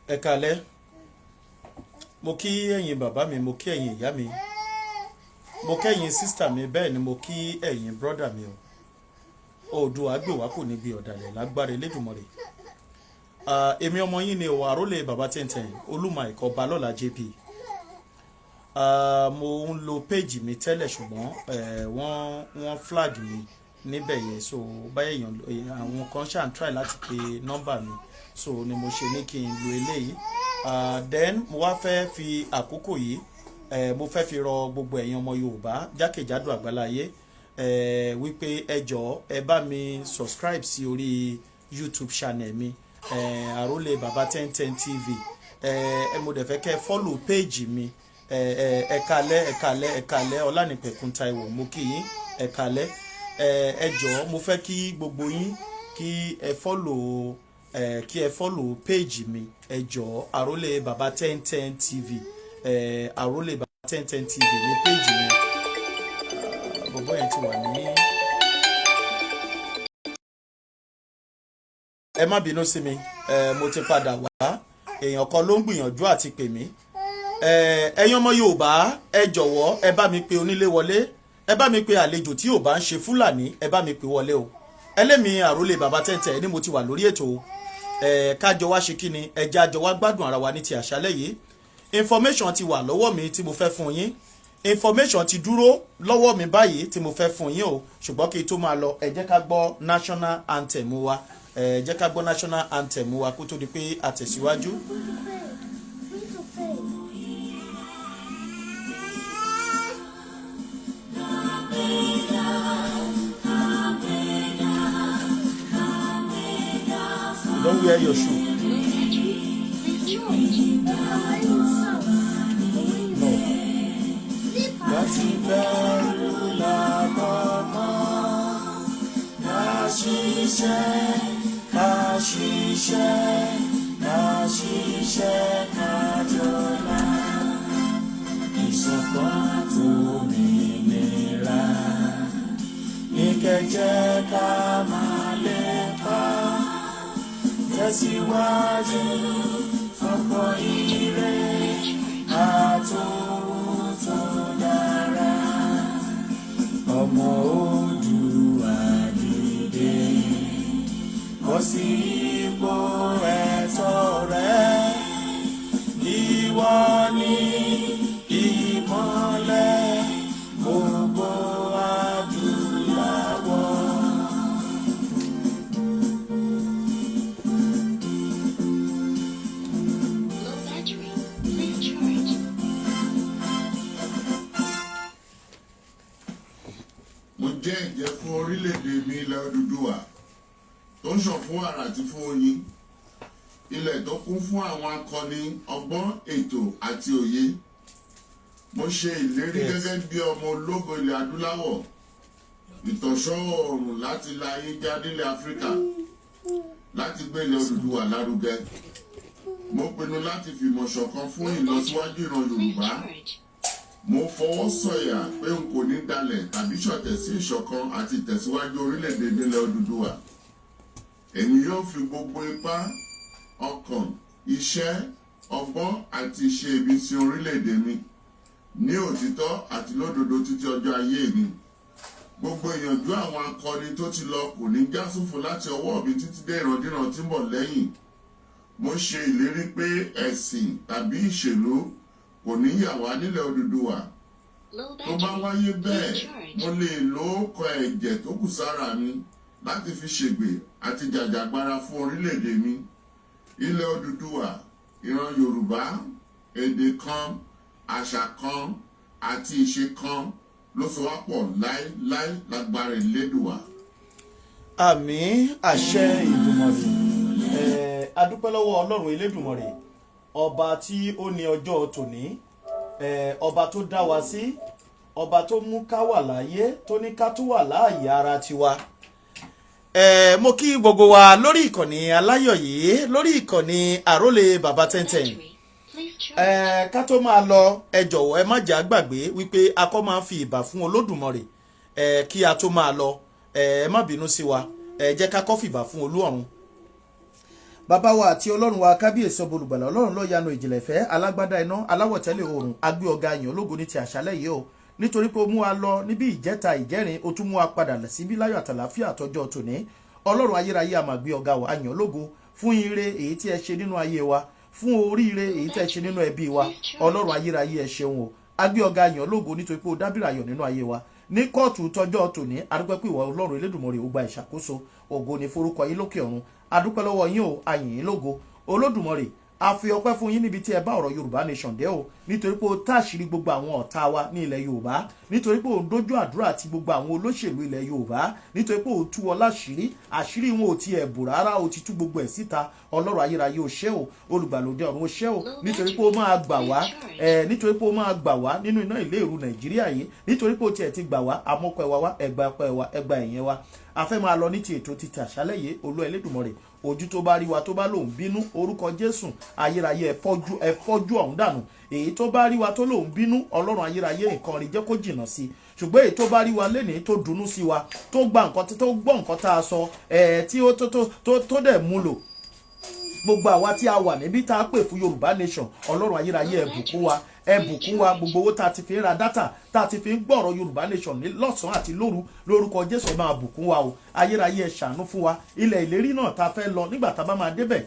Ẹ káalẹ́. Mo kí ẹ̀yin bàbá mi, mo kí ẹ̀yin ìyá mi, mo kí ẹ̀yin sister mi, bẹ́ẹ̀ ni mo kí ẹ̀yin brother mi o. Oòduà gbè wá, kò ní gbé ọ̀dàlẹ̀ lágbára Elédùmarè. Ah, èmi ọmọ yín ni o, àrólé bàbá tẹ̀ǹtẹ̀ǹ Olúmọ Ìkọ́ Balọ́lá JP. Ah, mo ń lo page mi tẹ́lẹ̀, ṣùgbọ́n wọ́n flag mi níbẹ̀ yẹn, so báyìí èèyàn àwọn kan ṣáà ń try láti pe nọ́mbà mi, so ni mo ṣe ní kí n lo eléyìí. Ah, then mo wá fẹ́ fi àkókò yìí, mo fẹ́ fi rọ gbogbo ẹ̀yin ọmọ Yorùbá jákèjádò àgbáláyé wípé ẹ jọ̀ọ́, ẹ bá mi subscribe sí orí YouTube channel mi, Àrólé Bàbá 1010 TV. Mo dẹ̀ fẹ́ kẹ́ ẹ follow page mi. Ẹ káalẹ́, ẹ káalẹ́, ẹ káalẹ́. Ọlánìpẹ̀kun Táíwò, mo kí yín, ẹ káalẹ́. Ẹ jọ̀ọ́, mo fẹ́ kí gbogbo yín kí ẹ follow page mi. Ẹ jọ̀ọ́, Àrólé Bàbá 1010 TV, Àrólé Bàbá 1010 TV ní page mi. Bọ̀bọ́ yẹn ti wà ní. Ẹ má bínú sí mi, mo ti padà wá. Èèyàn kan ló ń gbìyànjú àti pè mí. Ẹ̀yin ọmọ Yorùbá, ẹ jọ̀wọ́, ẹ bá mi pe onílé wọlé, ẹ bá mi pe àlejò tí ò bá ń ṣe Fúlàní, ẹ bá mi pè wọlé o. Ẹlẹ́mi Àrólé Bàbá Tẹ́ntẹ́ ni mo ti wà lórí ètò. Kájọ wá ṣe kíni, ẹ jẹ́ àjọ wá gbádùn ara wa ní ti àṣálẹ́ yìí. Information ti wà lọ́wọ́ mi tí mo fẹ́ fún yín. Information ti dúró lọ́wọ́ mi báyìí tí mo fẹ́ fún yín o. Ṣùgbọ́n kí n tó máa lọ, ẹ jẹ́ ká gbọ́ national anthem wa. Ẹ jẹ́ ká gbọ́ national anthem wa kó tó di pé a tẹ̀síwájú. Free to play. You don't wear your shoe. Please charge. No, I'm wearing socks. I'm wearing No. slippers. Láti bẹ̀rù làkọ̀mọ́, ká ṣiṣẹ́, ká ṣiṣẹ́, ká ṣiṣẹ́, ká jọlá. Ìṣọ̀kan tòmìnira ní kẹjẹ ká máa lépa, tẹ̀síwájú ọ̀pọ̀ ire àtòhun tó dára. Ọmọ Oòduà, dìde, bọ́ sí ipò ẹ̀tọ́ rẹ. Ìwọ ni ìmọ́lẹ̀ gbogbo adúláwọ̀. Low battery. Please charge. Mo jẹ́ ẹ̀jẹ́ fún orílẹ̀-èdè mi, ilẹ̀ Odùduwà tó ń ṣàn fún wàrà àti fún oyin, ilẹ̀ tó kún fún àwọn akọni, ọgbọ́n, ètò àti òye. Mo ṣe ìlérí gẹ́gẹ́ bí ọmọ ológo ilẹ̀ adúláwọ̀, ìtànṣán oòrùn láti la ayé já nílẹ̀ Áfíríkà, láti gbé ilẹ̀ Odùduwà lárugẹ. Mo pinnu láti fìmọ̀ ṣọ̀kan fún ìlọsíwájú ìran Please Yorùbá. charge. Mo fọwọ́ sọ̀yà pé n kò ní dalẹ̀ tàbí ṣọ̀tẹ̀ sí ìṣọ̀kan àti ìtẹ̀síwájú orílẹ̀-èdè nílẹ̀ Odùduwà. Èmi yóò fi gbogbo ipá, ọkàn, iṣẹ́, ọgbọ́n àti ìṣe mi sin orílẹ̀-èdè mi ní òtítọ́ àti lódodo títí ọjọ́ ayé mi. Gbogbo ìyànjú àwọn akọni tó ti lọ kò ní já sófo láti ọwọ́ mi títí dé ìrandíran tí ń bọ̀ lẹ́yìn. Mo ṣe ìlérí pé ẹ̀sìn tàbí ìṣèlú kò ní yà wá nílẹ̀ Odùduwà. Low Tó bá battery. wáyé bẹ́ẹ̀, Please charge. mo lè lo ókọ ẹ̀jẹ̀ tó kù sára mi láti fi ṣègbè àti jàjàgbara fún orílẹ̀-èdè mi, ilẹ̀ Odùduwà. Ìran Yorùbá, èdè kan, àṣà kan àti ìṣe kan ló so wá pọ̀ láéláé lágbára Elédùwà. Àmín, àṣẹ Ìdùmọ̀rè. Adúpẹ́ lọ́wọ́ Ọlọ́run Elédùmarè, ọba tí ó ní ọjọ́ tòní, ọba tó dá wa sí, ọba tó mú ká wà láàyè, tó ní ká tún wà láàyè ara tiwa. Mo kí gbogbo wa lórí ìkànnì aláyọ̀ yìí, lórí ìkànnì Àrólé Bàbá Tẹ́ntẹ́n. Battery. Please charge. Ká tó máa lọ, ẹ jọ̀wọ́, ẹ má jẹ́ àgbàgbé wípé akọ́ máa ń fi ìbà fún Olódùmarè kí a tó máa lọ. Ẹ má bínú sí wa, ẹ jẹ́ ká kọ́ fìbà fún Olú ọ̀run. Bàbá wa àti Ọlọ́run wa, kábíyèsí, ọba olùgbàlà, Ọlọ́run lọ́yanu, ìjìnlẹ̀ ìfẹ́, alágbádá iná, aláwọ̀tẹ́lẹ̀ oòrùn, agbé ọ̀gá yàn ológo ní ti àṣálẹ̀ yìí o, nítorí pé ó mú wa lọ níbi ìjẹta, ìjẹrin, ó tún mú wa padà síbí láyọ̀ àtàlàfíà àtọjọ́ tòní. Ọlọ́run ayérayé, a máa gbé ọ̀gá wa, yàn ológo fún ire èyí tí ẹ ṣe nínú ayé wa, fún oríire èyí tí ẹ ṣe nínú ẹbí wa. Ọlọ́run ayérayé, ẹ ṣeun o. Agbé ọ̀gá yàn ológo nítorí pé ó dábìrì ayọ̀ nínú ayé wa ní kóòtù tọjọ́ tòní. Adúpẹ́ pé ìwọ Ọlọ́run Elédùmarè ó gba ìṣàkóso. Ògo ní forúkọ yín lókè ọ̀run. Adúpẹ́ lọ́wọ́ yín o, a yìn yín lógo. Olódùmarè, a fi ọpẹ́ fún yín níbi tí ẹ bá ọ̀rọ̀ Yorùbá Nation dé o, nítorí pé ó táṣìírí gbogbo àwọn ọ̀tá wa ní ilẹ̀ Yorùbá, nítorí pé ó ń dójú àdúrà àti gbogbo àwọn olóṣèlú ilẹ̀ Yorùbá, nítorí pé ó tú wọn láṣìírí. Àṣírí wọn ò tiẹ̀ bò rárá, ó ti tú gbogbo ẹ̀ síta. Ọlọ́run ayérayé, ó ṣé o. Olùgbàlódé ọ̀run, ó ṣé o, nítorí pé ó máa gbà wá ẹ, nítorí pé ó máa gbà wá nínú iná ìléru Nàìjíríà yìí, nítorí pé ó tiẹ̀ ti gbà wá. Amọ́kọ̀ ẹ̀wà wá, ẹgbà ẹ̀pọ̀ ẹ̀wà, ẹgbà ẹ̀yẹn wa. A fẹ́ máa lọ ní ti ètò ti tàṣálẹ̀ yìí. Olú Ẹlẹ́dùmarè, ojú tó bá rí wa tó bá lòun bínú, orúkọ Jésù, ayérayé, ẹ̀fọ́jú ẹ̀fọ́jú ọ̀hún dànù. Èyí tó bá rí wa tó lòun bínú, Ọlọ́run ayérayé, nǹkan rí jẹ́ kó jìnnà sí. Ṣùgbọ́n èyí tó bá rí wa lénìí tó dunnú sí wa, tó gba nǹkan, tó gbọ́ nǹkan tá a sọ ẹ̀, tí ó tó dẹ̀ mú lò, gbogbo àwa tí a wà níbí tá a pè fún Yorùbá Nation, Ọlọ́run ayérayé, ẹ bùkún wa, ẹ bùkún wa. Gbogbo owó tá a ti fi ń ra data, tá a ti fi ń gbọ́rọ̀ Yorùbá Nation ní lọ́sàn-án àti lóru, lórúkọ Jésù, ẹ máa bùkún wa o. Ayérayé, ẹ ṣàánú fún wa. Ilẹ̀ ìlérí náà tá a fẹ́ lọ, nígbà tá a bá máa débẹ̀,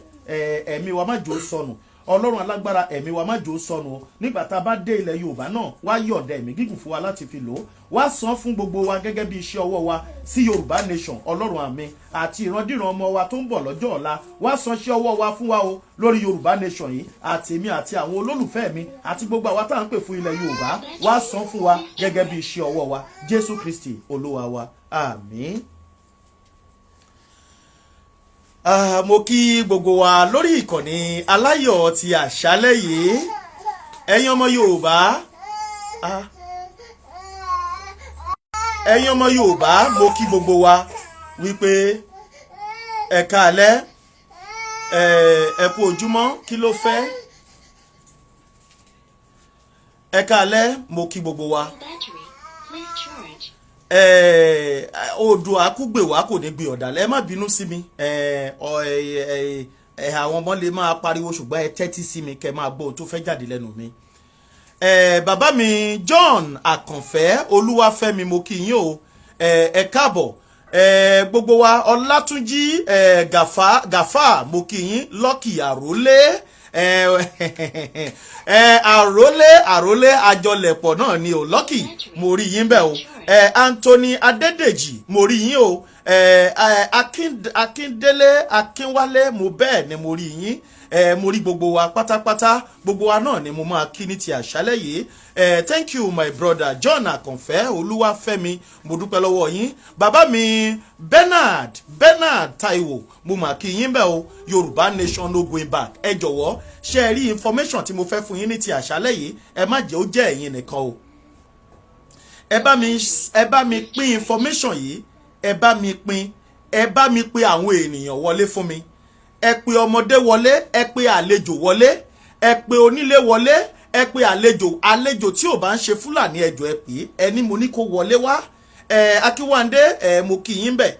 ẹ̀mí wa má jò ó sọnù. Ọlọ́run alágbára, ẹ̀mí wa má jò ó sọnù o. Nígbà tá a bá dé ilẹ̀ Yorùbá náà, wá yọ̀ǹda ẹ̀mí gígùn fún wa láti fi lò ó, wá san fún gbogbo wa gẹ́gẹ́ bí iṣẹ́ ọwọ́ wa sí Yorùbá Nation. Ọlọ́run àmì àti ìrandíran ọmọ wa tó ń bọ̀ lọ́jọ́ ọ̀la, wá san iṣẹ́ ọwọ́ wa fún wa o lórí Yorùbá Nation yìí. Àti èmi àti àwọn olólùfẹ́ mi àti gbogbo àwa tá à ń pè fún ilẹ̀ Yorùbá, wá san fún wa gẹ́gẹ́ bí iṣẹ́ ọwọ́ wa. Jésù Kristi Olúwa wa, àmín. Ah, mo kí gbogbo wa lórí ìkànnì aláyọ̀ ti àṣálẹ́ yìí, ẹ̀yin ọmọ Yorùbá. Ah, ẹ̀yin ọmọ Yorùbá, mo kí gbogbo wa wípé ẹ káalẹ́, ẹ kú ojúmọ́. Kí ló fẹ́? Ẹ káalẹ́, mo kí gbogbo wa. Low battery. Please charge. Odò àkúgbè wa kò ní gbé ọ̀dàlẹ̀. Ẹ má bínú sí mi. Àwọn ọmọ lè máa pariwo, ṣùgbọ́n ẹ tẹ́tí sí mi kẹ́ máa gbọ́ ohun tó fẹ́ jáde lẹ́nu mi. Bàbá mi John Àkànfẹ́ Olúwafẹ́mi, mo kí yín o, ẹ káàbọ̀. Gbogbo wa, Ọlátúnjí Gàfá Gàfá, mo kí yín. Lọ́kì Àrólé, Àrólé, Àrólé àjọlẹ̀pọ̀ náà ni o. Lọ́kì, mo rí yín bẹ́ẹ̀ o. Anthony Adédèjì, mo rí yín o. Akíndélé Akínwálé, mo bẹ́ẹ̀ ni mo rí yín. Mo rí gbogbo wa pátápátá. Gbogbo wa náà ni mo máa kí ní ti àṣálẹ́ yìí. Thank you, my brother John Àkànfẹ́ Olúwafẹ́mi, mo dúpẹ́ lọ́wọ́ yín. Bàbá mi Bernard, Bernard Taiwo, mo mà kí yín bẹ́ẹ̀ o. Yorùbá Nation, no going back. Ẹ jọ̀wọ́, ṣe ẹ rí information tí mo fẹ́ fún yín ní ti àṣálẹ́ yìí, ẹ má jẹ́ ó jẹ́ ẹ̀yin nìkan o. Ẹ bá mi pín information yìí, ẹ bá mi pín, ẹ bá mi pè àwọn ènìyàn wọlé fún mi. Ẹ pè ọmọdé wọlé, ẹ pè àlejò wọlé, ẹ pè onílé wọlé, ẹ pè àlejò. Àlejò tí ò bá ń ṣe Fúlàní, ẹjọ́ ẹ pè é, ẹni mo ní kó wọlé wá. Ẹ Akínwándé, ẹ mo kí yín bẹ̀.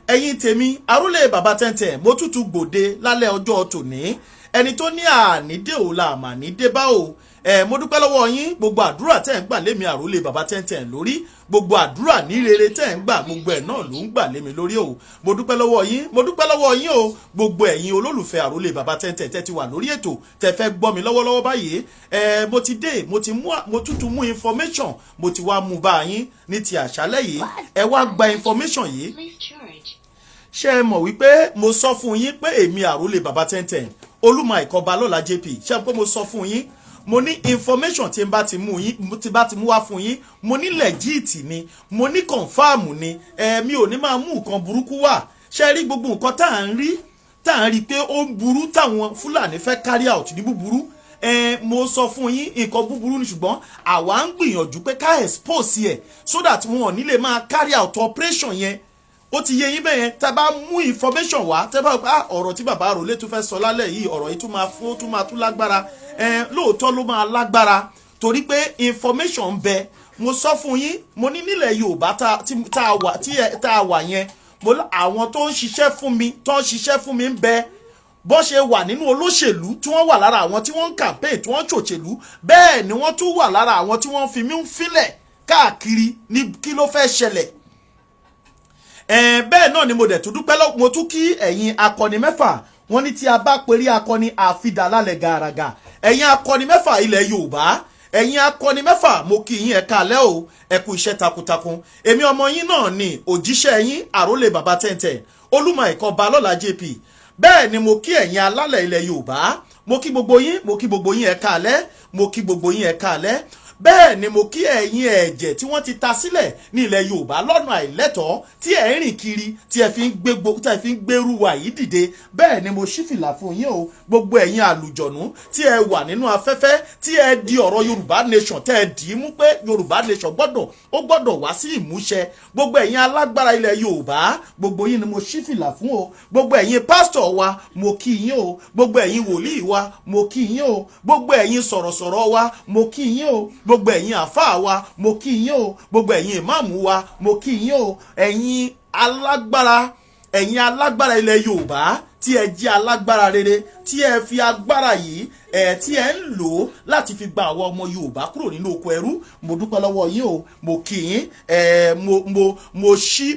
Ẹ̀yin tèmi, arúlé bàbá tẹ́ntẹ́n, mo tútù gbòde lálẹ́ ọjọ́ tòní. Ẹni tó ní ànídé ò la àmà ní dé bá o. Ẹ mo dúpẹ́ lọ́wọ́ yín. Gbogbo àdúrà tẹ́ ń gbà lémi àrólé bàbá tẹ́ntẹ́n lórí, gbogbo àdúrà ní rere tẹ́ ń gbà, gbogbo ẹ̀ náà ló ń gbà lémi lórí o. Mo dúpẹ́ lọ́wọ́ yín, mo dúpẹ́ lọ́wọ́ yín o. Gbogbo ẹ̀yin olólùfẹ́ àrólé bàbá tẹ́ntẹ́n tẹ́ ti wà lórí ètò, tẹ́ fẹ́ gbọ́ mi lọ́wọ́lọ́wọ́ báyìí, ẹ mo ti dé, mo ti mú, mo tútù mú information, mo ti wá mú bá yín ní ti àṣálẹ́ yìí. Ẹ wá gba information yìí. Please charge. Ṣé ẹ mọ̀ wípé mo sọ fún yín pé èmi àrólé bàbá tẹ́ntẹ́n, Olúmọ ìkọba lọ́la JP, ṣé ẹ pé mo sọ fún yín, mo ní information tí n bá ti mú yín, tí bá ti mú wá fún yín, mo ní legit ni, mo ní confirm ni. Ẹ mi ò ní máa mú nǹkan burúkú wá. Ṣé rí gbogbo nǹkan tá à ń rí, tá à ń rí pé ó ń burú, táwọn Fúlàní fẹ́ carry out ní búburú, ẹ mo sọ fún yín, nǹkan búburú ni, ṣùgbọ́n àwa ń gbìyànjú pé ká expose ẹ̀ so that wọn ò ní lè máa carry out operation yẹn. Ó ti yé yín bẹ́ẹ̀ yẹn. Tá a bá mú information wá, tẹ́ bá ah, ọ̀rọ̀ tí bàbá àròlé tún fẹ́ sọ lálẹ́ yìí, ọ̀rọ̀ yìí tún máa fún, tún máa tún lágbára. Ẹ lóòótọ́ ló máa lágbára, torí pé information ń bẹ. Mo sọ fún yín, mo ní nílẹ̀ Yorùbá tá a wà yẹn, mo àwọn tó ń ṣiṣẹ́ fún mi, tó ń ṣiṣẹ́ fún mi ń bẹ. Bó ṣe wà nínú olóṣèlú, tí wọ́n wà lára àwọn tí wọ́n ń campaign, tí wọ́n ń ṣòṣèlú, bẹ́ẹ̀ ni wọ́n tún wà lára àwọn tí wọ́n fi mí ń filẹ̀ káàkiri ní kí ló fẹ́ ṣẹlẹ̀. Bẹ́ẹ̀ náà ni mo dẹ̀ tún dúpẹ́ lọ́. Mo tún kí ẹ̀yin akọni mẹ́fà. Wọ́n ní tí a bá perí akọni, àfidàlálẹ̀ gàràgà. Ẹ̀yin akọni mẹ́fà ilẹ̀ Yorùbá, ẹ̀yin akọni mẹ́fà, mo kí yín, ẹ káalẹ́ o, ẹ kú iṣẹ́ takuntakun. Èmi ọmọ yín náà ni, òjíṣẹ́ yín, àrólé bàbá tẹ̀ǹtẹ̀, Olúmọ ẹ̀kọ́ Balọ́lá JP. Bẹ́ẹ̀ ni mo kí ẹ̀yin alálẹ̀ ilẹ̀ Yorùbá. Mo kí gbogbo yín, mo kí gbogbo yín, ẹ káalẹ́. Mo kí gbogbo yín, ẹ káalẹ́. Bẹ́ẹ̀ ni mo kí ẹ̀yin ẹ̀jẹ̀ tí wọ́n ti ta sílẹ̀ ní ilẹ̀ Yorùbá lọ́nà àìlẹ́tọ̀ọ́, tí ẹ̀ ń rìn kiri, tí ẹ fi ń gbégbó, tí ẹ fi ń gbérú wa yìí dìde. Bẹ́ẹ̀ ni mo ṣí fìlà fún yín o. Gbogbo ẹ̀yin àlùjọ̀nú tí ẹ wà nínú afẹ́fẹ́, tí ẹ di ọ̀rọ̀ Yorùbá Nation, tẹ́ ẹ dì í mú pé Yorùbá Nation gbọ́dọ̀, ó gbọ́dọ̀ wá sí ìmúṣẹ, gbogbo ẹ̀yin alágbára ilẹ̀ Yorùbá, gbogbo yín ni mo ṣí fìlà fún o. Gbogbo ẹ̀yin pásítọ̀ wa, mo kí yín o. Gbogbo ẹ̀yin wòlíì wa, mo kí yín o. Gbogbo ẹ̀yin sọ̀rọ̀sọ̀rọ̀ wa, mo kí yín o. Gbogbo ẹ̀yin àfáà wa, mo kí yín o. Gbogbo ẹ̀yin ìmáàmù wa, mo kí yín o. Ẹ̀yin alágbára, ẹ̀yin alágbára ilẹ̀ Yorùbá, tí ẹ jẹ́ alágbára rere, tí ẹ fi agbára yìí ẹ̀ tí ẹ ń lò ó láti fi gba àwọn ọmọ Yorùbá kúrò nínú oko ẹrú, mo dúpẹ́ lọ́wọ́ yín o. Mo kí yín. Ẹ mo ṣí.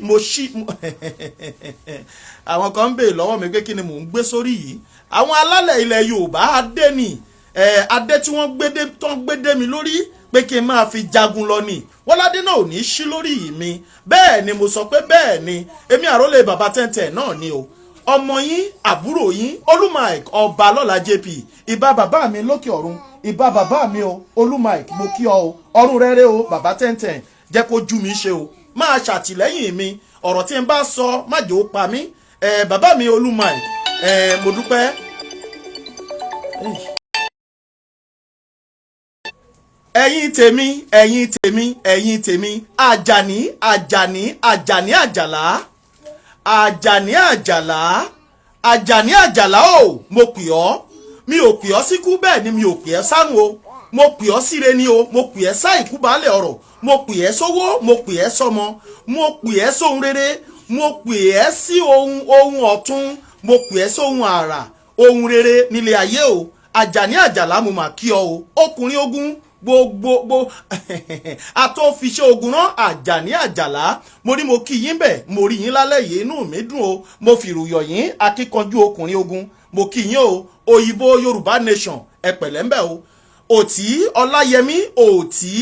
Àwọn kan ń béèrè lọ́wọ́ mi pé kí ni mò ń gbé sórí yìí. Àwọn alálẹ̀ ilẹ̀ Yorùbá, adé ni ẹ, adé tí wọ́n gbé dé, tó ń gbé dé mi lórí pé kí n máa fi jagun lọ ni. Wọ́n ládé náà ò ní sí lórí mi. Bẹ́ẹ̀ ni mo sọ pé bẹ́ẹ̀ ni. Èmi àrólé bàbá tẹ́ntẹ́ náà ni o, ọmọ yín, àbúrò yín, Olúmike ọba lọ́la JP. Ìbà bàbá mi lókè ọ̀run, ìbà bàbá mi o. Olúmike, mo kí ọ o. Ọ̀run rere o. Bàbá tẹ́ntẹ́, jẹ́ kó jú mi ṣe o. Máa ṣàtìlẹ́yìn mi. Ọ̀rọ̀ tí n bá sọ, má jẹ́ ó pa mí. Ẹ bàbá mi Olúmike, ẹ mo dúpẹ́. Ẹ̀yin tèmi, ẹ̀yin tèmi, ẹ̀yin tèmi, Àjàní, Àjàní, Àjàní Àjàlá, Àjàní Àjàlá, Àjàní Àjàlá o, mo pè ọ́. Mi ò pè ọ́ síkú, bẹ́ẹ̀ ni mi ò pè ẹ́ sárùn o. Mo pè ọ́ síre ni o. Mo pè ẹ́ sáìkú baálẹ̀ ọ̀rọ̀. Mo pè ẹ́ sówó, mo pè ẹ́ sọmọ, mo pè ẹ́ sóhun rere, mo pè ẹ́ sí ohun ọ̀tun, mo pè ẹ́ sóhun àrà, ohun rere nílé ayé o. Àjàní Àjàlá, mo mà kí ọ o. Ọkùnrin ogun, gbogbo àtọ́fiṣẹ́ ogun rán, Àjàní Àjàlá, mo ní mo kí yín bẹ̀. Mo rí yín lálẹ́ yìí, inú mi dùn o. Mo fìrùyọ̀ yín, akíkanjú ọkùnrin ogun, mo kí yín o. Òyìnbó Yorùbá Nation, ẹ pẹ̀lẹ́ ń bẹ̀ o. Òtí Ọláyẹmí, Òtí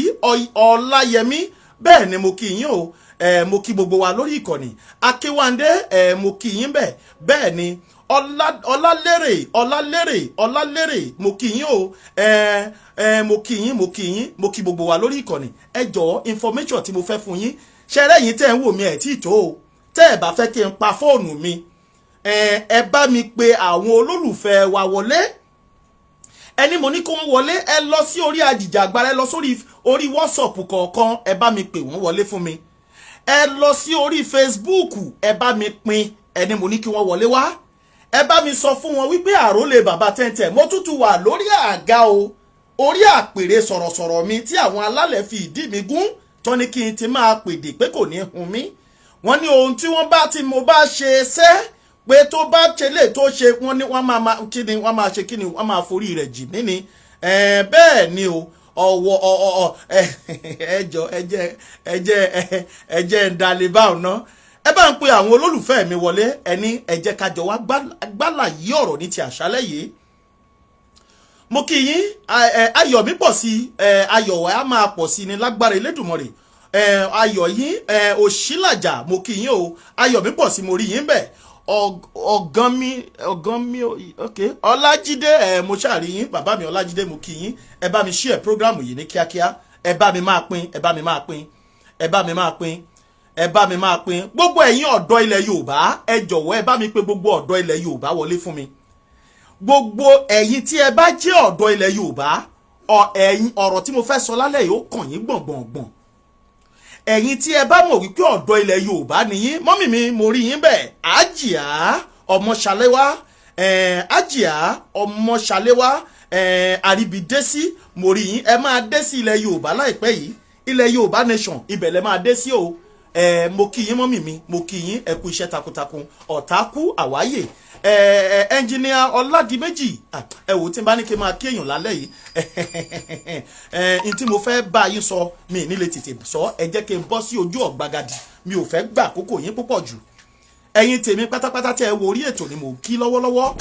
Ọláyẹmí, bẹ́ẹ̀ ni mo kí yín o. Ẹ mo kí gbogbo wa lórí ìkànnì. Akéwándé, ẹ mo kí yín bẹ́ẹ̀. Bẹ́ẹ̀ ni Ọlálérè, Ọlálérè, Ọlálérè, mo kí yín o. Ẹ ẹ mo kí yín, mo kí yín, mo kí gbogbo wa lórí ìkànnì. Ẹ jọ̀ọ́, information tí mo fẹ́ fún yín ṣẹrẹ́ yín tẹ́ ń wò mí ẹ̀ tí ì tó o. Tẹ́ ẹ bá fẹ́ kí n pa fóònù mi, ẹ ẹ bá mi pe àwọn olólùfẹ́ wa wọlé. Ẹni mo ní kó wọ́n wọlé, ẹ lọ sí orí ajìjàgbara, ẹ lọ sórí orí WhatsApp kọ̀ọ̀kan, ẹ bá mi pè wọ́n wọlé fún mi. Ẹ lọ sí orí Facebook, ẹ bá mi pín. Ẹni mo ní kí wọ́n wọlé wá, ẹ bá mi sọ fún wọn wípé àrólé bàbá tẹ́ntẹ́, mo tútù wà lórí àga o, orí àpèrè sọ̀rọ̀sọ̀rọ̀ mi tí àwọn alálẹ̀ fi ìdí mi gún tán ní kí n ti máa pèdè pé kò ní hun mí. Wọ́n ní ohun tí wọ́n bá tí mo bá ṣe ṣẹ́ pé tó bá ṣe lè tó ṣe, wọ́n ní wọ́n máa kí ni wọ́n máa ṣe, kí ni wọ́n máa forí rẹ̀ jì mí ni. Bẹ́ẹ̀ ni o. Ọ̀wọ̀ ọ̀ ẹ jọ, ẹ jẹ́ ń dalẹ̀ báwọn ná. Ẹ bá ń pe àwọn olólùfẹ́ mi wọlé. Ẹni ẹ jẹ́ ká jọ wá gbálà yí ọ̀rọ̀ ní ti àṣálẹ́ yìí. Mo kí yín. Ayọ̀ mi pọ̀ sí, ayọ̀ wa á máa pọ̀ sí ní lágbára Elédùmarè. Ayọ̀ yín, Òṣìlàjà, mo kí yín o. Ayọ̀ mi pọ̀ sí, mo rí yín bẹ́ẹ̀. Ọ̀gán mi, ọ̀gán mi, ok, Ọlájídé, mo ṣàrí yín. Bàbá mi Ọlájídé, mo kí yín. Ẹ bá mi share program yìí ní kíákíá. Ẹ bá mi máa pín, ẹ bá mi máa pín, ẹ bá mi máa pín, ẹ bá mi máa pín. Gbogbo ẹ̀yin ọ̀dọ́ ilẹ̀ Yorùbá, ẹ jọ̀wọ́, ẹ bá mi pè gbogbo ọ̀dọ́ ilẹ̀ Yorùbá wọlé fún mi. Gbogbo ẹ̀yin tí ẹ bá jẹ́ ọ̀dọ́ ilẹ̀ Yorùbá, ẹ̀yin, ọ̀rọ̀ tí mo fẹ́ sọ lálẹ́ yìí, ó kàn yín gbọ̀ngbọ̀ngbọ̀n. Ẹ̀yin tí ẹ bá mọ̀ wípé ọ̀dọ́ ilẹ̀ Yorùbá nìyí, mummy mi, mo rí yín bẹ́ẹ̀. Àjìá Ọmọṣaléwá, Àjìá Ọmọṣaléwá Àríbidésí, mo rí yín. Ẹ máa dé sí ilẹ̀ Yorùbá láìpẹ́ yìí. Ilẹ̀ Yorùbá Nation, ibẹ̀ lẹ máa dé sí o. Mo kí yín, mummy mi, mo kí yín. Ẹ kú iṣẹ́ takuntakun. Ọ̀tá kú, àwáyè. Ẹnjìníà Ọládìméjì, ẹ wò, tí n bá ní kí n máa kí èèyàn lálẹ́ yìí, ẹ n tí mo fẹ́ bá yín sọ, mi ní lè tètè sọ. Ẹ jẹ́ kí n bọ́ sí ojú ọ̀gbagadì, mi ò fẹ́ gbà àkókò yín púpọ̀ jù. Ẹ̀yin tèmi pátápátá tẹ́ ẹ wo orí ètò ni mò ń kí lọ́wọ́lọ́wọ́.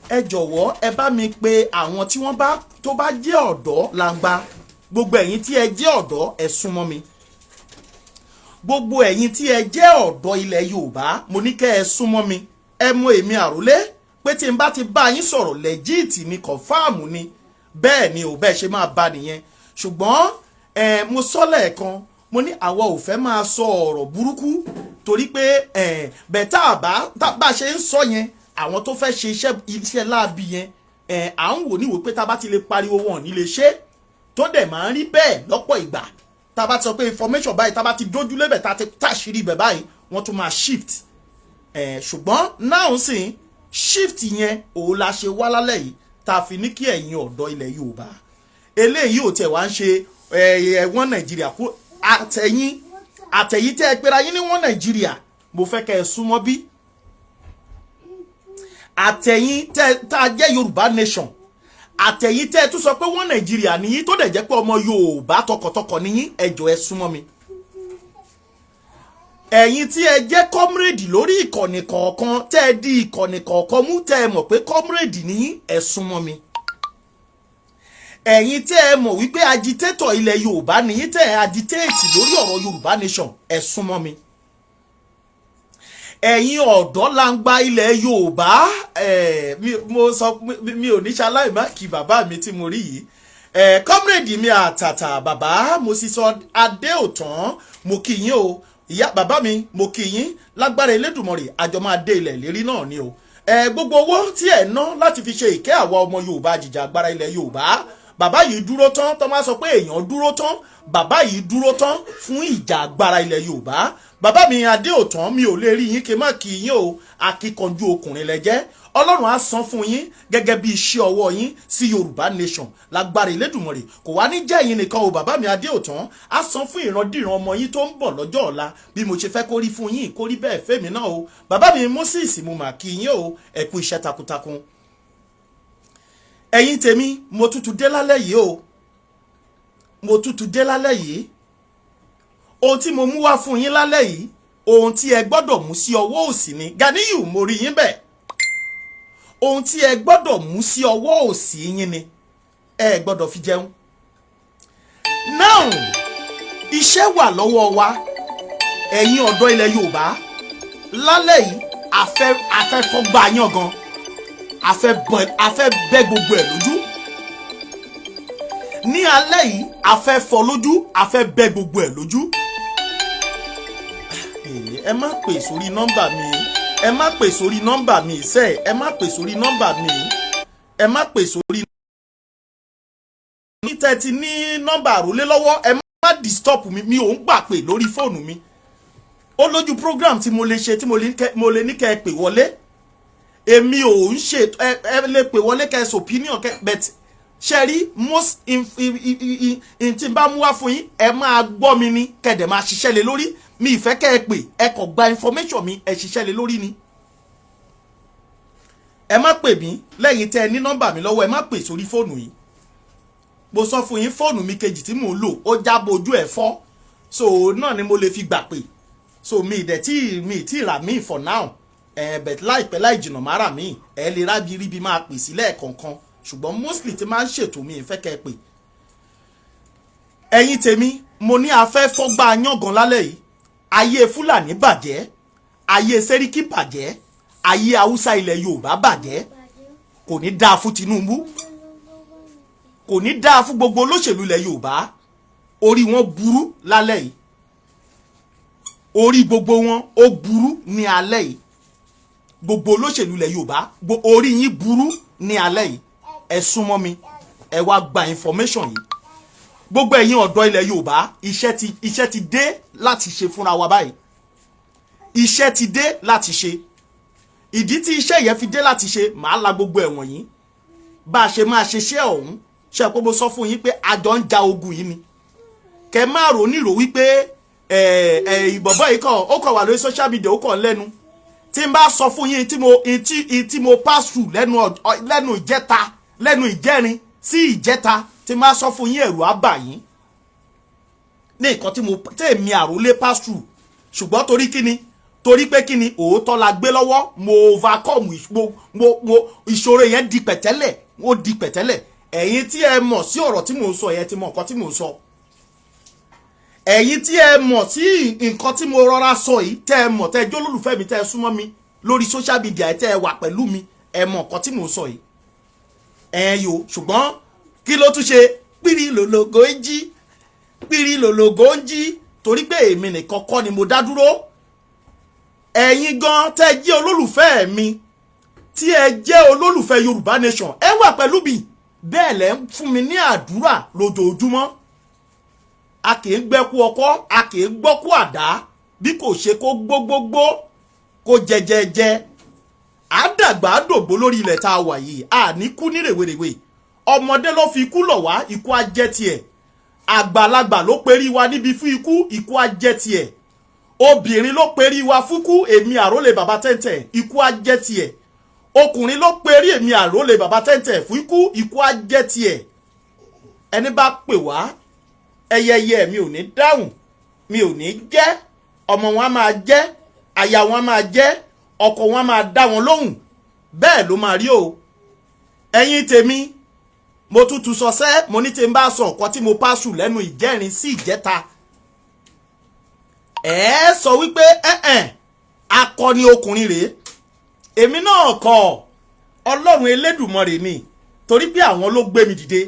Ẹ jọ̀wọ́, ẹ bá mi pe àwọn tí wọ́n bá tó bá jẹ́ ọ̀dọ́ langba. Gbogbo ẹ̀yin tí ẹ jẹ́ ọ̀dọ́, ẹ súnmọ́ mi. Gbogbo ẹ̀yin tí ẹ jẹ́ ọ̀dọ́ ilẹ̀ Yorùbá, mo ní kẹ́ ẹ súnmọ́ mi. Ẹ mọ èmi àrólé pé tí n bá ti bá yín sọ̀rọ̀, legit ni, confirm ni. Bẹ́ẹ̀ ni ò bẹ́ẹ̀ ṣe máa bá nìyẹn. Ṣùgbọ́n ẹ mo sọ lẹ́ẹ̀kan, mo ní àwa ò fẹ́ máa sọ ọ̀rọ̀ burúkú, torí pé ẹ bẹ́ẹ̀ tá a bá bá a ṣe ń sọ yẹn, àwọn tó fẹ́ ṣe iṣẹ́ láabi yẹn, ẹ à ń wò níwò pé tá a bá ti lè pariwo, wọn ò ní lè ṣe. Tó dẹ̀ máa ń rí bẹ́ẹ̀ lọ́pọ̀ ìgbà. Tá a bá ti sọ pé information báyìí, tá a bá ti dójú lébẹ̀, tá a ti táṣìírí ibẹ̀ báyìí, wọ́n tún máa shift ẹ̀. Ṣùgbọ́n náà sì shift yẹn, òun la ṣe wá lálẹ́ yìí, tá a fi ní kí ẹ̀yin ọ̀dọ́ ilẹ̀ Yorùbá, eléyìí ò tẹ̀ wá ń ṣe ẹ̀wọ̀n Nàìjíríà kú. Àtẹ̀yìn tẹ́ ẹ pera yín ní wọ́n Nàìjíríà, mo fẹ́ kẹ́ ẹ súnmọ́ bí. Àtẹ̀yìn tẹ́ tá a jẹ́ Yorùbá nation, àtẹ̀yìn tẹ́ ẹ tún sọ pé wọ́n Nàìjíríà nìyí, tó dẹ̀ jẹ́ pé ọmọ Yorùbá tọkàntọkàn nìyí, ẹ jọ̀ọ́, ẹ súnmọ́ mi. Ẹ̀yin tí ẹ jẹ́ comrade lórí ìkànnì kọ̀ọ̀kan, tẹ́ ẹ di ìkànnì kọ̀ọ̀kan mú, tẹ́ ẹ mọ̀ pé comrade nìyí, ẹ súnmọ́ mi. Ẹ̀yin tẹ́ ẹ mọ̀ wípé agitator ilẹ̀ Yorùbá nìyí, tẹ́ ẹ agitate lórí ọ̀rọ̀ Yorùbá nation, ẹ súnmọ́ mi. Ẹ̀yin ọ̀dọ́ langba ilẹ̀ Yorùbá, ẹ̀ mo sọ, mi ò ní ṣaláì má kí bàbá mi tí mo rí yìí, ẹ̀ comrade mi àtàtà, bàbá mo sì sọ Adéòtán, mo kí yín o. Ìyá bàbá mi, mo kí yín. Lágbára Elédùmarè, àjọ máa dé ilẹ̀ lérí náà ni o. Ẹ gbogbo owó tí ẹ ná láti fi ṣe ìkẹ́ àwa ọmọ Yorùbá jìjàgbara ilẹ̀ Yorùbá, bàbá yìí dúró tán. Tó máa sọ pé èèyàn dúró tán, bàbá yìí dúró tán fún ìjà agbára ilẹ̀ Yorùbá. Bàbá mi Adéòtán, mi ò lè rí yín kí n má kí yín o. Akíkanjú ọkùnrin lẹ jẹ́. Ọlọ́run á san fún yín gẹ́gẹ́ bí iṣẹ́ ọwọ́ yín sí Yorùbá nation. Lágbára Elédùmarè, kò wá ní jẹ́ yín nìkan o. Bàbá mi Adéòtán, á san fún ìrandíran ọmọ yín tó ń bọ̀ lọ́jọ́ ọ̀la. Bí mo ṣe fẹ́ kó rí fún yín, kó rí bẹ́ẹ̀ fẹ́mi náà o. Bàbá mi Moses, mo mà kí yín o. Ẹ kú iṣẹ́ takuntakun. Ẹ̀yin tèmi, mo tútù dé lálẹ́ yìí o, mo tútù dé lálẹ́ yìí. Ohun tí mo mú wá fún yín lálẹ́ yìí, ohun tí ẹ gbọ́dọ̀ mú sí ọwọ́ òsì ni. Ganiyu, mo rí yín bẹ́ẹ̀. Ohun tí ẹ gbọ́dọ̀ mú sí ọwọ́ òsì yín ni, ẹ gbọ́dọ̀ fi jẹun. Now, iṣẹ́ wà lọ́wọ́ wa. Ẹ̀yin ọ̀dọ́ ilẹ̀ Yorùbá, lálẹ́ yìí, afẹ́ fọ́gbà yán gan, afẹ́ bẹ́ gbogbo ẹ̀ lójú ní alẹ́ yìí. Afẹ́ fọ́ lójú, afẹ́ bẹ́ gbogbo ẹ̀ lójú. Ẹ má pè sórí nọ́mbà mi, ẹ má pè sórí nọ́mbà mi sẹ́, ẹ má pè sórí nọ́mbà mi, ẹ má pè sórí ní tẹ́tí ní nọ́mbà àrólé lọ́wọ́. Ẹ má disturb mi, mi ò ń gbà pè lórí fóònù mi. Ó lójú program tí mo lè ṣe tí mo lè ní kẹ́ ẹ pè wọlé. Èmi ò ń ṣe. Ẹ lè pè wọlé kẹ́ ẹ sọ opinion kẹ́, but ṣe rí most in tí n bá mú wá fún yín, ẹ máa gbọ́ mi ní kẹ́dẹ̀ máa ṣiṣẹ́ lé lórí. Mi ìfẹ́ kẹ́ ẹ pè, ẹ kàn gba information mi, ẹ ṣiṣẹ́ lé lórí ni. Ẹ má pè mí. Lẹ́yìn tẹ́ ẹ ní nọ́mbà mi lọ́wọ́, ẹ má pè sórí fóònù yìí. Mo sọ fún yín, fóònù mi kejì tí mò ń lò, ó jábọ̀, ojú ẹ̀ fọ́, so náà ni mo lè fi gbà pè. So mi ì dẹ̀ tí mi ì tí rà mí for now ẹ, but láìpẹ́ láì jìnnà má rà mí. Ẹ lè rábi ríbi máa pè sílẹ̀ kọ̀ọ̀kan, ṣùgbọ́n mostly tí máa ń ṣètò, mi ìfẹ́ kẹ́ ẹ pè. Ẹ̀yin tèmi, mo ní afẹ́ fọ́gbà yángàn lálẹ́ yìí. Ayé Fúlàní bàjẹ́, ayé Sẹ́ríkì bàjẹ́, ayé Haúsá ilẹ̀ Yorùbá bàjẹ́. Kò ní dáa fún Tinubu, kò ní dáa fún gbogbo olóṣèlú ilẹ̀ Yorùbá. Orí wọn burú lálẹ́ yìí, orí gbogbo wọn ó burú ní alẹ́ yìí. Gbogbo olóṣèlú ilẹ̀ Yorùbá, orí yín burú ní alẹ́ yìí. Ẹ súnmọ́ mi, ẹ wá gba information yìí. Gbogbo ẹ̀yin ọ̀dọ́ ilẹ̀ Yorùbá, iṣẹ́ ti dé láti ṣe fúnra wa báyìí. Iṣẹ́ ti dé láti ṣe. Ìdí tí iṣẹ́ yẹn fi dé láti ṣe, màá la gbogbo ẹ̀wọ̀n yìí bá a ṣe máa ṣe iṣẹ́ ọ̀hún. Ṣe pé mo sọ fún yín pé àjọ ń ja ogun yìí ni? Kẹ má rò nírò wípé ẹ ẹ ìbọ̀bọ̀ yìí kàn, ó kàn wà lórí social media, ó kàn lẹ́nu. Tí n bá sọ fún yín tí mo pass through lẹ́nu ìjẹta, lẹ́nu ìjẹrin sí ìjẹta, tí n bá sọ fún yín, ẹ̀rù á bà yín ní nǹkan tí mo tèmi àròlé pass through. Ṣùgbọ́n torí kíni? Torí pé kíni? Òótọ́ la gbé lọ́wọ́. Mo overcome mo ìṣòro yẹn di pẹ̀tẹ́lẹ̀, ó di pẹ̀tẹ́lẹ̀. Ẹ̀yin tí ẹ mọ̀ sí ọ̀rọ̀ tí mò ń sọ yẹn ti mọ̀ nǹkan tí mò ń sọ. Ẹ̀yin tí ẹ mọ̀ sí nǹkan tí mo rọra sọ yìí, tẹ́ ẹ mọ̀, tẹ́ ẹ jólólùfẹ́ mi, tẹ́ ẹ súnmọ́ mi lórí social media, tẹ́ ẹ wà pẹ̀lú mi, ẹ mọ̀ nǹkan tí mò ń sọ yìí. Ẹ yo, ṣùgbọ́n kí ló tún ṣe? Pírí lòlògó ń jí, pírí lòlògó ń jí, torí pé èmi nìkan kọ́ ni mo dá dúró. Ẹ̀yin gan tẹ́ ẹ jẹ́ olólùfẹ́ mi, tí ẹ jẹ́ olólùfẹ́ Yorùbá Nation, ẹ wà pẹ̀lú mi, bẹ́ẹ̀ lẹ́ ń fún mi ní àdúrà lójoojúmọ́. A kì í gbẹ́kú ọkọ́, a kì í gbọ́kú àdá, bí kò ṣe kó gbógbógbó, kó jẹjẹjẹ. Àdàgbà àdògbò lórí ilẹ̀ tá a wà yìí, a ní kú ní rèwerèwe. Ọmọdé ló fi ikú lọ̀ wá, ikú á jẹ́ tiẹ̀. Àgbàlagbà ló perí wa níbi fún ikú, ikú á jẹ́ tiẹ̀. Obìnrin ló perí wa fúkú, èmi àrólé bàbá tẹ́ntẹ̀, ikú á jẹ́ tiẹ̀. Ọkùnrin ló perí èmi àrólé bàbá tẹ́ntẹ̀ fún ikú, ikú á jẹ́ tiẹ̀. Ẹni bá pè wá ẹyẹyẹ, mi ò ní dáhùn, mi ò ní jẹ́. Ọmọ wọn á máa jẹ́, aya wọn á máa jẹ́, ọkọ wọn á máa dá wọn lóhùn. Bẹ́ẹ̀ ló máa rí o. Ẹ̀yin tèmi, mo tútù sọ sẹ́, mo ní tí n bá sọ nǹkan tí mo pàṣù lẹ́nu ìjẹ́rin sí ìjẹta, ẹ sọ wípé ẹ̀ẹ́n, akọni ọkùnrin rèé. Èmi náà kọ́, Ọlọ́run Elédùmarè ni, torí pé àwọn ló gbé mi dìde.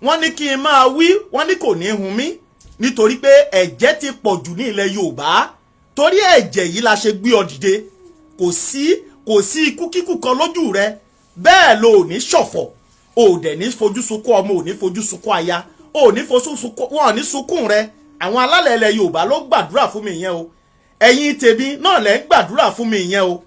Wọ́n ní kí n máa wí, wọ́n ní kò ní hun mí, nítorí pé ẹ̀jẹ̀ ti pọ̀ jù ní ilẹ̀ Yorùbá. Torí ẹ̀jẹ̀ yìí la ṣe gbé ọ dìde. Kò sí ikú kíkù kan lójú rẹ, bẹ́ẹ̀ lo ò ní ṣọ̀fọ̀, ò dẹ̀ ní fojú sunkún ọmọ, ò ní fojú sunkún aya, ò ní fojú sunkún wọn, ò ní sunkún rẹ. Àwọn alálẹ̀ ilẹ̀ Yorùbá ló gbàdúrà fún mi yẹn o. Ẹ̀yin tèmi náà lẹ́ ń gbàdúrà fún mi yẹn o.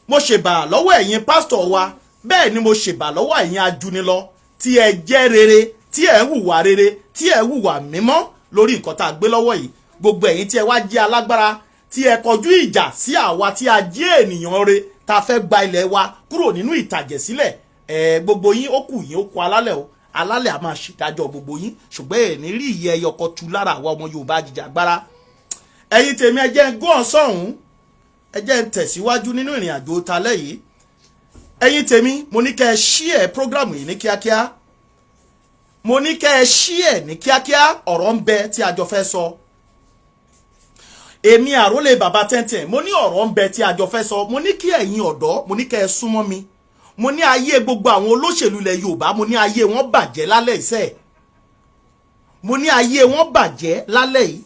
Mo ṣèbà lọ́wọ́ ẹ̀yin pásítọ̀ wa, bẹ́ẹ̀ ni mo ṣèbà lọ́wọ́ ẹ̀yin ajunilọ tí ẹ jẹ́ rere, tí ẹ ń hùwà rere, tí ẹ ń hùwà mímọ́ lórí nǹkan tá a gbé lọ́wọ́ yìí. Gbogbo ẹ̀yin tí ẹ wá jẹ́ alágbára, tí ẹ kọjú ìjà sí àwa tí a jẹ́ ènìyàn re, tá a fẹ́ gba ilẹ̀ wa kúrò nínú ìtàjẹ̀sílẹ̀, ẹ gbogbo yín, ó kù yín, ó kù alálẹ̀ o. Alálẹ̀ a máa ṣèdájọ́ gbogbo yín, ṣùgbọ́n ẹ̀ ní rí ìyẹ́ ẹyọkọ tu lára àwa ọmọ Yorùbá jìjàgbara. Ẹ̀yin tèmi, ẹ jẹ́ ń gún ọ̀sán, ẹ jẹ́ ń tẹ̀síwájú nínú ìrìn àjò talẹ́ yìí. Ẹ̀yin tèmi, mo ní kẹ́ ẹ share program yìí ní kíákíá, mo ní kẹ́ ẹ share ní kíákíá. Ọ̀rọ̀ ń bẹ tí a jọ fẹ́ sọ. Èmi àrólé bàbá tẹ́ntẹ́n, mo ní ọ̀rọ̀ ń bẹ tí a jọ fẹ́ sọ. Mo ní kí ẹ̀yin ọ̀dọ́, mo ní kẹ́ ẹ súnmọ́ mi. Mo ní ayé gbogbo àwọn olóṣèlú ilẹ̀ Yorùbá, mo ní ayé wọn bàjẹ́ lálẹ́ iṣẹ́. Mo ní ayé wọn bàjẹ́ lálẹ́ yìí.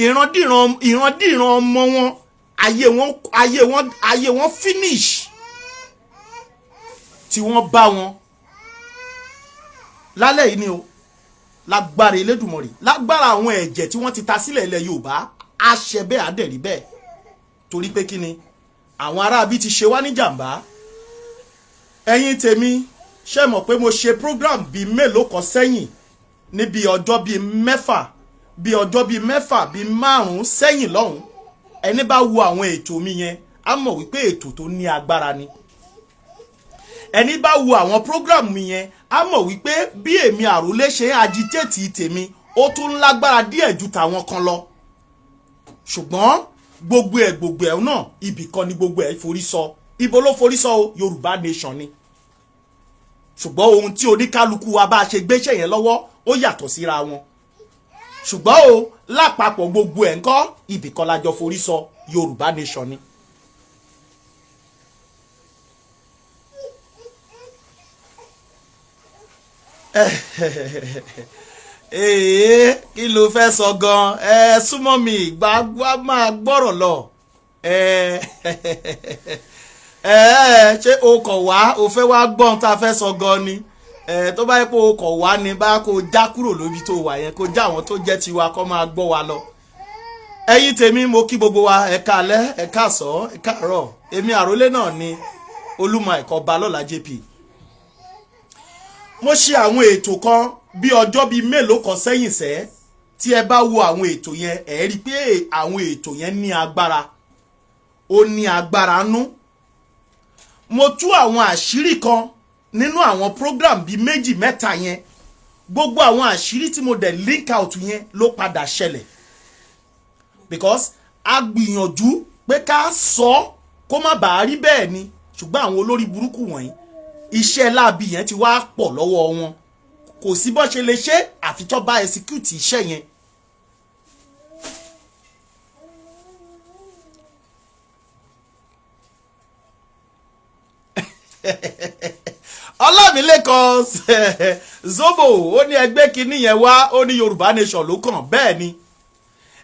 Ìrandíran, ìrandíran ọmọ wọn, ayé wọn, ayé wọn, ayé wọn finish tí wọ́n bá wọn lálẹ́ yìí ni o. Lágbára Elédùmarè, lágbára àwọn ẹ̀jẹ̀ tí wọ́n ti ta sílẹ̀ ilẹ̀ Yorùbá, á ṣe bẹ́ẹ̀, á dẹ̀ rí bẹ́ẹ̀. Torí pé kí ni? Àwọn aráabí ti ṣe wá ní jàǹbá. Ẹ̀yin tèmi, ṣe mọ̀ pé mo ṣe program bíi mélòó kan sẹ́yìn, níbi ọjọ́ bíi 6, bíi ọjọ́ bíi 6, bíi 5 sẹ́yìn lọ́hùn. Ẹni bá wo àwọn ètò mi yẹn á mọ̀ wípé ètò tó ní agbára ni. Ẹni bá wo àwọn program mi yẹn á mọ̀ wípé bí èmi àròlé ṣe ń agitate tèmi, ó tún lágbára díẹ̀ ju tàwọn kan lọ. Ṣùgbọ́n gbogbo ẹ̀, gbogbo ẹ̀ náà, ibì kan ni gbogbo ẹ̀ forí sọ. Ibo ló forí sọ o? Yorùbá Nation ni. Ṣùgbọ́n ohun tí oníkálukú wa bá ṣe gbéṣẹ́ yẹn lọ́wọ́, ó yàtọ̀ síra wọn. Ṣùgbọ́n o, lápapọ̀ gbogbo ẹ̀ ńkọ́, ibì kan la jọ forí sọ, Yorùbá Nation ni. Ee, kí ló fẹ́ sọ gan? Ẹ súnmọ́ mi, ìgbà máa gbọ́rọ̀ lọ. Ẹ ẹ, ṣé o kọ̀ wá, o fẹ́ wá gbọ́n tá a fẹ́ sọ gan ni? Ẹ tó bá yẹ pé o kọ̀ wá ni, bá kó já kúrò lóbi tó wà yẹn, kó já àwọn tó jẹ́ tiwa kó máa gbọ́ wa lọ. Ẹ̀yin tèmi, mo kí gbogbo wa, ẹ káalẹ́, ẹ káàsán, ẹ káàárọ̀. Èmi àrólé náà ni, Olúmọ ẹ̀kọ́ Balọ́lá JP. Mo ṣe àwọn ètò kan bí ọjọ́ bíi mélòó kan sẹ́yìn sẹ́. Tí ẹ bá wo àwọn ètò yẹn, ẹ rí i pé àwọn ètò yẹn ní agbára. Ó ní agbára nú. Mo tú àwọn àṣírí kan nínú àwọn program bíi méjì mẹ́ta yẹn. Gbogbo àwọn àṣírí tí mo dẹ̀ link out yẹn ló padà ṣẹlẹ̀, because a gbìyànjú pé ká sọ ọ́ kó má bàa rí bẹ́ẹ̀ ni, ṣùgbọ́n àwọn olórí burúkú wọ̀nyí, iṣẹ́ láabi yẹn ti wá pọ̀ lọ́wọ́ wọn. Kò sí bó ṣe lè ṣe àfi tó bá execute iṣẹ́ yẹn. Ọlámilẹ́kan Zobo, ó ní ẹgbẹ́ kínní yẹn wá, ó ní Yorùbá Nation ló kàn. Bẹ́ẹ̀ ni,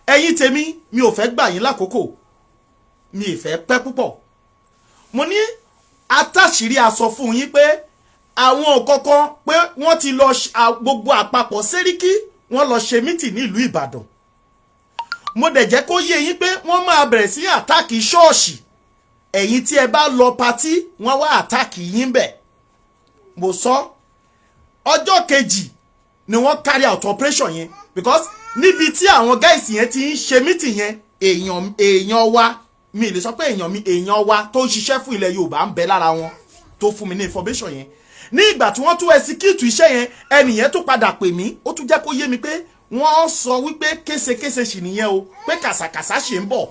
ẹ̀yin tèmi, mi ò fẹ́ gbà yín lákòókò, mi ì fẹ́ pẹ́ púpọ̀. Mo ní atáṣírí aṣọ fún yín pé àwọn kọ̀ọ̀kan pé wọ́n ti lọ gbogbo àpapọ̀ sẹ́ríkì, wọ́n lọ ṣe meeting ní ìlú Ìbàdàn. Mo dẹ̀ jẹ́ kó yé yín pé wọ́n máa bẹ̀rẹ̀ sí attack ṣọ́ọ̀ṣì. Ẹ̀yin tí ẹ bá lọ party, wọ́n wá attack yín bẹ̀. Mo sọ, ọjọ́ kejì ni wọ́n carry out operation yẹn, because níbi tí àwọn guys yẹn ti ń ṣe meeting yẹn, èèyàn wa, mi lè sọ pé èèyàn mi, èèyàn wa tó ń ṣiṣẹ́ fún ilẹ̀ Yorùbá ń bẹ lára wọn tó fún mi ní information yẹn. Ní ìgbà tí wọ́n tún execute iṣẹ́ yẹn, ẹnìyẹn tún padà pè mí, ó tún jẹ́ kó yé mi pé wọ́n sọ wípé késekése sì nìyẹn o, pé kàsàkàsà ṣì ń bọ̀.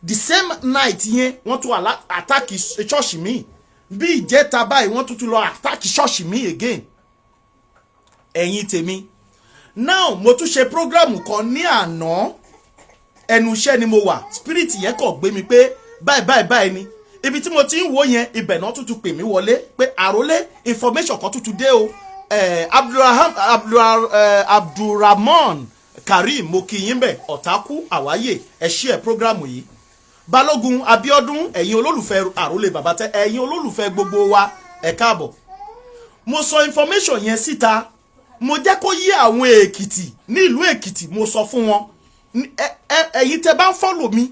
The same night yẹn, wọ́n tún attack ṣọ́ọ̀ṣì míì. Bí ìjẹta báyìí, wọ́n tún tún lọ attack ṣọ́ọ̀ṣì míì again. Ẹ̀yin tèmi, now mo tún ṣe program kan ní àná. Ẹnu iṣẹ́ ni mo wà, spirit yẹn kàn gbé mi pé báyìí báyìí báyìí ni. Ibi tí mo ti ń wò yẹn, ibẹ̀ náà tuntun pè mí wọlé pé àrólé, information kan tuntun dé o. Abdulrahman Karim, mo kí yín bẹ̀. Ọ̀tákù àwáyè, ẹ ṣí ẹ program yìí. Balógun Abiodun, ẹ̀yin olólùfẹ́ àrólé bàbá tẹ, ẹ̀yin olólùfẹ́ gbogbo wa, ẹ káàbọ̀. Mo sọ information yẹn síta, mo jẹ́ kó yé àwọn Èkìtì ní ìlú Èkìtì. Mo sọ fún wọn, ẹ̀yin tẹ́ bá ń follow mi,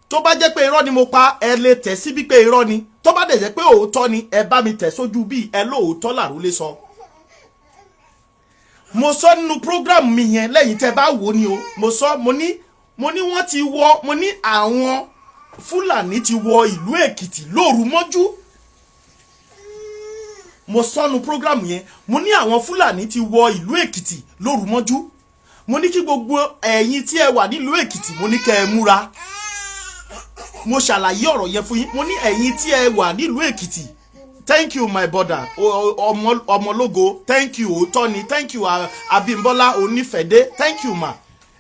tó bá jẹ́ pé irọ́ ni mo pa, ẹ lè tẹ̀ síbi pé irọ́ ni. Tó bá dẹ̀ jẹ́ pé òótọ́ ni, ẹ bá mi tẹ̀ sójú bí ẹ lóòótọ́ làrólé sọ. Mo sọ nínú program mi yẹn, lẹ́yìn tẹ́ bá wò ni o. Mo sọ, mo ní wọ́n ti wọ, mo ní àwọn Fúlàní ti wọ ìlú Èkìtì lóru mọ́jú. Mo sọ nínú program yẹn, mo ní àwọn Fúlàní ti wọ ìlú Èkìtì lóru mọ́jú. Mo ní kí gbogbo ẹ̀yin tí ẹ wà nílùú Èkìtì, mo ní kẹ́ ẹ múra. Mo ṣàlàyé ọ̀rọ̀ yẹn fún yín. Mo ní ẹ̀yin tí ẹ wà nílùú Èkìtì, thank you my brother, ọmọlógo, thank you. Òótọ́ ni, thank you. Abímbọ́lá Onífẹ̀dé, thank you ma,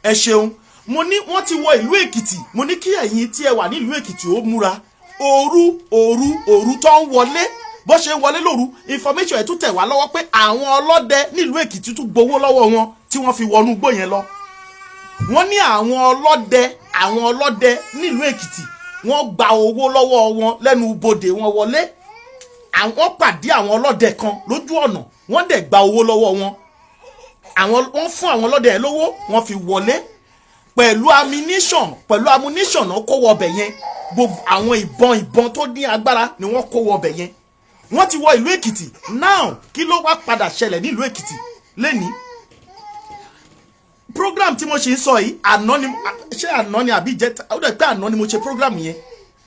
ẹ ṣeun. Mo ní wọ́n ti wọ ìlú Èkìtì. Mo ní kí ẹ̀yin tí ẹ wà nílùú Èkìtì ó múra. Òru òru òru tó ń wọlé, bó ṣe ń wọlé lóru, information ẹ̀ tún tẹ̀ wá lọ́wọ́ pé àwọn ọlọ́dẹ nílùú Èkìtì tún gbowó lọ́wọ́ wọn tí wọ́n fi wọnú igbó yẹn lọ. Wọ́n ní àwọn ọlọ́dẹ nílùú Èkìtì, wọ́n gba owó lọ́wọ́ wọn lẹ́nu bodè wọn wọlé. Àwọn pàdé àwọn ọlọ́dẹ kan lójú ọ̀nà, wọ́n dẹ̀ gba owó lọ́wọ́ wọn. Àwọn wọ́n fún àwọn ọlọ́dẹ yẹn lówó, wọ́n fi wọlé pẹ̀lú ammunition náà kó wọbẹ̀ yẹn. Gbogbo àwọn ìbọn tó ní agbára ni wọ́n kó wọbẹ̀ yẹn. Wọ́n ti wọ ìlú Èkìtì. Now, kí ló wá padà ṣẹlẹ̀ nílùú Èkìtì lẹ́ni? Program tí mo ṣe ń sọ yìí, àná ni. Ṣé àná ni àbí ìjẹta? Ó dẹ̀ pé àná ni mo ṣe program yẹn.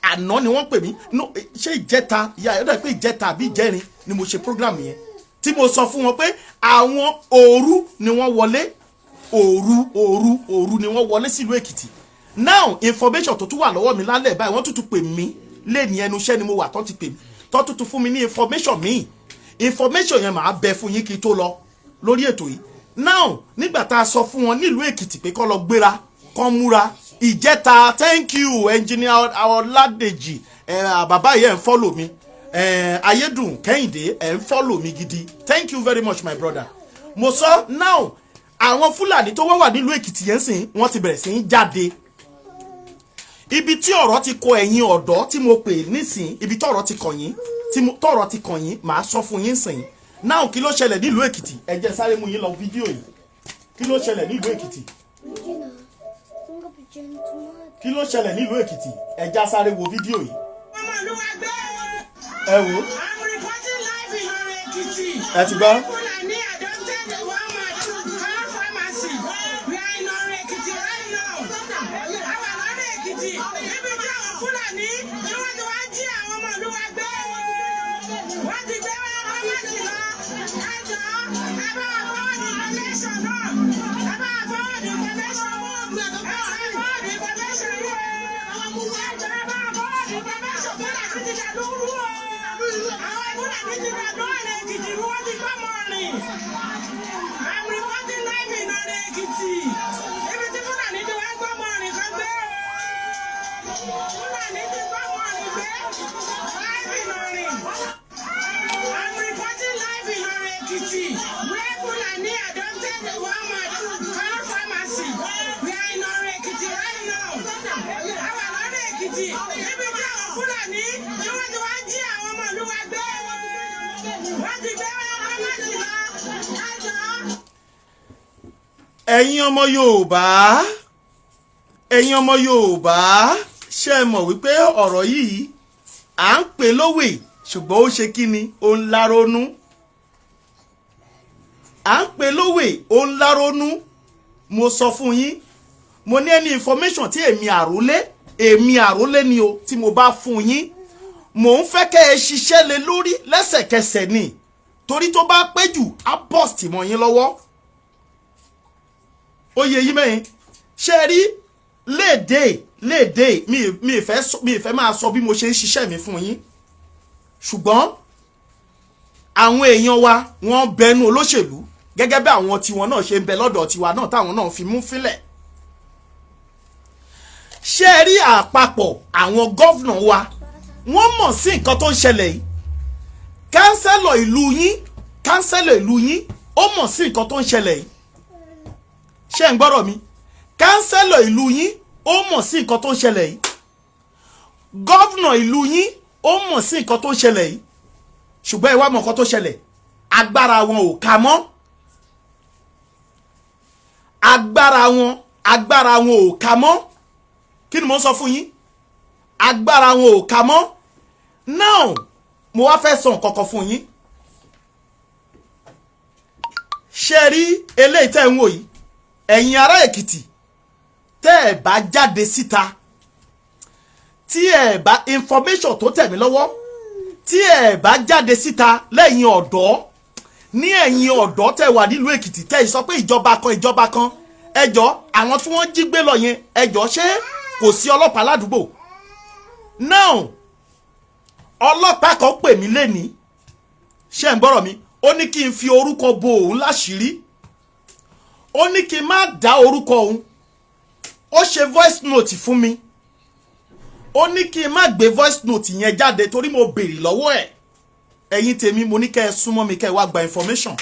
Àná ni wọ́n pè mí. No, ṣé ìjẹta ìyá? Ó dẹ̀ pé ìjẹta àbí ìjẹrin ni mo ṣe program yẹn tí mo sọ fún wọn pé àwọn òru ni wọ́n wọlé, òru òru òru ni wọ́n wọlé sílùú Èkìtì. Now, information tó tún wà lọ́wọ́ mi lálẹ́ báyìí, wọ́n tún pè mí lẹ́ni. Ẹnu iṣẹ́ ni mo wà tó ti pè mí, tó tún fún mi ní information míì. Information yẹn, màá bẹ fún yín kí n tó lọ lórí ètò yìí. Now, nígbà tá a sọ fún wọn nílùú Èkìtì pé kó lọ gbéra, kó múra ìjẹta, thank you engineer Ọládèjì. Ẹ bàbá yìí, ẹ ń follow mi. Ẹ Ayédùn Kẹ́hìndé, ẹ ń follow mi gidi. Thank you very much, my brother. Mo sọ, now àwọn Fúlàní tó wá wà nílùú Èkìtì yẹn sìn, wọ́n ti bẹ̀rẹ̀ sí í jáde. Ibi tí ọ̀rọ̀ ti kọ ẹ̀yin ọ̀dọ́ tí mo pè nísìn, ibi tí ọ̀rọ̀ ti kàn yín, tí tọ̀rọ̀ ti kàn yín, màá sọ fún yín sìn. Now, kí ló ṣẹlẹ̀ nílùú Èkìtì? Ẹ jẹ́ sáré mú yín lọ fídíò yìí. Kí ló ṣẹlẹ̀ nílùú Èkìtì? Kí ló ṣẹlẹ̀ nílùú Èkìtì? Ẹ já sáré wo fídíò yìí. Ẹ wò. I'm reporting live in Ore Ekiti. Ẹ ti gbọ́. Fulani adopted one man car pharmacy. We are in Ore Ekiti right now. Àwa lọ́rẹ̀ Èkìtì. Níbi tí àwọn Fúlàní Ekiti, where Fulani abducted a woman, Crown Pharmacy. We are in Ore Ekiti right now. Àwa lọ́rọ̀ Èkìtì, níbi tí àwọn Fúlàní tí wọ́n ti wá jí àwọn ọmọ ìlú wa gbé. Wọ́n ti gbé pharmacy lọ. Ẹ jọ̀ọ́. Ẹ̀yin ọmọ Yorùbá, ẹ̀yin ọmọ Yorùbá, ṣé ẹ mọ̀ wípé ọ̀rọ̀ yìí, à ń pè lówè, ṣùgbọ́n ó ṣe kí ni, ó ń láronú. À ń pè lówè, ó ń láronú. Mo sọ fún yín, mo ní ẹni information tí èmi àrólé, èmi àrólé ni o, tí mo bá fún yín, mò ń fẹ́ kẹ́ ẹ ṣiṣẹ́ lé lórí lẹ́sẹ̀kẹsẹ̀ ni, torí tó bá pẹ́ jù, á bust mọ́ yín lọ́wọ́. Ó yẹ yín mẹ́yìn. Ṣe rí léde léde, mi fẹ́ máa sọ bí mo ṣe ń ṣiṣẹ́ mi fún yín, ṣùgbọ́n àwọn èèyàn wa, wọ́n bẹnu olóṣèlú gẹ́gẹ́ bí àwọn tiwọn náà ṣe ń bẹ lọ́dọ̀ tiwa náà, táwọn náà fi mú fílẹ̀. Ṣé rí àpapọ̀ àwọn governor wa, wọ́n mọ̀ sí nǹkan tó ń ṣẹlẹ̀ yìí. Councillor ìlú yín, councillor ìlú yín, ó mọ̀ sí nǹkan tó ń ṣẹlẹ̀ yìí. Ṣé ń gbọ́rọ̀ mi? Councillor ìlú yín, ó mọ̀ sí nǹkan tó ń ṣẹlẹ̀ yìí. Governor ìlú yín, ó mọ̀ sí nǹkan tó ń ṣẹlẹ̀ yìí. Ṣùgbọ́n ẹ wá mọ̀ nǹkan tó ṣẹlẹ̀, agbára wọn ò ká mọ́. Agbára wọn ò ká mọ́. Kí ni mo ń sọ fún yín? Agbára wọn ò ká mọ́. Now, mo wá fẹ́ sọ nǹkan kan fún yín. Ṣe rí eléyìí tẹ́ ń wò yìí, ẹ̀yin ará Èkìtì, tẹ́ ẹ̀ bá jáde síta, tí ẹ̀ bá, information tó tẹ̀ mí lọ́wọ́, tí ẹ̀ bá jáde síta lẹ́yìn ọ̀dọ́, ní ẹ̀yin ọ̀dọ́ tẹ́ wà nílùú Èkìtì, tẹ́ ẹ sọ pé ìjọba kan, ìjọba kan, ẹjọ́, àwọn tí wọ́n jí gbé lọ yẹn, ẹjọ́, ṣé kò sí ọlọ́pàá ládùúgbò? Now, ọlọ́pàá kan pè mí lénìí. Ṣé ń gbọ́rọ̀ mi? Ó ní kí n fi orúkọ bo òun láṣìírí, ó ní kí n má dá orúkọ òun. Ó ṣe voice note fún mi, ó ní kí n má gbé voice note yẹn jáde torí mo béèrè lọ́wọ́ ẹ̀. Ẹ̀yin tèmi, mo ní kẹ́ ẹ súnmọ́ mi, kẹ́ ẹ wá gba information.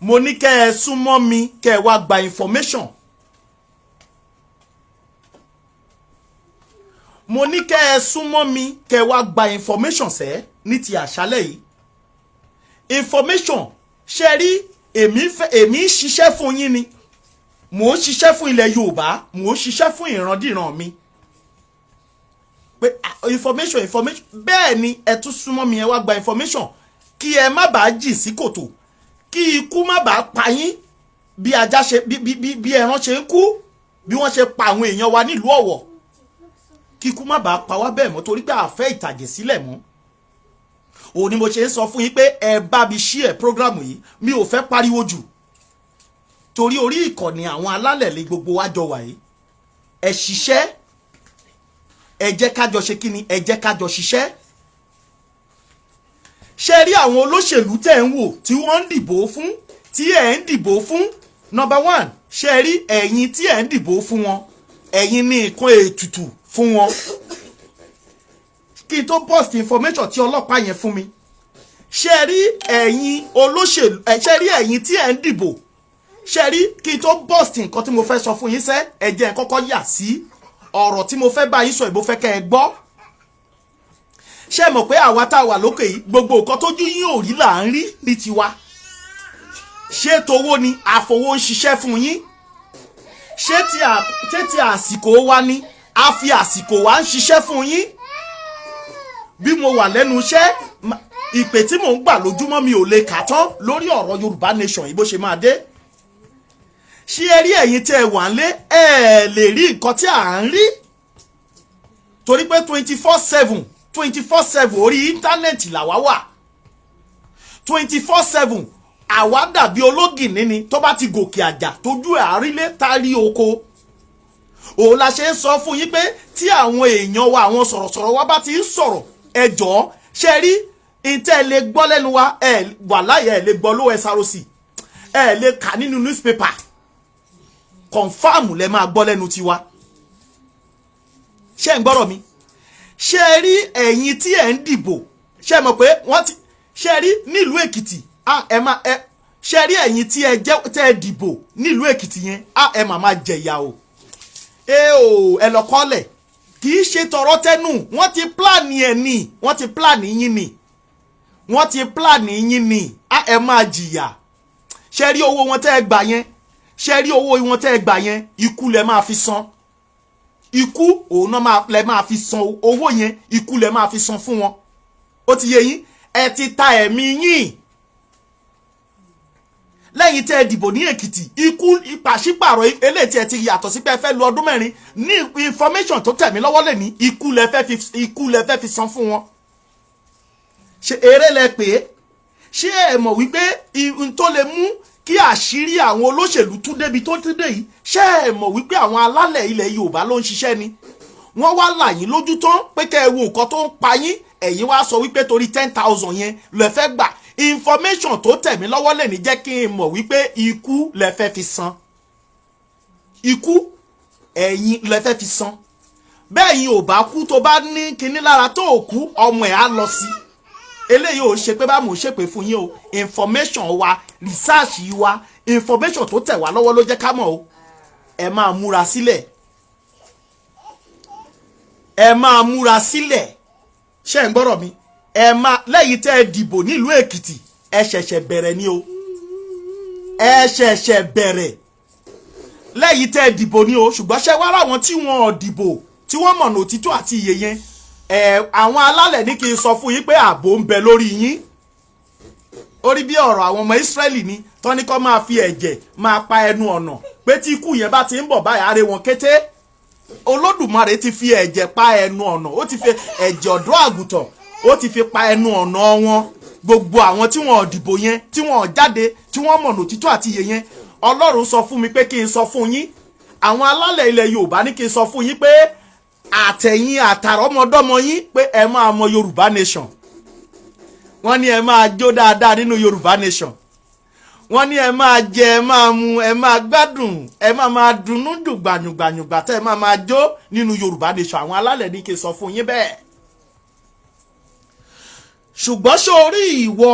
Mo ní kẹ́ ẹ súnmọ́ mi, kẹ́ ẹ wá gba information. Mo ní kẹ́ ẹ súnmọ́ mi, kẹ́ ẹ wá gba information sẹ́ ní ti àṣálẹ̀ yìí. Information, ṣe rí, èmi fẹ́, èmi ń ṣiṣẹ́ fún yín ni. Mò ń ṣiṣẹ́ fún ilẹ̀ Yorùbá, mò ń ṣiṣẹ́ fún ìrandíran mi pé information, information. Bẹ́ẹ̀ ni, ẹ tún súnmọ́ mi, ẹ wá gba information, kí ẹ má bàa jì sí kòtò, kí ikú má bàa pa yín bí ajá ṣe bí ẹran ṣe ń kú, bí wọ́n ṣe pa àwọn èèyàn wa nílùú Ọ̀wọ̀, kí ikú má bàa pa wá bẹ́ẹ̀ mọ́, torí pé a fẹ́ ìtàjẹ̀ sílẹ̀ mọ́. Òun ni mo ṣe ń sọ fún yín pé ẹ bá mi share program yìí. Mi ò fẹ́ pariwo jù torí orí ìkànnì àwọn alálẹ̀ lè gbogbo wa jọ wà yìí. Ẹ ṣiṣẹ́, ẹ jẹ́ kájọ ṣe kí ni, ẹ jẹ́ kájọ ṣiṣẹ́. Ṣe rí àwọn olóṣèlú tẹ̀ ń wò tí wọ́n ń dìbò fún, tí ẹ̀ ń dìbò fún, number one, ṣe rí ẹ̀yin tí ẹ̀ ń dìbò fún wọn, ẹ̀yin ní nǹkan ètùtù fún wọn. Kí n tó post information tí ọlọ́pàá yẹn fún mi, ṣe rí ẹ̀yin olóṣèlú ẹ̀, ṣe rí ẹ̀yin tí ẹ̀ ń dìbò, ṣe rí, kí n tó post nǹkan tí mo fẹ́ sọ fún yín sẹ́, ẹ jẹ́ n kọ́kọ́ yà sí ọ̀rọ̀ tí mo fẹ́ bá yín sọ. Ìbò fẹ́ kẹ́ ẹ gbọ́. Ṣé mọ̀ pé àwa tá a wà lókè yìí, gbogbo nǹkan tójú yín ò rí là ń rí ní tiwa. Ṣé towó ni àfowó ń ṣiṣẹ́ fún yín? Ṣé ti àsìkò wa ni a fi àsìkò wa ń ṣiṣẹ́ fún yín? Bí mo wà lẹ́nu iṣẹ́, ìpè tí mò ń gbà lójúmọ́, mi ò lè kà tán lórí ọ̀rọ̀ Yorùbá Nation yìí bó ṣe máa dé. Ṣé ẹ rí ẹ̀yin tẹ́ ẹ wà ń lé, ẹ lè rí nǹkan tí à ń rí, torí pé 24/7, 24/7, orí íńtánẹ́ẹ̀tì làwa wà 24/7. Àwa dàbí ológìní ni tó bá ti gòkè àjà, tójú ẹ̀ àrílé tárí oko. Òun la ṣe ń sọ fún yín pé tí àwọn èèyàn wa, àwọn sọ̀rọ̀sọ̀rọ̀ wa bá ti ń sọ̀rọ̀, ẹ jọ̀ọ́, ṣe rí ìtẹ́ ẹ lè gbọ́ lẹ́nu wa, ẹ wà láyé, ẹ lè gbọ́ lówó SRC, ẹ lè kà nínú newspaper, confirm lẹ máa gbọ́ lẹ́nu tiwa. Ṣé ń gbọ́rọ̀ mi? Ṣé ẹ rí ẹ̀yin tí ẹ̀ ń dìbò, ṣé ẹ mọ̀ pé wọ́n ti Ṣe rí nílùú Èkìtì, ẹ má ẹ ṣe rí ẹ̀yin tí ẹ jẹ́ tẹ́ ẹ dìbò nílùú Èkìtì yẹn, ẹ má má jẹ̀yà o. Ẹ o, ẹ lọ kọ́lẹ̀. Kì í ṣe tọ̀rọ̀ tẹnu, wọ́n ti plan ẹ̀ ní, wọ́n ti plan yín ni, wọ́n ti plan yín ni. Ẹ máa jìyà. Ṣe rí owó wọn tẹ́ ẹ gbà yẹn, ṣe rí owó wọn tẹ́ ẹ gbà yẹn, ikú lẹ máa fi san. Ikú òun náà lẹ máa fi san owó yẹn, ikú lẹ máa fi san fún wọn. Ó ti yé yín, ẹ ti ta ẹ̀mí yín lẹ́yìn tẹ́ ẹ dìbò ní Èkìtì. Ikú ìpàṣípàrọ̀ eléyìí tí ẹ ti yàtọ̀ sí pé ẹ fẹ́ lu ọdún 4 ní information tó tẹ̀ mí lọ́wọ́ lè ní ikú lẹ fẹ́ fi san fún wọn. Ṣe eré lẹ pè é? Ṣé ẹ mọ̀ wípé n tó lè mú kí àṣírí àwọn olóṣèlú tún débi tó tún dé yìí, ṣé ẹ mọ̀ wípé àwọn alálẹ̀ ilẹ̀ Yorùbá ló ń ṣiṣẹ́ ni? Wọ́n wá là yín lójú tán pé kẹ́ ẹ wo nǹkan tó ń pa yín, ẹ̀yin wá sọ wípé torí 10,000 yẹn lẹ fẹ́ gbà. Information tó tẹ̀ mí lọ́wọ́ lè ní jẹ́ kí n mọ̀ wípé ikú lẹ fẹ́ fi san, ikú ẹ̀yin lẹ fẹ́ fi san. Bẹ́ẹ̀ yín ò bá kú, tó bá ní kinní lára tó ò kú, ọmọ ẹ̀ á lọ sí. Eléyìí ò ṣe pé bá mò ń ṣèpè fún yín o. Information wa, research wa, information tó tẹ̀ wá lọ́wọ́ ló jẹ́ ká mọ̀ o. Ẹ máa múra sílẹ̀, ẹ máa múra sílẹ̀. Ṣé ń gbọ́rọ̀ mi? Ẹ máa lẹ́yìn tẹ́ ẹ dìbò nílùú Èkìtì, ẹ ṣẹ̀ṣẹ̀ bẹ̀rẹ̀ ni o, ẹ ṣẹ̀ṣẹ̀ bẹ̀rẹ̀ lẹ́yìn tẹ́ ẹ dìbò ni o. Ṣùgbọ́n ṣé wá ráwọn tí wọ́n ò dìbò, tí wọ́n mọ̀nà òtítọ́ àti iye yẹn, ẹ àwọn alálẹ̀ ní kí n sọ fún yín pé ààbò ń bẹ lórí yín. Ó rí bí ọ̀rọ̀ àwọn ọmọ Ísírẹ́lì ni tọ́ni kọ́ máa fi ẹ̀jẹ̀ máa pa ẹnu ọ̀nà, pé tí ikú yẹn bá ti ń bọ̀ báyìí, aré wọn kété. Olódùmarè ti fi ẹ̀jẹ̀ pa ẹnu ọ̀nà, ó ti fi ẹ̀jẹ̀ ọ̀dọ́ àgùntàn, ó ti fi pa ẹnu ọ̀nà wọn. Gbogbo àwọn tí wọn ò dìbò yẹn, tí wọn ò jáde, tí wọ́n mọ̀nà òtítọ́ àti iye yẹn, Ọlọ́run sọ fún mi pé kí n sọ fún yín, àwọn alálẹ̀ ilẹ̀ Yorùbá ní kí n sọ fún yín pé àtẹ̀yìn àtàrọ́mọdọ́mọ yín, pé ẹ máa mọ Yorùbá nation. Wọ́n ní ẹ máa jó dáadáa nínú Yorùbá nation. Wọ́n ní ẹ máa jẹ, ẹ máa mu, ẹ máa gbádùn, ẹ máa máa dunnú dùgbànyùgbànyùgbà tẹ́ ẹ máa máa jó nínú Yorùbá nation. Àwọn alálẹ̀ ní kí n sọ fún yín bẹ́ẹ̀. Ṣùgbọ́n sórí ìwọ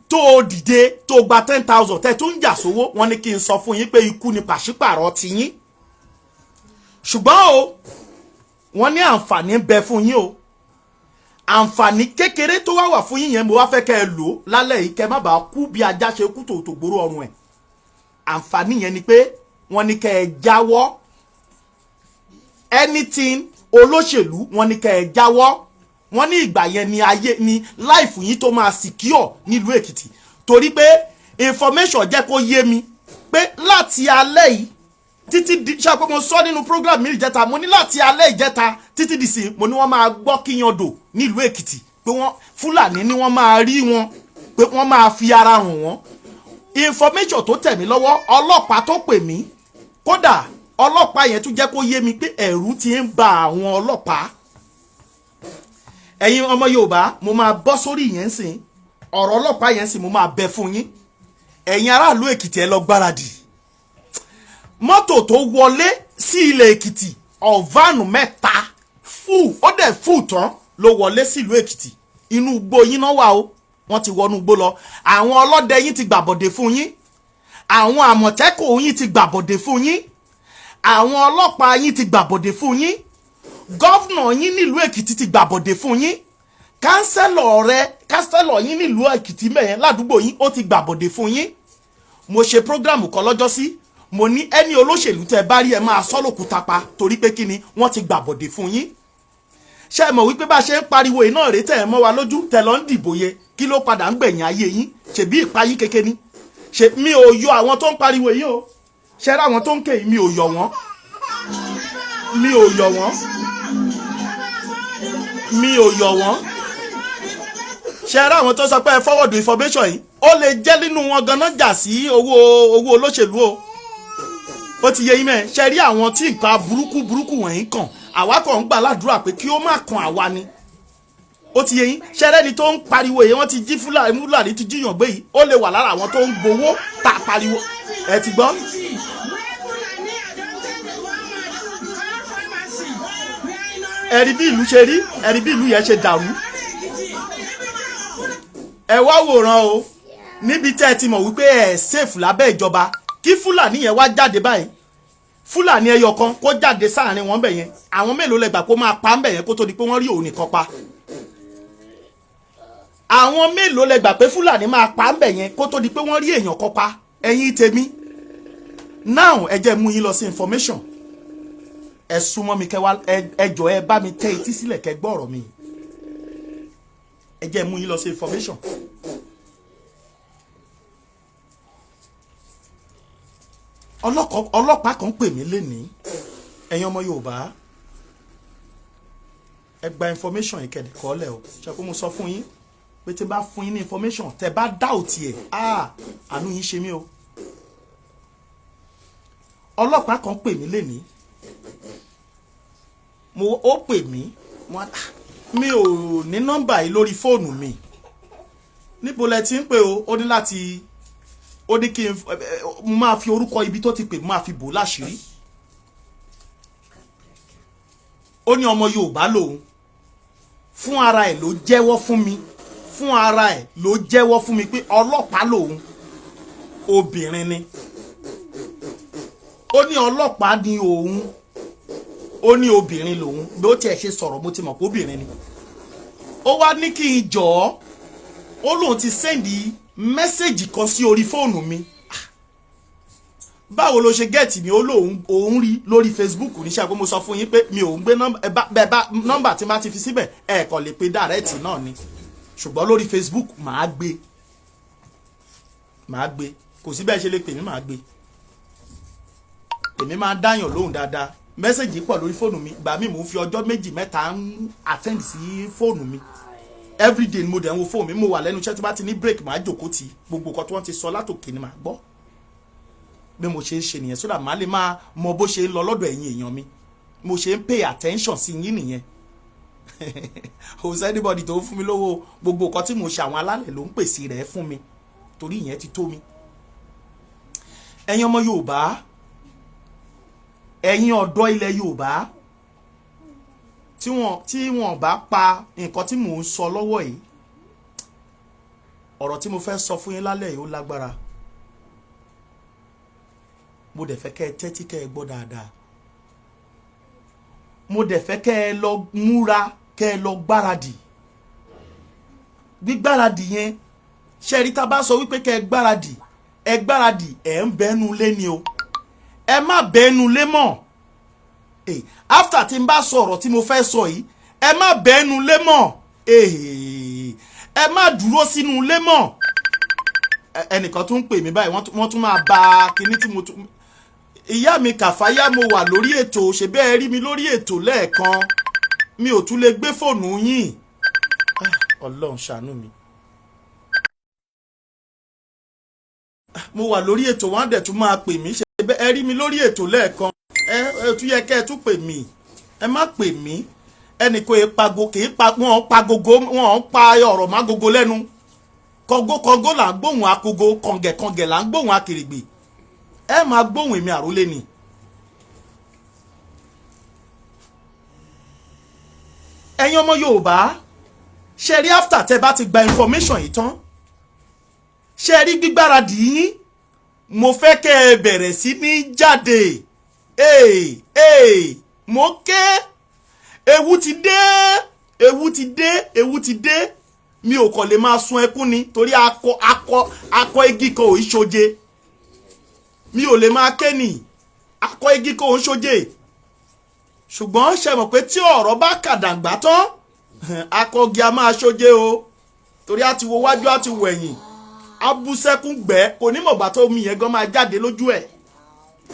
tó o dìde tó o gba 10,000 tẹ́ tó ń jà sówó, wọ́n ní kí n sọ fún yín pé ikú ni pàṣípàrọ̀ ti yín. Ṣùgbọ́n o, wọ́n ní àǹfààní ń bẹ fún yín o. Àǹfààní kékeré tó wá wà fún yín yẹn, mo wá fẹ́ kẹ́ ẹ lò lálẹ́ yìí, kẹ́ má bàa kú bí ajá ṣe kú tòótò gbóró ọrùn ẹ̀. Àǹfààní yẹn ni pé wọ́n ní kẹ́ ẹ jáwọ́ anything olóṣèlú, wọ́n ní kẹ́ ẹ jáwọ́. Wọ́n ní ìgbà yẹn ni ayé ni life yín tó máa secure nílùú Èkìtì, torí pé information jẹ́ kó yé mi pé láti alẹ́ yìí títí di ṣe àpò, mo sọ nínú program mi ìjẹta, mo ní láti alẹ́ ìjẹta títí di sí, mo ní wọ́n máa gbọ́ kíyandò nílùú Èkìtì, pé wọ́n Fúlàní ni wọ́n máa rí wọn, pé wọ́n máa fi ara hàn wọ́n. Information tó tẹ̀ mí lọ́wọ́, ọlọ́pàá tó pè mí, kódà ọlọ́pàá yẹn tún jẹ́ kó yé mi pé ẹ̀rù ti ń ba àwọn ọlọ́pàá. Ẹ̀yin ọmọ Yorùbá, mo máa bọ́ sórí yẹn sìn, ọ̀rọ̀ ọlọ́pàá yẹn sìn, mo máa bẹ fún yín. Ẹ̀yin aráàlú Èkìtì, ẹ lọ gbáradì. Mọ́tò tó wọlé sí ilẹ̀ Èkìtì, ọ̀vánù 3 fù, ó dẹ̀ fù tán ló wọlé sílùú Èkìtì. Inú igbó yín náà wà o, wọ́n ti wọnú igbó lọ. Àwọn ọlọ́dẹ yín ti gbàbọ̀dé fún yín, àwọn àmọ̀tẹ́kùn yín ti gbàbọ̀dé fún yín, àwọn ọlọ́pàá yín ti gbàbọ̀dé fún yín, governor yín nílùú Èkìtì ti gbàbọ̀dé fún yín, councillor rẹ, councillor yín nílùú Èkìtì mẹ́yẹn ládùúgbò yín, ó ti gbàbọ̀dé fún yín. Mo ṣe program kan lọ́jọ́sí, mo ní ẹni olóṣèlú tẹ bá rí, ẹ máa sọ́ lòkúta pa, torí pé kí ni? Wọ́n ti gbàbọ̀dé fún yín. Ṣé ẹ mọ̀ wípé bá a ṣe ń pariwo iná rèé tẹ̀ ẹ́ mọ́ wa lójú tẹ̀ lọ́ ń dìbò yẹ, kí ló padà ń gbẹ̀yìn ayé yín? Ṣèbí ìpayín kéke ni. Ṣe mi ò yọ àwọn tó ń pariwo yìí o. Ṣe rá àwọn tó ń ké yìí, mi ò yọ wọ́n, mi ò yọ wọ́n, mi ò yọ wọ́n. Ṣe rá àwọn tó sọ pé ẹ forward information yìí, ó lè jẹ́ nínú wọn ganan jà sí owó olóṣèlú o. Ó ti yé yín mẹ́. Ṣe rí àwọn tí nǹkan burúkú burúkú wọ̀nyí kàn, àwa kàn ń gbà ládùúrà pé kí ó má kan àwa ni. Ó ti yé yín. Ṣẹrẹ́ni tó ń pariwo yìí, wọ́n ti jí Fúlàní, Fúlàní ti jíyàn gbé yìí, ó lè wà lára àwọn tó ń gbowó tá a pariwo. Ẹ ti gbọ́. Ẹ̀rí bí ìlú ṣe rí, ẹ̀rí bí ìlú yẹn ṣe dàrú. Ẹ wá wòran o, níbi tẹ́ ẹ ti mọ̀ wípé ẹ safe lábẹ́ ìjọba, kí Fúlàní yẹn wá jáde báyìí, Fúlàní ẹyọ kan kó jáde sáàrin wọn bẹ̀ yẹn, àwọn mélòó lẹ gbà kó máa pa ń bẹ̀ yẹn kó tó di pé wọ́n rí òun nìkan pa? Àwọn mélòó lẹ gbà pé Fúlàní máa pa ń bẹ̀ yẹn kó tó di pé wọ́n rí èèyàn kan pa? Ẹ̀yin tèmi, now ẹ jẹ́ mú yín lọ sí information. Ẹ súnmọ́ mi kẹ́ wá, ẹ jọ̀ọ́, ẹ bá mi tẹ́ etí sílẹ̀ kẹ́ gbọ́ ọ̀rọ̀ mi. Ẹ jẹ́ mú yín lọ sí information. Ọlọ́pàá kan pè mí lénìí. Ẹ̀yin ọmọ Yorùbá, ẹ gba information yìí kẹ̀dẹ̀ kọ́lẹ̀ o. Ṣe kó mo sọ fún yín pé tí n bá fún yín ní information, tẹ bá doubt ẹ̀, ah, àánú yín ṣe mí o. Ọlọ́pàá kan pè mí lénìí. Mo ó pè mí, mo á, mi ò ní nọ́mbà yìí lórí fóònù mi, níbo lẹ ti ń pè o? Ó ní láti, ó ní kí n máa fi orúkọ ibi tó ti pè, máa fi bò láṣìírí. Ó ní ọmọ Yorùbá lòun. Fún ara ẹ̀ ló jẹ́wọ́ fún mi, fún ara ẹ̀ ló jẹ́wọ́ fún mi pé ọlọ́pàá lòun. Obìnrin ni. Ó ní ọlọ́pàá ni òun, ó ní obìnrin lòun. Bí ó tiẹ̀ ṣe sọ̀rọ̀, mo ti mọ̀ pé obìnrin ni. Ó wá ní kí n jọ̀ọ́, ó lóun ti send message kan sí orí fóònù mi. Báwo ló ṣe get mi? Ó lóun òun rí lórí Facebook. Níṣẹ́ pé mo sọ fún yín pé mi ò ń gbé nọ́mbà tí má ti fi síbẹ̀, ẹ kàn lè pe direct náà ni, ṣùgbọ́n lórí Facebook màá gbé, màá gbé. Kò sí bẹ́ẹ̀ ṣe lè pè mí, màá gbé. Èmi máa ń dáyàn lóhùn dáadáa. Message pọ̀ lórí fóònù mi. Ìgbà míì, mò ń fi ọjọ́ 2, 3 ń attend sí fóònù mi. Everyday ni mo dẹ̀ ń wo fóònù mi. Mo wà lẹ́nu iṣẹ́, tí bá ti ní break, màá jòkó ti gbogbo nǹkan tí wọ́n ti sọ látòkè ni màá gbọ́. Bí mo ṣe ń ṣe nìyẹn, so that màá lè máa mọ bó ṣe ń lọ lọ́dọ̀ ẹ̀yin èèyàn mi. Mo ṣe ń pay attention sí yín nìyẹn. Kò sí anybody tó ń fún mi lówó. Gbogbo nǹkan tí mo ṣe, àwọn alálẹ̀ ló ń pèsè rẹ̀ fún mi, torí ìyẹn ti tó mi. Ẹ̀yin ọmọ Yorùbá, ẹ̀yin ọ̀dọ́ ilẹ̀ Yorùbá, tí wọ́n bá pa nǹkan tí mò ń sọ lọ́wọ́ yìí, ọ̀rọ̀ tí mo fẹ́ sọ fún yín lálẹ́ yìí, ó lágbára. Mo dẹ̀ fẹ́ kẹ́ ẹ tẹ́tí, kẹ́ ẹ gbọ́ dáadáa. Mo dẹ̀ fẹ́ kẹ́ ẹ lọ múra, kẹ́ ẹ lọ gbáradì. Gbígbáradì yẹn, ṣe rí, tá a bá sọ wípé kẹ́ ẹ gbáradì, ẹ gbáradì, ẹ̀ ń bẹ́nu lé ni o. Ẹ má bẹ́nu lé mọ́. After tí n bá sọ ọ̀rọ̀ tí mo fẹ́ sọ yìí, ẹ má bẹ́nu lé mọ́, ẹ má dúró sínú lé mọ́. Ẹnìkan tún ń pè mí báyìí, wọ́n tún máa ba kinní tí mo tún. Ìyá mi Kàfáyá, mo wà lórí ètò. Ṣe bẹ́ẹ̀ rí mi lórí ètò lẹ́ẹ̀kan? Mi ò tún lè gbé fóònù yín. Ọlọ́run ṣàánú mi. Mo wà lórí ètò, wọn á dẹ̀ tún máa pè mí. Ṣe bẹ́ẹ̀ rí mi lórí ètò lẹ́ẹ̀kan? Ẹ tún yẹ kẹ́ ẹ tún pè mí. Ẹ má pè mí. Ẹnì kò pago kì í pa, wọn pa gogo, wọn pa ọ̀rọ̀ má gogo lẹ́nu. Kọgókọgó là ń gbóhùn akogo, kọ̀ǹgẹ̀kọ̀ǹgẹ̀ là ń gbóhùn akèrègbè. Ẹ máa gbóhùn èmi àrólé ni. Ẹ̀yin ọmọ Yorùbá, ṣe rí, after tẹ́ bá ti gba information yìí tán, ṣe rí gbígbáradì yín, mo fẹ́ kẹ́ ẹ bẹ̀rẹ̀ sí ní jáde. Ee ee, mo ké, ewu ti dé, ewu ti dé, ewu ti dé. Mi ò kàn lè máa sun ẹkún ni, torí akọ igi kan ò í ṣoje. Mi ò lè máa ké ni, akọ igi kan ò ń ṣoje. Ṣùgbọ́n ṣe mọ̀ pé tí ọ̀rọ̀ bá kàdàǹgbà tán, akọgi a máa ṣoje o, torí a ti wo wájú, a ti wò ẹ̀yìn, abúsẹ́kún gbẹ́, kò ní mọ̀gbà tó omi yẹn gan máa jáde lójú ẹ̀.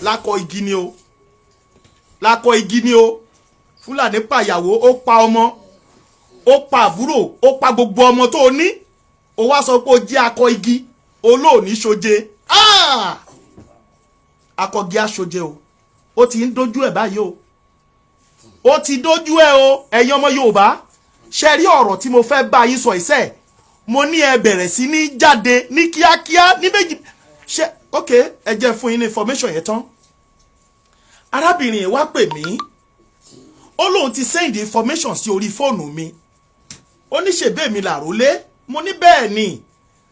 Lákọ igi ni o, lákọ igi ni o. Fúlàní pàyàwó, ó pa ọmọ, ó pa àbúrò, ó pa gbogbo ọmọ tó o ní. Ó wá sọ pé ó jẹ́ akọ igi, olóòní ṣoje. Ah! Akọgi aṣoje o. Ó ti ń dojú ẹ̀ báyìí o, ó ti dojú ẹ̀ o. Ẹ̀yin ọmọ Yorùbá, ṣe rí ọ̀rọ̀ tí mo fẹ́ bá yín sọ ìṣe, mo ní ẹ bẹ̀rẹ̀ sí ní jáde ní kíákíá ní méjì. Ṣe ok, ẹ jẹ́ fún yín ní information yẹn tán. Arábìnrin yẹn wá pè mí, ó lóun ti send information sí orí fóònù mi. Ó ní ṣèbé mi làrólé. Mo ní bẹ́ẹ̀ ni,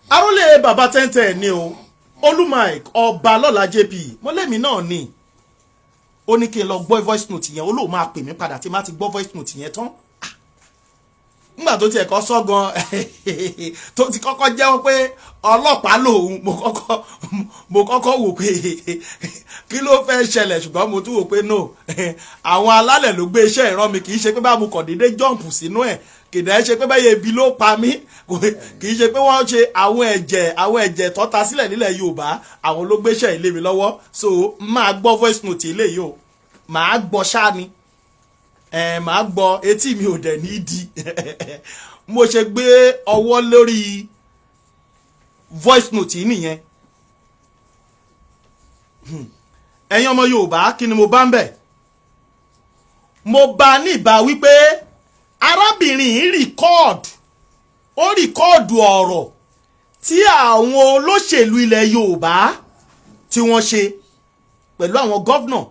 arólé bàbá tẹ́ntẹ́ ni o, Olúmike ọba lọ́la JP. Mo lémi náà ni. Ó ní kí n lọ gbọ́ voice note yẹn, ó lóun máa pè mí padà tí má ti gbọ́ voice note yẹn tán. Nígbà tó tiẹ̀ kọ́ sọ́ gan, tó ti kọ́kọ́ jẹ́wọ́ pé ọlọ́pàá lòun, mo kọ́kọ́ wò pé kí ló fẹ́ ṣẹlẹ̀, ṣùgbọ́n mo tún wò pé no, àwọn alálẹ̀ ló gbé iṣẹ́ ìran mi. Kì í ṣe pé bá mo kàn déédéé jump sínú ẹ̀, kì í dẹ́ ṣe pé báyẹn ibi ló pa mí, kì í ṣe pé wọ́n ṣe àwọn ẹ̀jẹ̀ tọ́ta sílẹ̀ nílẹ̀ Yorùbá, àwọn ló gbéṣẹ́ ilé mi lọ́wọ́. So máa gbọ́ voice note eléyìí o, máa gbọ́ ṣáá ni ẹ máa gbọ́, etí mi ò dẹ̀ ní di. Mo ṣe gbé ọwọ́ lórí voice note yìí nìyẹn. Ẹ̀yin ọmọ Yorùbá, kí ni mo bá ń bẹ̀? Mo bá ní ìbá wípé arábìnrin yìí record, ó record ọ̀rọ̀ tí àwọn olóṣèlú ilẹ̀ Yorùbá tí wọ́n ṣe pẹ̀lú àwọn governor,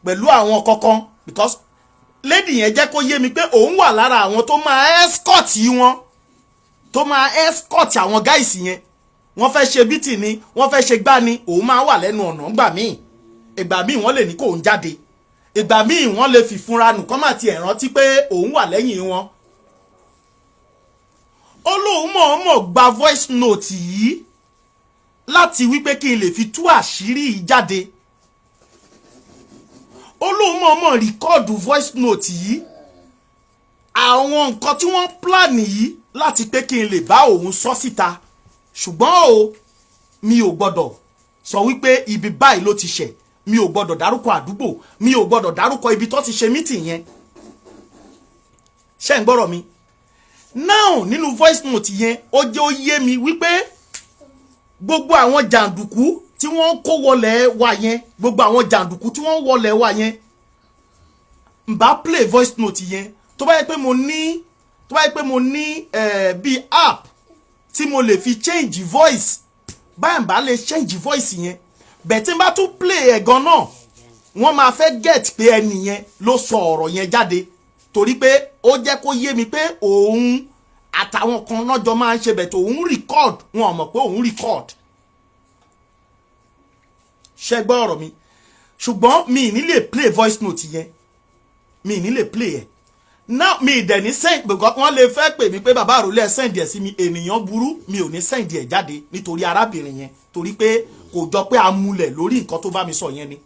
pẹ̀lú àwọn kankan, because lady yẹn jẹ́ kó yé mi pé òun wà lára àwọn tó máa escort wọn, tó máa escort àwọn guys yẹn. Wọ́n fẹ́ ṣe meeting ni, wọ́n fẹ́ ṣe gbá ni, òun máa wà lẹ́nu ọ̀nà ńgbà míì. Ìgbà míì wọ́n lè ní kóun jáde, ìgbà míì wọ́n lè fi fúnra nù kọ́ máa tiẹ̀ rántí pé òun wà lẹ́yìn wọn. Ó lóun mọ̀ọ́mọ̀ gba voice note yìí láti wípé kí n lè fi tú àṣírí yìí jáde. Ó lóun mọ̀ọ́mọ̀ record voice note yìí, àwọn nǹkan tí wọ́n plan yìí, láti pé kí n lè bá òun sọ síta, ṣùgbọ́n o mi ò gbọ́dọ̀ sọ wípé ibi báyìí ló ti ṣẹ̀, mi ò gbọ́dọ̀ dárúkọ àdúgbò, mi ò gbọ́dọ̀ dárúkọ ibi tó ti ṣe meeting yẹn. Ṣé ń gbọ́rọ̀ mi now? Nínú voice note yẹn, ó jẹ́ ó yé mi wípé gbogbo àwọn jàǹdùkú tí wọ́n kó wọlé wa yẹn, gbogbo àwọn jàǹdùkú tí wọ́n wọlé wa yẹn, n bá play voice note yẹn, tó bá yẹ pé mo ní bíi app tí mo lè fi change voice báyìí, n bá lè change voice yẹn bẹ́ẹ̀. Tí n bá tún play ẹ̀ gan náà, wọ́n máa fẹ́ get pé ẹni yẹn ló sọ ọ̀rọ̀ yẹn jáde, torí pé ó jẹ́ kó yé mi pé òun àtàwọn kan lọ́jọ́ máa ń ṣe bẹ̀ tó òun record, wọn ò mọ̀ pé òun record. Ṣe gbọ́ ọ̀rọ̀ mi? Ṣùgbọ́n mi ì ní lè play voice note yẹn, mi ì ní lè play ẹ̀ now, mi ì dẹ̀ ní send, because wọ́n lè fẹ́ pè mí pé bàbá àròlé ẹ̀ send ẹ̀ sí mi. Ènìyàn burú, mi ò ní send ẹ̀ jáde nítorí arábìnrin yẹn, torí pé kò jọ pé a múlẹ̀ lórí nǹkan tó bá mi sọ yẹn ni.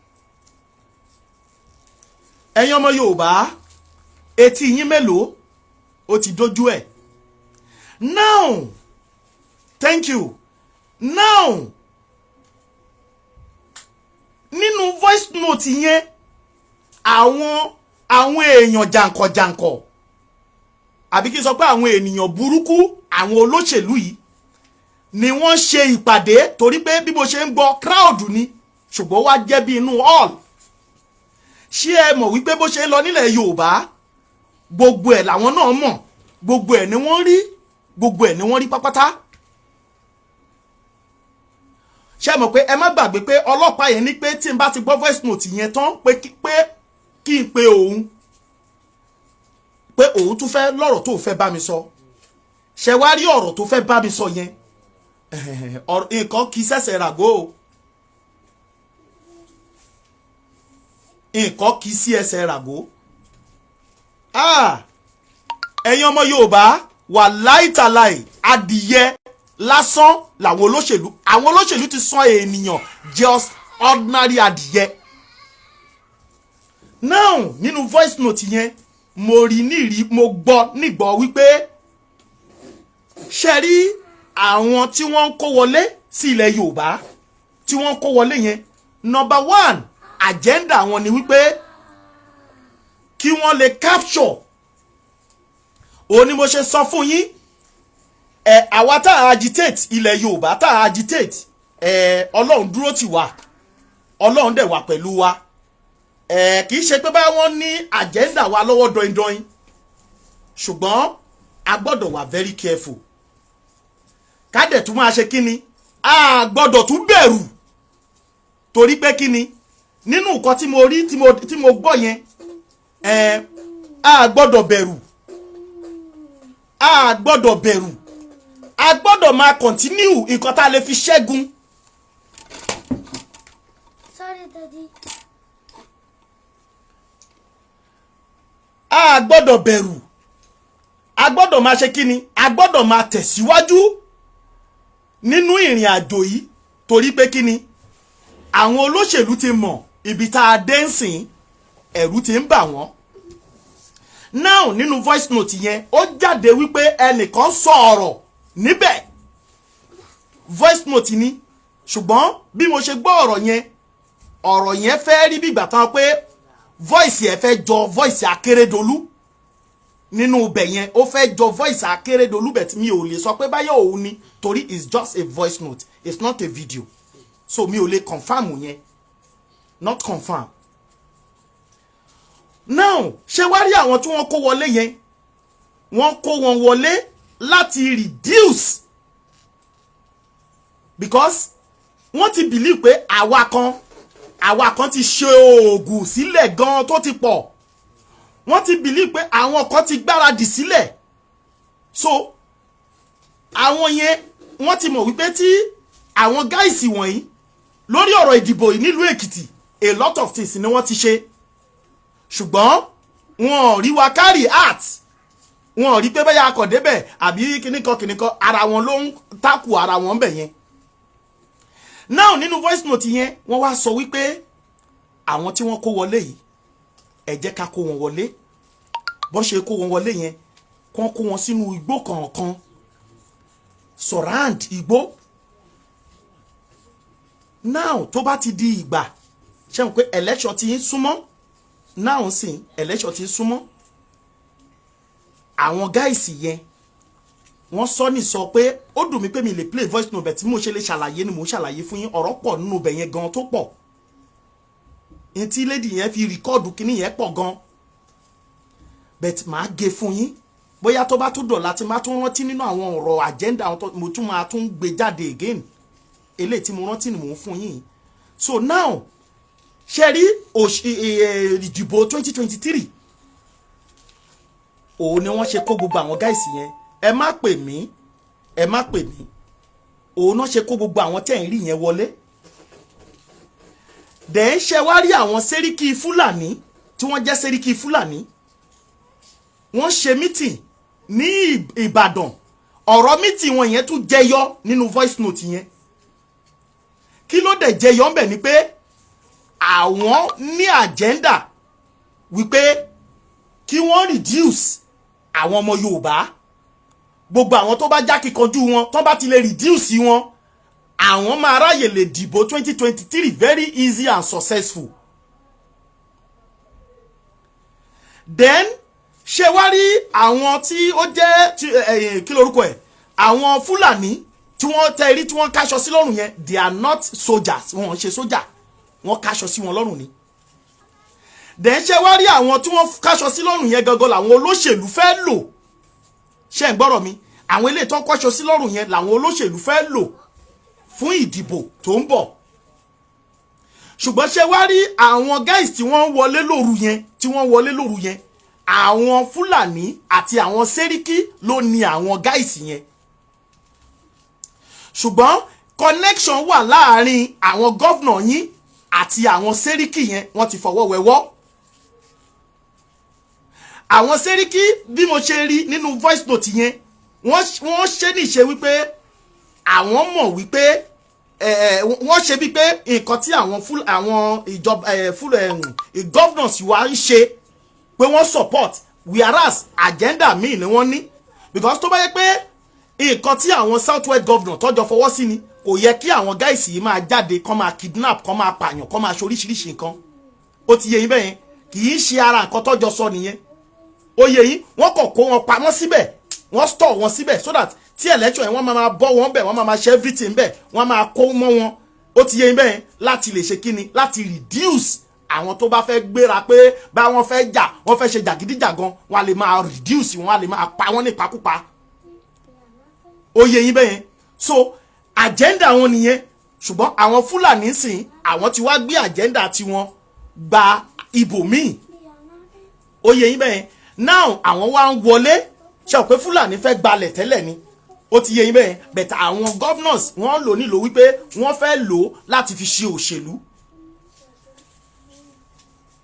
Ẹ̀yin ọmọ Yorùbá, etí yín mélòó? Ó ti dójú ẹ̀ now. Thank you. Now, nínú voice note yẹn, àwọn èèyàn jàǹkànjàǹkàn, àbí kí n sọ pé àwọn ènìyàn burúkú, àwọn olóṣèlú yìí ni wọ́n ṣe ìpàdé, torí pé bí mo ṣe ń gbọ́, crowd ni, ṣùgbọ́n wá jẹ́ bí inú hall. Ṣé ẹ mọ̀ wípé bó ṣe ń lọ nílẹ̀ Yorùbá, gbogbo ẹ̀ làwọn náà mọ̀, gbogbo ẹ̀ ni wọ́n rí, gbogbo ẹ̀ ni wọ́n rí pápátá? Ṣé ẹ mọ̀ pé, ẹ má gbàgbé pé ọlọ́pàá yẹn ní pé tí n bá ti gbọ́ voice note yẹn tán, pé kí n pe òun, pé òun tún fẹ́ lọ́rọ̀ tó fẹ́ bá mi sọ. Ṣe wá rí ọ̀rọ̀ tó fẹ́ bá mi sọ yẹn, nǹkan kì í ṣẹ̀ṣẹ̀ ràgó o, nǹkan kì í sí ẹsẹ̀ ràgó. Ah, ẹ̀yin ọmọ Yorùbá, wà láìtàláì, adìyẹ lásán làwọn olóṣèlú. Àwọn olóṣèlú ti sọ ènìyàn just ordinary adìyẹ. Now, nínú voice note yẹn, mo rí ní rí, mo gbọ́ nígbọ́ wípé ṣe rí àwọn tí wọ́n ń kó wọlé sí ilẹ̀ Yorùbá, tí wọ́n ń kó wọlé yẹn, number one agenda wọn ni wípé kí wọ́n lè capture. Òun ni mo ṣe sọ fún yín ẹ, àwa tá a agitate ilẹ̀ Yorùbá, tá a agitate ẹ, Ọlọ́run dúró tì wá, Ọlọ́run dẹ̀ wà pẹ̀lú wa. Ẹ kì í ṣe pé báyà wọ́n ní agenda wa lọ́wọ́ dọ́indọ́in, ṣùgbọ́n a gbọ́dọ̀ wà very careful. Ká dẹ̀ tún máa ṣe kíni, a gbọ́dọ̀ tún bẹ̀rù, torí pé kíni, nínú nǹkan tí mo rí, tí mo gbọ́ yẹn ẹ, a gbọ́dọ̀ bẹ̀rù, a gbọ́dọ̀ bẹ̀rù. A gbọ́dọ̀ máa continue nǹkan tá a lè fi ṣẹ́gun. Sorry, Daddy. A gbọ́dọ̀ bẹ̀rù, a gbọ́dọ̀ máa ṣe kíni, a gbọ́dọ̀ máa tẹ̀síwájú nínú ìrìn àjò yìí, torí pé kíni, àwọn olóṣèlú ti mọ̀ ibi tá a dé ń sìn, ẹ̀rù ti ń bà wọ́n. Now, nínú voice note yẹn, ó jáde wípé ẹnìkan sọ ọ̀rọ̀ níbẹ̀. Voice note ni, ṣùgbọ́n bí mo ṣe gbọ́ ọ̀rọ̀ yẹn, ọ̀rọ̀ yẹn fẹ́ rí bí ìgbà tán pé voice ẹ̀ fẹ́ jọ voice Akérédolú nínú ibẹ̀ yẹn. Ó fẹ́ jọ voice Akérédolú bẹ̀ tí mi ò lè sọ pé báyọ̀ òun ni, torí it's just a voice note, it's not a video, so mi ò lè confirm yẹn, not confirm. Now, ṣé wá rí àwọn tí wọ́n kó wọlé yẹn, wọ́n kó wọn wọlé láti reduce, because wọ́n ti believe pé àwa kan ti ṣe oògùn sílẹ̀ gan tó ti pọ̀. Wọ́n ti believe pé àwọn kan ti gbáradì sílẹ̀. So àwọn yẹn, wọ́n ti mọ̀ wípé tí àwọn guys wọ̀nyí lórí ọ̀rọ̀ ìdìbò yìí nílùú Èkìtì, a lot of things ni wọ́n ti ṣe, ṣùgbọ́n wọn ò rí wa carry out. Wọn ò rí pé bẹ́ẹ̀ akọ̀ débẹ̀ àbí kíníkan kíníkan. Ara wọn ló ń takù ara wọn bẹ̀ yẹn. Now, nínú voice note yẹn, wọ́n wá sọ wípé àwọn tí wọ́n kó wọlé yìí, ẹ jẹ́ ká kó wọn wọlé. Bọ́n ṣe kó wọn wọlé yẹn, kán kó wọn sínú igbó kọ̀ọ̀kan, surround igbó. Now, tó bá ti di ìgbà, ṣé wọn pé election ti ń súnmọ́ now sìn, election ti ń súnmọ́, àwọn guys yẹn, wọ́n sọ ní sọ pé ó dùn mí pé mi lè play voice note bẹ̀. Tí mo ṣe lè ṣàlàyé ni mo ṣàlàyé fún yín. Ọ̀rọ̀ pọ̀ nínú ibẹ̀ yẹn gan tó pọ̀ ní tí lady yẹn fi record kínní yẹn pọ̀ gan, but màá gé fún yín. Bóyá tó bá tún dọ̀la, tí máa tún rántí nínú àwọn ọ̀rọ̀ agenda àwọn tó mo tún máa tún gbé jáde again. Eléyìí tí mo rántí ni mò ń fún yín. So now, ṣe rí ìdìbò 2023, òun ni wọ́n ṣe kó gbogbo àwọn guys yẹn. Ẹ má pè mí, ẹ má pè mí. Òun náà ṣe kó gbogbo àwọn tẹ̀ ń rí yẹn wọlé. Dẹ̀ ń ṣe wá rí àwọn sẹ́ríkì Fúlàní tí wọ́n jẹ́ sẹ́ríkì Fúlàní, wọ́n ṣe meeting ní Ìbàdàn. Ọ̀rọ̀ meeting wọn yẹn tún jẹyọ nínú voice note yẹn. Kí ló dẹ̀ jẹyọ ń bẹ̀ ni pé àwọn ní agenda wípé kí wọ́n reduce àwọn ọmọ Yorùbá. Gbogbo àwọn tó bá jákìkanjú wọn, tó bá ti lè reduce wọn, àwọn máa ráyè lè dìbò 2023 very easy and successful. Then, ṣé wá rí àwọn tí ó jẹ́, kí lorúkọ ẹ̀, àwọn Fúlàní tí wọ́n tẹ rí tí wọ́n káṣọ sí lọ́rùn yẹn, they are not soldiers. Wọ́n ṣe sójà, wọ́n káṣọ sí wọn lọ́rùn ni. Then, ṣé wá rí àwọn tí wọ́n káṣọ sí lọ́rùn yẹn gangan làwọn olóṣèlú fẹ́ lò. Ṣé ń gbọ́rọ̀ mi? Àwọn eléyìí tó ń kọ́ṣọ sí lọ́rùn yẹn làwọn olóṣèlú fẹ́ lò fún ìdìbò tó ń bọ̀. Ṣùgbọ́n ṣé wá rí àwọn guys tí wọ́n ń wọlé lóru yẹn, tí wọ́n wọlé lóru yẹn, àwọn Fúlàní àti àwọn sẹ́ríkì ló ní àwọn guys yẹn. Ṣùgbọ́n connection wà láàárín àwọn governor yín àti àwọn sẹ́ríkì yẹn. Wọ́n ti fọwọ́ wẹwọ́ àwọn sẹ́ríkì. Bí mo ṣe rí nínú voice note yẹn, wọ́n ṣe níṣe wípé àwọn mọ̀ wípé wọ́n ṣe bíi pé nǹkan tí àwọn àwọn ìjọba fúl governors wa ń ṣe, pé wọ́n support, whereas agenda míì ni wọ́n ní. Because tó bá yẹ pé nǹkan tí àwọn South West governor tọ́jọ́ fọwọ́ sí ni, kò yẹ kí àwọn guys yìí máa jáde, kán máa kidnap, kán máa pààyàn, kán máa ṣe oríṣiríṣi nǹkan. Ó ti yé yín bẹ́yẹn? Kì í ṣe ara nǹkan tọ́jọ́ sọ nìyẹn. Ó yé yín? Wọ́n kàn kó wọn pamọ́ síbẹ̀, wọ́n store wọn síbẹ̀, so that tí election yẹn, wọ́n máa máa bọ́ wọn bẹ̀, wọ́n máa máa ṣe everything bẹ̀, wọ́n máa kó mọ́ wọn. Ó ti yé yín bẹ́yẹn? Láti lè ṣe kíni? Láti reduce àwọn tó bá fẹ́ gbéra pé bá wọ́n fẹ́ jà, wọ́n fẹ́ ṣe jàgídíjàgan, wọ́n á lè máa reduce wọn, á lè máa pa wọ́n nípakúpa. Ó yé yín bẹ́yẹn? So agenda wọn nìyẹn. Ṣùgbọ́n àwọn Fúlàní sìn, àwọn ti wá gbé agenda tiwọn gba ibòmíì. Ó yé yín bẹ́yẹn? Now, àwọn wá ń wọlé. Ṣe ò pé Fúlàní fẹ́ gbalẹ̀ tẹ́lẹ̀ ni? Ó ti yé yín bẹ́ẹ̀. But àwọn governors, wọ́n lò nílò wípé wọ́n fẹ́ lò ó láti fi ṣe òṣèlú.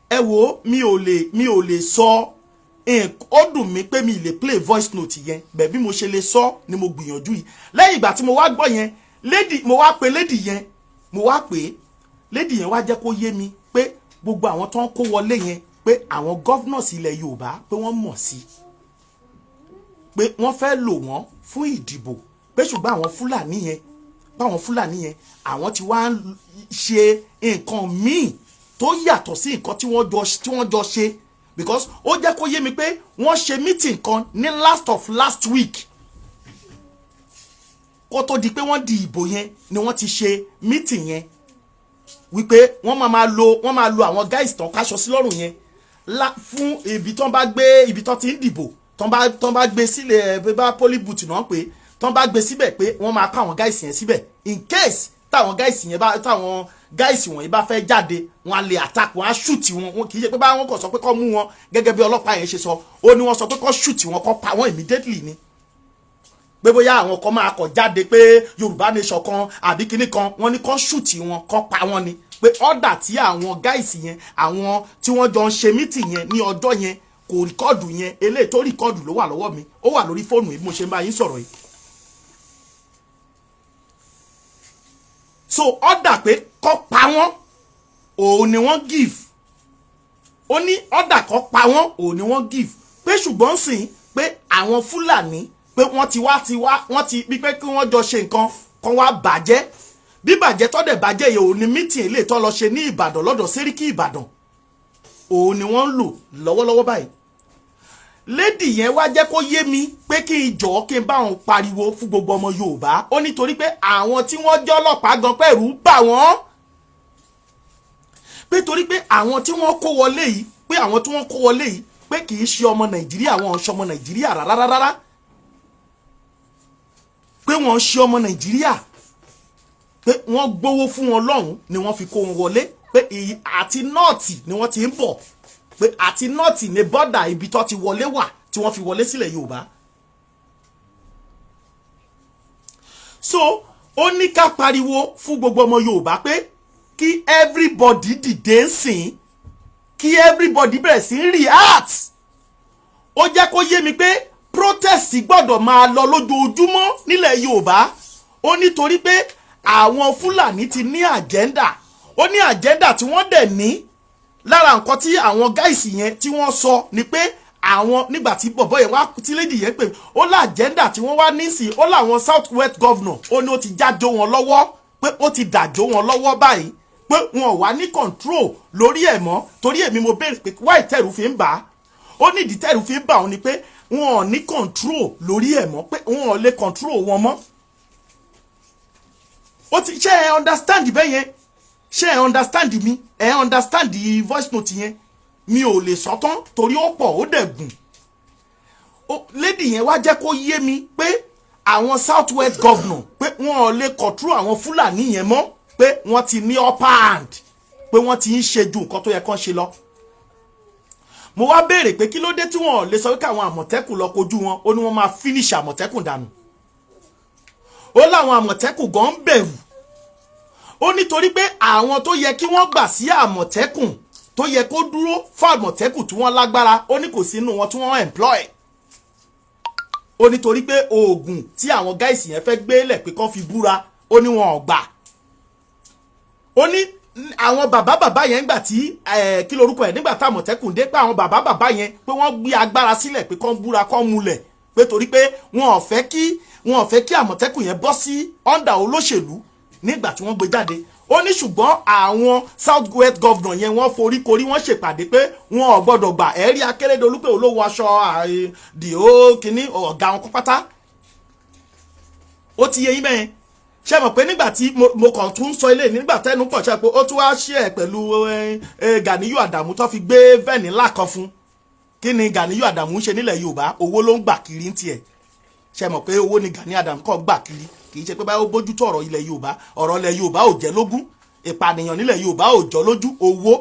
Ẹ wo, mi ò lè sọ. Ó dùn mí pé mi lè play voice note yẹn bẹ́ẹ̀. Bí mo ṣe lè sọ ni mo gbìyànjú yìí. Lẹ́yìn ìgbà tí mo wá gbọ́ yẹn, lady, mo wá pe lady yẹn, mo wá pè é. Lady yẹn wá jẹ́ kó yé mi pé gbogbo àwọn tó ń kó wọlé yẹn, pé àwọn governors ilẹ̀ Yorùbá, pé wọ́n mọ̀ sí, pé wọ́n fẹ́ lò wọ́n fún ìdìbò, pé ṣùgbọ́n àwọn Fúlàní yẹn, báwọn Fúlàní yẹn, àwọn ti wá ń ṣe nǹkan míì tó yàtọ̀ sí nǹkan tí wọ́n jọ ṣe, because ó jẹ́ kó yé mi pé wọ́n ṣe meeting kan ní last of last week kó tó di pé wọ́n di ìbò yẹn ni wọ́n ti ṣe meeting yẹn, wípé wọ́n máa lo àwọn guys tán káṣọ sí lọ́rùn yẹn fún ibi tán bá gbé, ibi tán ti ń dìbò, tán bá gbé sílẹ̀ ẹ bá polling booth náà, pé tán bá gbé síbẹ̀, pé wọ́n máa kó àwọn guys yẹn síbẹ̀ in case táwọn guys wọ̀nyí bá fẹ́ jáde, wọ́n á lè attack, wọ́n á shoot wọn. Wọn kì í ṣe pé báwọn kò sọ pé kó mú wọn gẹ́gẹ́ bí ọlọ́pàá yẹn ṣe sọ. Ó ní wọ́n sọ pé kó shoot wọn, kó pa wọ́n immediately ni, pé bóyá àwọn kan máa kọ̀ jáde pé Yorùbá nation kan àbí kinní kan, wọ́n ní kó shoot wọn, kó pa wọ́n ni, pé order tí àwọn guys yẹn, àwọn tí wọ́n jọ ń ṣe meeting yẹn ní ọjọ́ yẹn, kò record yẹn. Eléyìí tó record ló wà lọ́wọ́ mi, ó wà lórí fóònù yìí bí mo ṣe ń bá yín sọ̀rọ̀ yìí. So order pé kó pa wọ́n òun ni wọ́n give. Ó ní order kó pa wọ́n òun ni wọ́n give, pé ṣùgbọ́n sìn pé àwọn Fúlàní, pé wọ́n ti wá wọ́n ti bí pé kí wọ́n jọ ṣe nǹkan kan wá bàjẹ́. Bí bàjẹ́ tọ́dẹ̀ bàjẹ́ yìí, òun ni meeting eléyìí tó lọ ṣe ní Ìbàdàn lọ́dọ̀ Sẹ́ríkì Ìbàdàn, òun ni wọ́n ń lò lọ́wọ́lọ́wọ́ báyìí. Lady yẹn wá jẹ́ kó yé mi pé kí n jọ̀ọ́, kí n bá wọn pariwo fún gbogbo ọmọ Yorùbá. Ó nítorí pé àwọn tí wọ́n jẹ́ ọlọ́pàá gan pẹ̀lú bà wọ́n, pé torí pé àwọn tí wọ́n kó wọlé yìí, pé àwọn tí wọ́n kó wọlé yìí, pé kì í ṣe ọmọ Nàìjíríà, wọn ò ṣe ọmọ Nàìjíríà rárá rárá, pé wọ́n ṣe ọmọ Nàìjíríà, pé wọ́n gbowó fún wọn lọ́hùn ni wọ́n fi kó wọn wọlé, pé àti North ni wọ́n ti ń bọ̀, pé àti North ní border ibi tó ti wọlé wà tí wọ́n fi wọlé sílẹ̀ Yorùbá. So ó ní ká pariwo fún gbogbo ọmọ Yorùbá pé kí everybody dìde ń sìn, kí everybody bẹ̀rẹ̀ sí react. Ó jẹ́ kó yé mi pé protest gbọ́dọ̀ máa lọ lójoojúmọ́ nílẹ̀ Yorùbá. Ó nítorí pé àwọn Fúlàní ti ní agenda. Ó ní agenda tí wọ́n dẹ̀ ní, lára nǹkan tí àwọn guys yẹn tí wọ́n sọ ni pé àwọn nígbà tí bọ̀bọ̀ yẹn wá, tí lady yẹn pè, ó lá agenda tí wọ́n wá nísìn. Ó láwọn South West governor, ó ní ó ti jájó wọn lọ́wọ́, pé ó ti dàjó wọn lọ́wọ́ báyìí, pé wọn ò wá ní control lórí ẹ̀ mọ́. Torí èmi mo béèrè pé why tẹ̀rù fi ń bà á. Ó ní ìdí tẹ̀rù fi ń bà òun ni pé wọn ò ní control lórí ẹ̀ mọ́, pé wọn ò lè control wọn mọ́. Ó ti ṣe, ẹ understand bẹ́ẹ̀ yẹn? Ṣé ẹ understand mi? Ẹ understand the voice note yẹn? Mi ò lè sọ tán torí ó pọ̀, ó dẹ̀ gùn. Lady yẹn wá jẹ́ kó yé mi pé àwọn South West governor, pé wọn ò lè control àwọn Fúlàní yẹn mọ́, pé wọ́n ti ní upper hand, pé wọ́n ti ń ṣe ju nǹkan tó yẹ kán ṣe lọ. Mo wá béèrè pé kí ló dé tí wọn ò lè sọ pé káwọn Àmọ̀tẹ́kùn lọ kojú wọn. Ó ní wọ́n máa finish Àmọ̀tẹ́kùn dànù. Ó láwọn Àmọ̀tẹ́kùn gan ń bẹ̀rù. Ó nítorí pé àwọn tó yẹ kí wọ́n gbà sí Àmọ̀tẹ́kùn, tó yẹ kó dúró fún Àmọ̀tẹ́kùn tí wọ́n lágbára, ó ní kò sínú wọn tí wọ́n employ. Ó nítorí pé oògùn tí àwọn guys yẹn fẹ́ gbélẹ̀ pé kán fi búra, ó ní wọn ò gbà. Ó ní àwọn bàbá bàbá yẹn nígbà tí kí lorúkọ ẹ̀, nígbà tá Àmọ̀tẹ́kùn dé, pé àwọn bàbá bàbá yẹn, pé wọ́n gbé agbára sílẹ̀ pé kán búra, kán múlẹ̀, pé torí pé wọn ò fẹ́ kí Àmọ̀tẹ́kùn yẹn bọ́ sí under olóṣèlú nígbà tí wọ́n gbé jáde. Ó ní ṣùgbọ́n àwọn South West governor yẹn, wọ́n forí korí, wọ́n ṣèpàdé pé wọn ò gbọ́dọ̀ gbà. Ẹ̀rí Akérèdọ́lù pé olówó aṣọ dìó kínní ọ̀gá wọn pátá. Ó ti yé yín bẹ́ẹ̀. Ṣe mọ̀ pé nígbà tí mo kàn tún sọ ilé nígbà tẹ́nu pọ̀, ṣe pé ó tún wá ṣe ẹ̀ pẹ̀lú Ganiyu Adamu tó fi gbé venue ńlá kan fún. Kí ni Ganiyu Adamu ń ṣe nílẹ̀ Yorùbá? Owó ló ń gbà kiri ń tiẹ̀. Ṣe mọ̀ pé owó ni Gani Adamu kàn gbà kiri? Kì í ṣe pé báyọ̀ ó bójútó ọ̀rọ̀ ilẹ̀ Yorùbá. Ọ̀rọ̀ ilẹ̀ Yorùbá ò jẹ́ lógún, ìpànìyàn nílẹ̀ Yorùbá ò jọ lójú. Owó,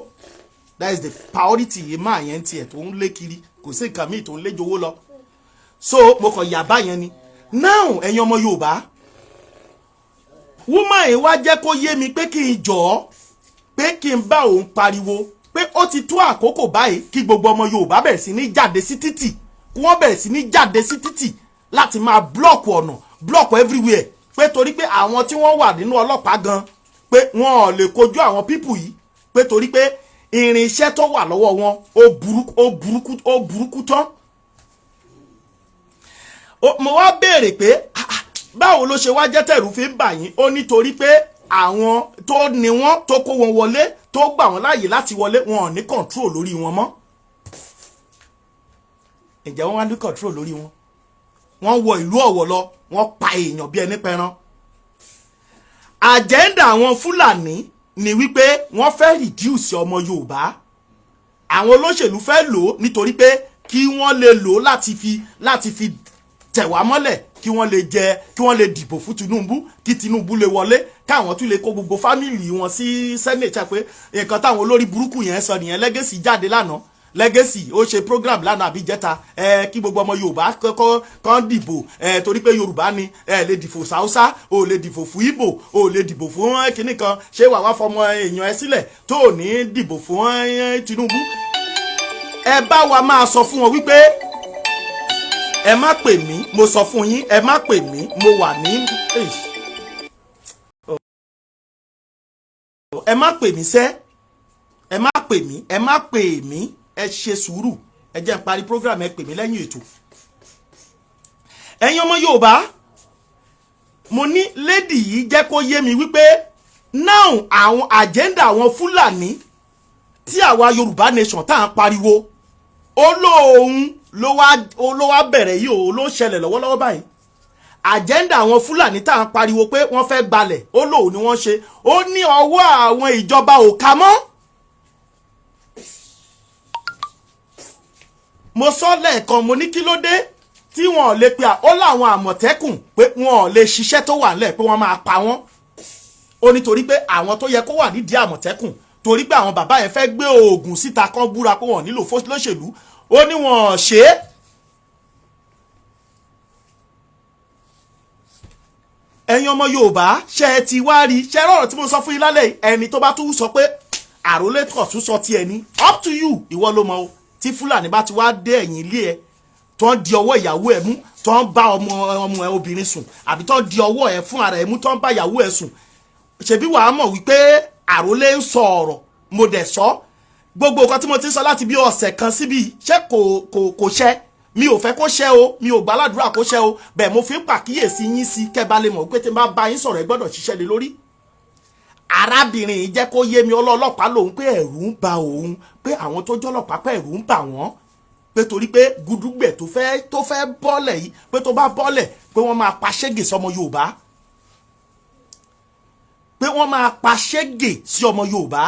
that is the priority. Máa yẹn tiẹ̀ tó ń lé kiri, kò sí nǹkan míì tó ń lé jowó lọ. So mo kàn yà báyẹn ni. Now, ẹ̀yin ọmọ Yorùbá, woman yìí wá jẹ́ kó yé mi pé kí n jọ̀ọ́, pé kí n bá òun pariwo pé ó ti tó àkókò báyìí kí gbogbo ọmọ Yorùbá bẹ̀rẹ̀ sí ní jáde sí títì, kí wọ́n bẹ̀rẹ̀ sí ní jáde sí títì láti máa block ọ̀nà, block everywhere, pé torí pé àwọn tí wọ́n wà nínú ọlọ́pàá gan, pé wọn ò lè kojú àwọn people yìí, pé torí pé irinṣẹ́ tó wà lọ́wọ́ wọn, ó burúkú, ó burúkú, ó burúkú tán. Mo wá béèrè pé, "Ah, ah, báwo ló ṣe wá jẹ́ tẹ̀rù fi ń bà yín?" Ó nítorí pé àwọn tó ní wọ́n, tó kó wọn wọlé, tó gbà wọ́n láàyè láti wọlé, wọn ò ní control lórí wọn mọ́. Ǹjẹ́ wọ́n wá ní control lórí wọn? Wọ́n wọ ìlú Ọ̀wọ̀ lọ, wọ́n pa èèyàn bí ẹni pẹran. Agenda àwọn Fúlàní ni wípé wọ́n fẹ́ reduce ọmọ Yorùbá. Àwọn olóṣèlú fẹ́ lò ó nítorí pé kí wọ́n lè lò ó láti fi tẹ̀ wá mọ́lẹ̀, kí wọ́n lè jẹ, kí wọ́n lè dìbò fún Tinubu, kí Tinubu lè wọlé, káwọn tún lè kó gbogbo family wọn sí Senate. Pé nǹkan táwọn olórí burúkú yẹn sọ nìyẹn. Legacy jáde lánàá, Legacy ó ṣe program lánàá àbí jẹta ẹ, kí gbogbo ọmọ Yorùbá kọ́kọ́ kàn dìbò ẹ, torí pé Yorùbá ni ẹ lè dìbò sáúsá, ò lè dìbò fún Ìgbò, ò lè dìbò fún kinní kan. Ṣé wàá wá fọmọ èèyàn ẹ sílẹ̀ tó ò ní dìbò fún Tinubu? Ẹ bá wa máa sọ fún wọn wípé ẹ má pè mí. Mo sọ fún yín, ẹ má pè mí, mo wà ní, ẹ má pè mí sẹ́, ẹ má pè mí, ẹ má pè mí. Ẹ ṣe sùúrù, ẹ jẹ́ n parí program, ẹ pè mí lẹ́yìn ètò. Ẹ̀yin ọmọ Yorùbá, mo ní lady yìí jẹ́ kó yé mi wípé now, àwọn agenda àwọn Fúlàní tí àwa Yorùbá nation tá à ń pariwo, ó lóun ló wá bẹ̀rẹ̀ yìí o, ló ń ṣẹlẹ̀ lọ́wọ́lọ́wọ́ báyìí. Agenda àwọn Fúlàní tá à ń pariwo pé wọ́n fẹ́ gbalẹ̀, ó lóun ni wọ́n ṣe. Ó ní ọwọ́ àwọn ìjọba ò ká mọ́. Mo sọ lẹ́ẹ̀kan, mo ní kí ló dé tí wọn ò lè pe ó láwọn Àmọ̀tẹ́kùn, pé wọn ò lè ṣiṣẹ́ tó wà nílẹ̀, pé wọ́n máa pa wọ́n. Ó nítorí pé àwọn tó yẹ kó wà nídìí Àmọ̀tẹ́kùn, torí pé àwọn bàbá yẹn fẹ́ gbé oògùn síta kán búra pé wọ́n nílò lóṣèlú, ó ní wọn ò ṣe é. Ẹ̀yin ọmọ Yorùbá, ṣe ẹ ti wá rí? Ṣe rọrọ tí mo sọ fún yín lálẹ́ yìí? Ẹni tó bá tún sọ pé àròlé kọ̀ tún sọ tiẹ̀ ní, up to you, ìwọ ló mọ o. Tí Fúlàní bá ti wá dé ẹ̀yìn ilé ẹ, tó ń di ọwọ́ ìyàwó ẹ mú, tó ń bá ọmọ ọmọ ẹ obìnrin sùn, àbí tó ń di ọwọ́ ẹ fún ara ẹ mú, tó ń bá ìyàwó ẹ sùn, ṣebí wàá mọ̀ wípé àròlé ń sọ ọ̀rọ̀. Mo dẹ̀ sọ gbogbo nǹkan tí mo ti sọ láti bí ọ̀sẹ̀ kan síbi, ṣé kò ṣẹ? Mi ò fẹ́ kó ṣẹ o, mi ò gbàládùra kó ṣẹ o. Bẹ́ẹ̀ mo fi ń pàkíyèsí yín sí kẹ́ bá lè mọ̀ pé tí n bá bá yín sọ̀rọ̀, ẹ gbọ́dọ̀ ṣiṣẹ́ lé lórí. Arábìnrin yìí jẹ́ kó yé mi, ọlọ́ọ̀lọ́pàá lòun, pé ẹ̀rù ń ba òun, pé àwọn tó jọ́lọ́pàá, pé ẹ̀rù ń bà wọ́n, pé torí pé gudugbẹ̀ tó fẹ́ bọ́lẹ̀ yìí, pé tó bá bọ́lẹ̀, pé wọ́n máa pa ṣégè sọmọ Yorùbá, pé wọ́n máa pa ṣégè sí ọmọ Yorùbá.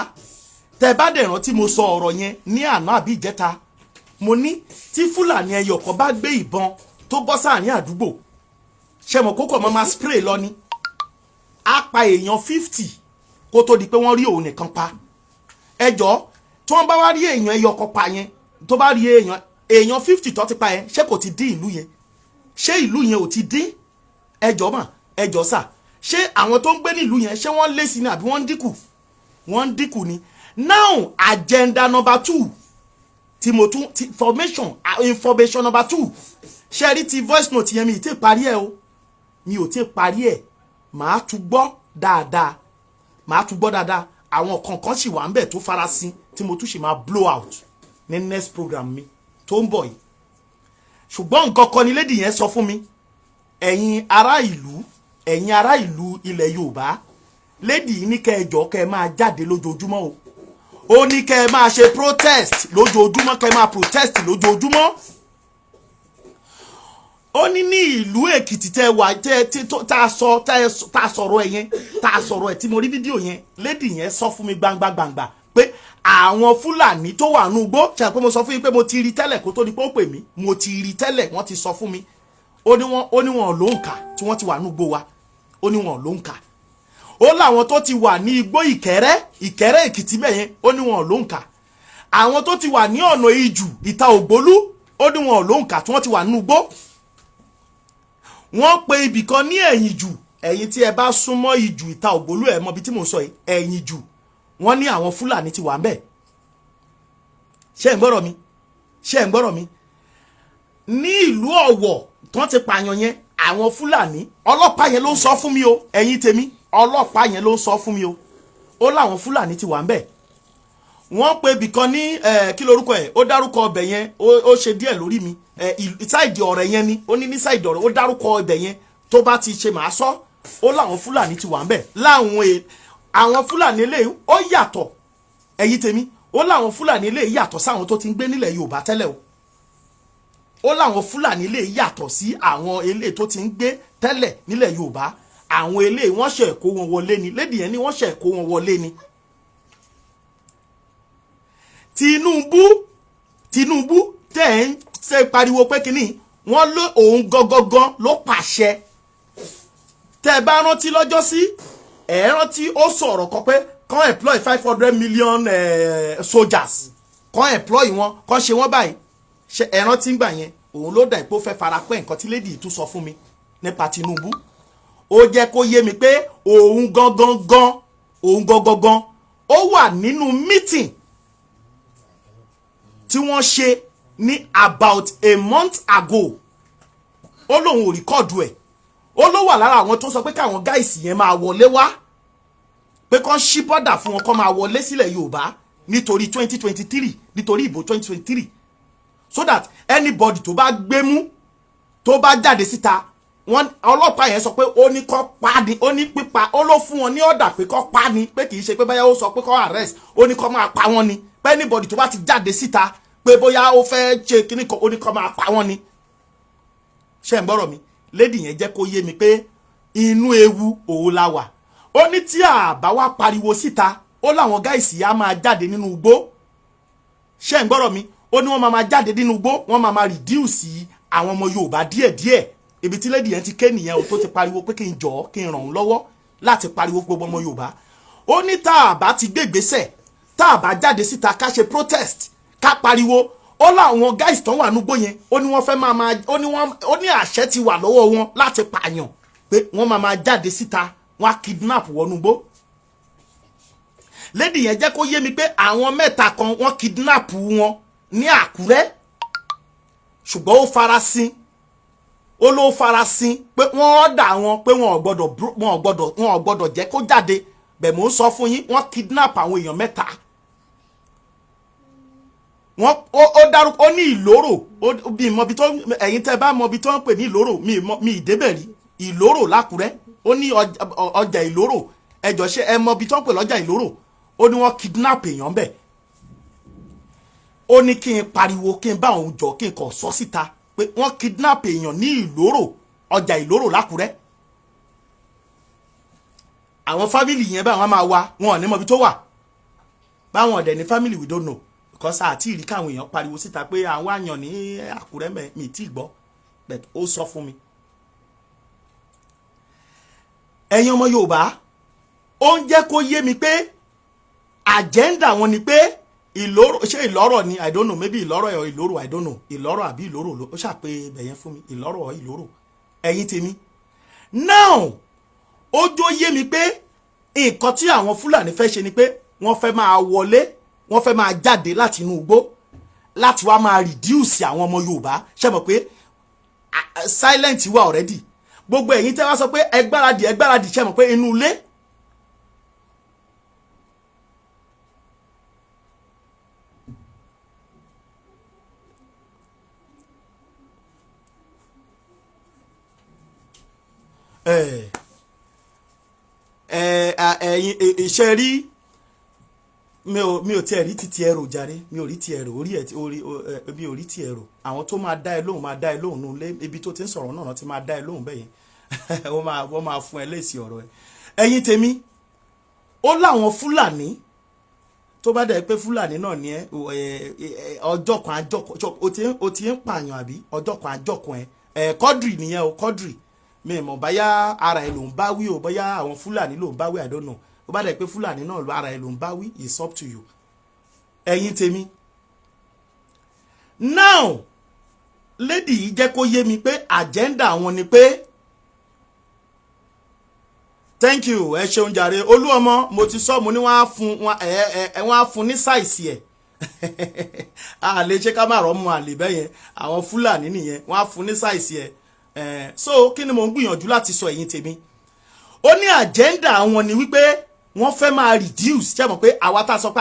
Tẹ bá dẹ̀ rántí, mo sọ ọ̀rọ̀ yẹn ní àná àbí ìjẹta. Mo ní tí Fúlàní ẹyọ kan bá gbé ìbọn tó bọ́ sáàrin àdúgbò, ṣe mọ̀ kókò mọ́ máa spray lọ ni, á pa èèyàn 50 kó tó di pé wọ́n rí òun nìkan pa. Ẹjọ́, tí wọ́n bá wá rí èèyàn ẹyọ kan pa yẹn, tó bá rí èèyàn 50 tó ti pa yẹn, ṣé kò ti dín ìlú yẹn? Ṣé ìlú yẹn ò ti dín? Ẹjọ́ mà, ẹjọ́ sà, ṣé àwọn tó ń gbé nílùú yẹn, ṣé wọ́n lé sí ni àbí wọ́n ń dínkù? Wọ́n ń dínkù ni. Now, agenda number two tí mo tún ti information number two, ṣe rí ti voice note yẹn, mi ì tí ì parí ẹ o, mi ò tí ì parí ẹ. Màá tún gbọ́ dáadáa, màá tún gbọ́ dáadáa. Àwọn kọ̀ọ̀kan sì wà ń bẹ̀ tó farasin tí mo tún sì máa blow out ní next program mi tó ń bọ̀ yìí. Ṣùgbọ́n nǹkan kan ni lady yẹn sọ fún mi. Ẹ̀yin ará ìlú, ẹ̀yin ará ìlú ilẹ̀ Yorùbá, lady yìí ní kẹ́ ẹ jọ̀ọ́, kẹ́ ẹ máa jáde lójoojúmọ́ o. Ó ní kẹ́ ẹ máa ṣe protest lójoojúmọ́, kẹ́ ẹ máa protest lójoojúmọ́. Ó ní ní ìlú Èkìtì tẹ wà tẹ tí tá a sọ tá a sọ̀rọ̀ ẹ̀ yẹn, tá a sọ̀rọ̀ ẹ̀ tí mo rí fídíò yẹn, lady yẹn sọ fún mi gbangba gbangba pé àwọn Fúlàní tó wà nù gbó ṣe pé mo sọ fún yín pé mo ti rí tẹ́lẹ̀ kó tó di pé ó pè mí. Mo ti rí tẹ́lẹ̀, wọ́n ti sọ fún mi. Ó ní wọn ló ń kà tí wọ́n ti wà nù gbó wa. Ó ní wọn ló ń kà. Ó láwọn tó ti wà ní igbó Ìkẹrẹ́, Ìkẹrẹ́ Èkìtì bẹ́ẹ̀ yẹn, ó ní wọn ló ń kà. Àwọn tó ti wà ní ọ̀nà Ìjù, Ìta Ògbólú, ó ní wọn ló ń kà tí wọ́n ti wà nínú igbó. Wọ́n pe ibì kan ní Ẹ̀yìn Jù. Ẹ̀yin tí ẹ bá súnmọ́ Ìjù, Ìta Ògbólú, ẹ̀ mọ ibi tí mò ń sọ yìí. Ẹ̀yìn Jù, wọ́n ní àwọn Fúlàní ti wà ń bẹ̀. Ṣé ẹ̀ ń gbọ́rọ̀ mi? Ṣé ẹ̀ ń gbọ́rọ̀ mi? Ní ìlú Ọ̀wọ̀ tí wọ́n ti pààyàn yẹn, àwọn Fúlàní, ọlọ́pàá yẹn ló ń sọ fún mi o. Ẹ̀yin tèmi, ọlọ́pàá yẹn ló ń sọ fún mi o. Ó láwọn Fúlàní ti wà ń bẹ̀. Wọ́n pe ibìkan ní kí lorúkọ ẹ̀? Ó dárúkọ ọbẹ̀ yẹn, ó ṣe díẹ̀ lórí mi. Side ọ̀rẹ́ yẹn ni ó ní side ọ̀rẹ́. Ó dárúkọ ọbẹ̀ yẹn, tó bá ti ṣe màá sọ. Ó láwọn Fúlàní ti wà ń bẹ̀. Láwọn àwọn Fúlàní eléyìí, ó yàtọ̀. Ẹ̀yin tèmi, ó láwọn Fúlàní eléyìí yàtọ̀ sáwọn tó ti ń gbé nílẹ̀ Yorùbá tẹ́lẹ̀ o. Ó láwọn Fúlàní eléyìí yàtọ̀ sí àwọn eléyìí tó ti ń gbé tẹ́lẹ̀ nílẹ̀ Yorùbá. Àwọn eléyìí, wọ́n ṣe kó wọn wọlé ni. Lady yẹn ni wọ́n ṣe kó wọn wọlé ni. Tinubu, Tinubu tẹ́ ẹ̀ ń ṣe pariwo pé kínní, wọ́n ló òun gangan ló pàṣẹ. Tẹ́ ẹ bá rántí lọ́jọ́ sí, ẹ̀ rántí ó sọ̀rọ̀ kan pé kàn employ 500 million soldiers, kàn employ wọn, kàn ṣe wọ́n báyìí. Ṣe ẹ̀ rántí gbà yẹn? Òun ló dà ìpó fẹ́ fara pẹ́ nǹkan tí lady tún sọ fún mi nípa Tinubu. Ó jẹ́ kó yé mi pé òun gangan gan, òun gangan gan, ó wà nínú meeting tí wọ́n ṣe ní about a month ago. Ó lóun ò record ẹ̀. Ó ló wà lára àwọn tó sọ pé káwọn guys yẹn máa wọlé wá, pé kán ṣí border fún wọn, kán máa wọlé sílẹ̀ Yorùbá nítorí 2023, nítorí ìbò 2023, so that anybody tó bá gbé mú, tó bá jáde síta, wọn ọlọ́pàá yẹn sọ pé ó ní kó pa ni. Ó ní pípa, ó ló fún wọn ní ọ̀dà pé kó pa ni, pé kì í ṣe pé báyà ó sọ pé kó arrest, ó ní kó máa pa wọ́n ni, pé anybody tó bá ti jáde síta pé bóyá ó fẹ́ ṣe kíní kan, ó ní kó máa pa wọ́n ni. Ṣé ń gbọ́rọ̀ mi? Lady yẹn jẹ́ kó yé mi pé inú ewu òun la wà. Ó ní tí àbá wa pariwo síta, ó láwọn guys á máa jáde nínú igbó. Ṣé ń gbọ́rọ̀ mi? Ó ní wọ́n máa máa jáde nínú igbó, wọ́n máa máa reduce àwọn ọmọ Yorùbá díẹ̀díẹ̀. Ibi tí lady yẹn ti ké nìyẹn o, tó ti pariwo pé kí n jọ̀ọ́, kí n ràn òun lọ́wọ́ láti pariwo gbogbo ọmọ Yorùbá. Ó ní tá a bá ti gbé ìgbésẹ̀, tá a bá jáde síta, ká ṣe protest, ká pariwo, ó láwọn guys tó wà núgbó yẹn, ó ní wọ́n fẹ́ máa máa, ó ní wọ́n, ó ní àṣẹ ti wà lọ́wọ́ wọn láti pààyàn, pé wọ́n máa máa jáde síta, wọ́n á kidnap wọnú gbó. Lady yẹn jẹ́ kó yé mi pé àwọn mẹ́ta kan, wọ́n kidnap wọn ní Àkúrẹ́, ṣùgbọ́n ó farasin, ó ló farasin pé wọ́n ọ̀dà wọn pé wọn ò gbọ́dọ̀ jẹ́ kó jáde. Bẹ̀ mò ń sọ fún yín, wọ́n kidnap àwọn èèyàn mẹ́ta. Wọ́n ó dárúkọ, ó ní Ìlóró. Ó bí mọbi tó, ẹ̀yin tẹ́ bá mọbi tó ń pè ní Ìlóró, mi ìdébẹ̀ rí. Ìlóró l'Ákúrẹ́, ó ní ọjà Ìlóró. Ẹjọ́, ṣé ẹ mọbi tó ń pè lọ́jà Ìlóró? Ó ní wọ́n kidnap èèyàn bẹ̀. Ó ní kí n pariwo, kí n bá òun jọ, kí n kàn sọ síta pé wọ́n kidnap èèyàn ní Ìlóró, ọjà Ìlóró l'Ákúrẹ́. Àwọn family yẹn báwọn máa wá, wọn ò ní mọbi tó wà. Báwọn ọ̀dẹ̀ ní family, we don't know, because àti ìrí káwọn èèyàn pariwo síta pé àwọn àyàn ní Àkúrẹ́ mẹ́ mi tí ì gbọ́, but ó sọ fún mi. Ẹ̀yin ọmọ Yorùbá, ó ń jẹ́ kó yé mi pé agenda wọn ni pé Ìlóró, ṣé Ìlọ́rọ̀ ni? I don't know, maybe Ìlọ́rọ̀ ẹ̀ Ìlóró, I don't know, Ìlọ́rọ̀ àbí Ìlóró ó ṣàpè ibẹ̀ yẹn fún mi, Ìlọ́rọ̀ ọ̀ Ìlóró. Ẹ̀yin tèmi, now ó jó yé mi pé nǹkan tí àwọn Fúlàní fẹ́ ṣe ni pé wọ́n fẹ́ máa wọlé, wọ́n fẹ́ máa jáde láti inú igbó láti wá máa reduce àwọn ọmọ Yorùbá. Ṣe mọ̀ pé silent wà already? Gbogbo ẹ̀yin tẹ́ wá sọ pé ẹ gbáradì, ẹ gbáradì, ṣe mọ̀ pé inú ilé ẹ ẹ ẹ̀yin iṣẹ́ rí, mi ò tiẹ̀ rí títí ẹrù jàre, mi ò rí ti ẹrù orí ẹ orí ẹ, mi ò rí ti ẹrù. Àwọn tó máa dá ẹ lóhùn máa dá ẹ lóhùn nù lé ibi tó ti ń sọ̀rọ̀ náà ti máa dá ẹ lóhùn bẹ́ẹ̀ yẹn. Wọ́n máa fún ẹ lésì ọ̀rọ̀ ẹ. Ẹ̀yin tèmi, ó láwọn Fúlàní, tó bá dẹ̀ pé Fúlàní náà ní ẹ, ọjọ́ kan àjọ o ti ń pààyàn àbí ọjọ́ kan àjọ kan ẹ Kọ́dìrì nìyẹn o. Kọ́dìrì, mi mọ̀ báyà ara ẹ ló ń bá wí o, bóyá àwọn Fúlàní ló ń bá wí, I don't know. Ó bá dẹ̀ pé Fúlàní náà ló ara ẹ ló ń bá wí, it's up to you. Ẹ̀yin tèmi, now lady yìí jẹ́ kó yé mi pé agenda wọn ni pé Thank you, ẹ ṣeun jàre. Olú ọmọ, mo ti sọ, mo ní wọ́n á fún wọn, ẹ ẹ ẹ wọ́n á fún ní size ẹ̀. A lè ṣe ká má rọ́ mu àlè bẹ́yẹn. Àwọn Fúlàní nìyẹn, wọ́n á fún ní size ẹ̀ ẹ̀. So kí ni mo ń gbìyànjú láti sọ, ẹ̀yin tèmi? Ó ní agenda wọn ni wípé wọ́n fẹ́ máa reduce. Ṣé mọ̀ pé àwa tá a sọ pé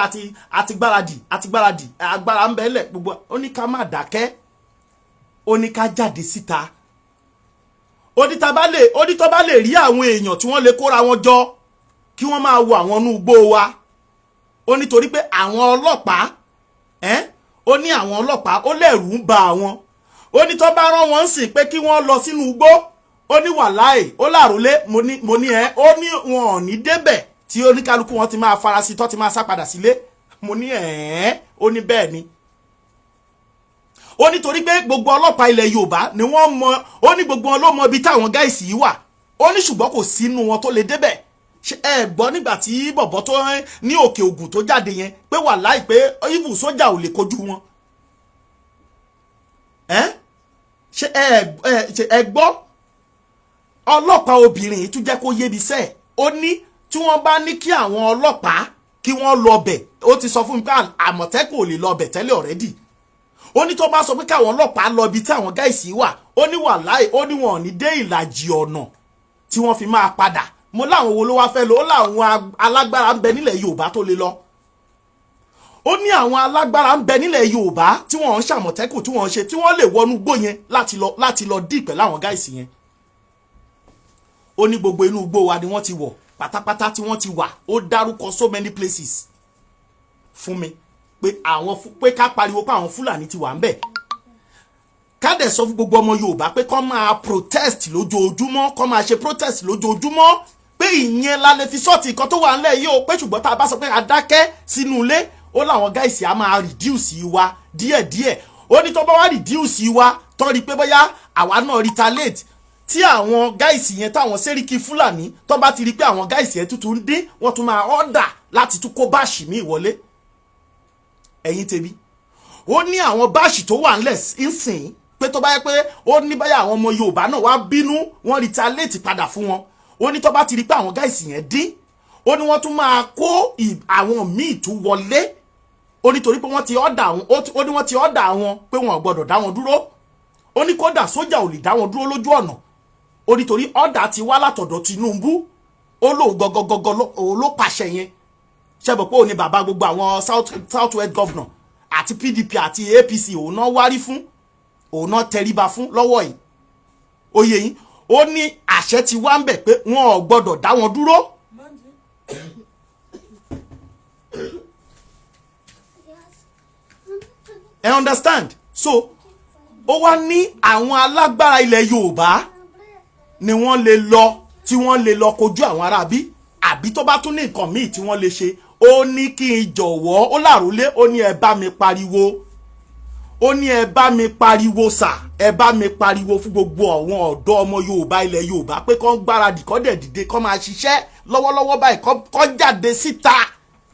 àti gbáradì, àti gbáradì, agbára ń bẹ́lẹ̀ gbogbo. Ó ní ká má dákẹ́, ó ní ká jáde síta, ó ní tá bá lè, ó ní tó bá lè rí àwọn èèyàn tí wọ́n lè kóra wọn jọ kí wọ́n máa wo àwọn inú igbó wa. Ó ní torí pé àwọn ọlọ́pàá ẹ́, ó ní àwọn ọlọ́pàá, ó lẹ́rù ń ba àwọn. Ó ní tó bá rán wọn sìn pé kí wọ́n lọ sínú igbó, ó ní wàláì, ó làrólé. Mo ní ẹ, ó ní wọn ò ní débẹ̀ tí oníkálukú wọn ti máa farasí tó ti máa sá padà sílé. Mo ní ẹ̀ẹ́. Ó ní bẹ́ẹ̀ ni. Ó ní torí pé gbogbo ọlọ́pàá ilẹ̀ Yorùbá ni wọ́n mọ. Ó ní gbogbo wọn ló mọ ibi táwọn guys yìí wà. Ó ní ṣùgbọ́n kò sínú wọn tó lè débẹ̀. Ṣé ẹ gbọ́ nígbà tí bọ̀bọ̀ tó ní Òkè Ògùn tó jáde yẹn pé wà láì pé even sójà ò lè kojú wọn ẹ? Ṣé ẹ ẹ ṣe ẹ gbọ́? Ọlọ́pàá obìnrin yìí tún jẹ́ kó yé mi sẹ́ẹ̀. Ó ní tí wọ́n bá ní kí àwọn ọlọ́pàá kí wọ́n lọ bẹ̀, ó ti sọ fún mi pé Àmọ̀tẹ́kùn ò lè lọ bẹ̀ tẹ́lẹ̀ already. Ó ní tó bá sọ pé káwọn ọlọ́pàá lọ ibi tí àwọn guys wà, ó ní wàláì, ó ní wọn ò ní dé ìlàjì ọ̀nà tí wọ́n fi máa padà. Mo láwọn wo ló wá fẹ́ lọ? Ó láwọn alágbára ń bẹ nílẹ̀ Yorùbá tó lè lọ. Ó ní àwọn alágbára ń bẹ nílẹ̀ Yorùbá tí wọ́n ń ṣàmọ̀tẹ́kùn, tí wọ́n ń ṣe, tí wọ́n lè wọnú igbó yẹn láti lọ dì pẹ̀lú àwọn guys yẹn. Ó ní gbogbo inú igbó wa ni wọ́n ti wọ̀ pátápátá tí wọ́n ti wà. Ó dárúkọ so many places fún mi pé àwọn pé ká pariwo pé àwọn Fúlàní ti wà ń bẹ̀, ká dẹ̀ sọ fún gbogbo ọmọ Yorùbá pé kó máa protest lójoojúmọ́, kó máa ṣe protest lójoojúmọ́, pé ìyẹn la lè fi sort nǹkan tó wà ńlẹ̀ yìí o, pé ṣùgbọ́n tá a bá sọ pé a dákẹ́ sínú ilé, ó láwọn guys á máa reduce wa díẹ̀díẹ̀. Ó ní tó bá wá reduce wa tó rí pé bóyá àwa náà retaliate, tí àwọn guys yẹn, táwọn Sẹ́ríkì Fúlàní tó bá ti rí pé àwọn guys yẹn tuntun ń dín, wọ́n tún máa order láti tún kó batch míì wọlé. Ẹ̀yin tèmi, ó ní àwọn batch tó wà ńlẹ̀ ńsìn, pé tó bá yẹ pé ó ní báyà àwọn ọmọ Yorùbá náà wá bínú, wọ́n retaliate padà fún wọn. Ó ní tó bá ti rí pé àwọn guys yẹn dín, ó ní wọ́n tún máa kó àwọn míì tún wọlé. Ó ní torí pé wọ́n ti order àwọn, ó ní wọ́n ti order àwọn pé wọn ò gbọ́dọ̀ dá wọn dúró. Ó ní kódà sójà ò lè dá wọn dúró lójú ọ̀nà. Ó ní torí order ti wá látọ̀dọ̀ Tinubu. Ó lóun gọgọgọgọ òun ló pàṣẹ yẹn. Ṣẹ́bọ̀ pé òun ni bàbá gbogbo àwọn south west governor àti PDP àti APC, òun náà wárí fún, òun náà tẹríba fún lọ́wọ́ yìí. Oyè yín, ó ní àṣẹ ti wá ń bẹ̀ pé wọn ò gbọ́dọ̀ dá wọn dúró. Yes. Ẹ understand? So ó wá ní àwọn alágbára ilẹ̀ Yorùbá ni wọ́n lè lọ, tí wọ́n lè lọ kojú àwọn aráabí, àbí tó bá tún ní nǹkan míì tí wọ́n lè ṣe. Ó ní kí n jọ̀wọ́, ó láròlé, ó ní ẹ bá mi pariwo, ó ní ẹ bá mi pariwo sà, ẹ bá mi pariwo fún gbogbo àwọn ọ̀dọ́ ọmọ Yorùbá, ilẹ̀ Yorùbá, pé kán gbáradì, kán dẹ̀ dìde, kán máa ṣiṣẹ́ lọ́wọ́lọ́wọ́ báyìí, kán jáde síta,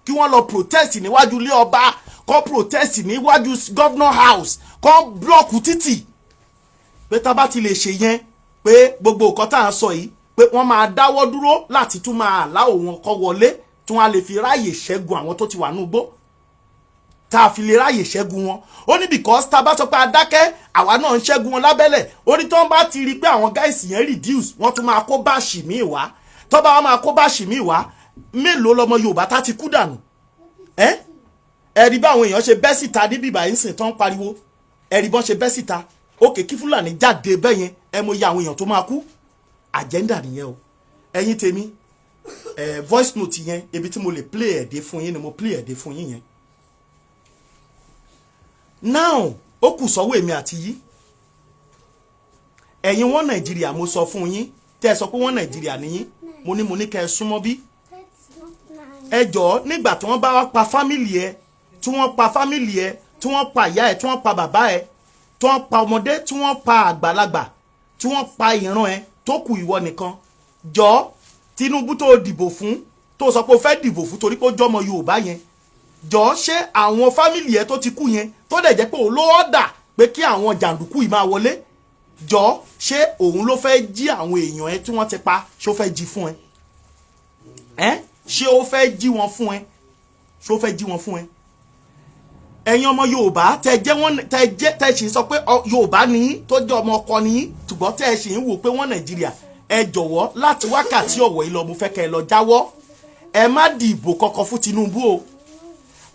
kí wọ́n lọ protest níwájú ilé ọba, kán protest níwájú governor house, kán block títì, pé tá bá ti lè ṣe yẹn, pé gbogbo nǹkan tá à ń sọ yìí, pé wọ́n máa dáwọ́ dúró láti tún máa allow wọn kọ́ wọlé, tí wọ́n á lè fi ráàyè ṣẹ́gun àwọn tó ti wà ní igbó, tá a fi lè ráàyè ṣẹ́gun wọn. Ó ní because tá a bá sọ pé a dákẹ́, àwa náà ń ṣẹ́gun wọn lábẹ́lẹ̀. Ó ní tó ń bá ti rí i pé àwọn guys yẹn reduce, wọ́n tún máa kó batch míì wá. Tó bá wọn máa kó batch míì wá, mélòó lọmọ Yorùbá tá ti kú dànù? Ẹ ẹ rí báwọn èèyàn ṣe bẹ́ síta níbí ìbàyí ń sìn tán ń pariwo. Ẹ rí bọ́n ṣe bẹ́ síta òkè kí Fúlàní jáde bẹ́ẹ̀ yẹn, ẹ mọ iye àwọn èèyàn tó máa kú. Agenda nìyẹn o. Ẹ̀yin tèmi, ẹ voice note yẹn, ibi tí mo lè play ẹ̀ dé fún yín ni mo play ẹ̀ dé fún yín yẹn. Now ó kù sọ́wọ́ èmi àti yí ẹ̀yin wọ́n Nàìjíríà. Mo sọ fún yín, tẹ́ ẹ sọ pé wọ́n Nàìjíríà níyín, mo ní kẹ́ ẹ súnmọ́ bí. That's not nice. Ẹ jọ̀ọ́, nígbà tí wọ́n bá wá pa family ẹ, tí wọ́n pa family ẹ, tí wọ́n pa ìyá ẹ, tí wọ́n pa bàbá ẹ, tí wọ́n pa ọmọdé, tí wọ́n pa àgbàlagbà, tí wọ́n pa ìran ẹ, tó kù ìwọ nìkan, jọ̀ọ́, Tinubu tó dìbò fún, tó sọ pé o fẹ́ dìbò fún torí pé ó jọmọ Yorùbá yẹn, jọ̀ọ́, ṣé àwọn family ẹ tó ti kú yẹn, tó dẹ̀ jẹ́ pé òun ló order pé kí àwọn jàǹdùkú yìí máa wọlé, jọ̀ọ́, ṣé òun ló fẹ́ jí àwọn èèyàn ẹ tí wọ́n ti pa? Ṣó fẹ́ jí fún ẹ? Ẹ ṣé ó fẹ́ jí wọn fún ẹ? Ṣé ó fẹ́ jí wọn fún ẹ? Ẹ̀yin ọmọ Yorùbá tẹ jẹ́ wọ́n, tẹ jẹ́, tẹ sì sọ pé Yorùbá ní tó jẹ́ ọmọ ọkọ ní, ṣùgbọ́n tẹ sì ń wò pé wọ́n Nàìjíríà, ẹ jọ̀wọ́, láti wákàtí ọ̀wọ̀ yìí lọ, mo fẹ́ kẹ́ ẹ lọ jáwọ́. Ẹ má dìbò kankan fún Tinubu o.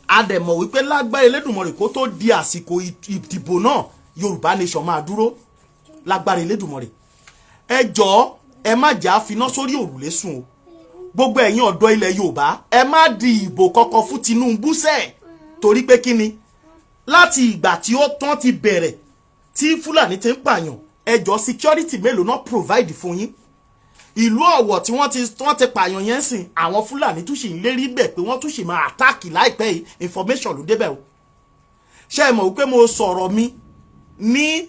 A dẹ̀ mọ̀ wípé lágbára Elédùmarè, kó tó di àsìkò ìdìbò náà, Yorùbá Nation máa dúró lágbára Elédùmarè. Ẹ jọ̀ọ́, ẹ má jà á finá sórí òrùlé sùn o. Gbogbo ẹ̀yin ọ̀dọ́ ilẹ̀ Yorùbá, ẹ má di ìbò kankan fún Tinubu sẹ́ẹ̀. Torí pé kí ni? Láti ìgbà tí ó tán ti bẹ̀rẹ̀ tí Fúlàní ti ń pààyàn, ẹ jọ̀ọ́, security mélòó náà provide fún yín? Ìlú Ọ̀wọ̀ tí wọ́n ti pààyàn yẹn sìn, àwọn Fúlàní tún sì ń lérí bẹ̀ pé wọ́n tún sì máa attack láìpẹ́ yìí. Information ló débẹ̀ o. Ṣé ẹ mọ̀ wípé mo sọ̀rọ̀ mi ní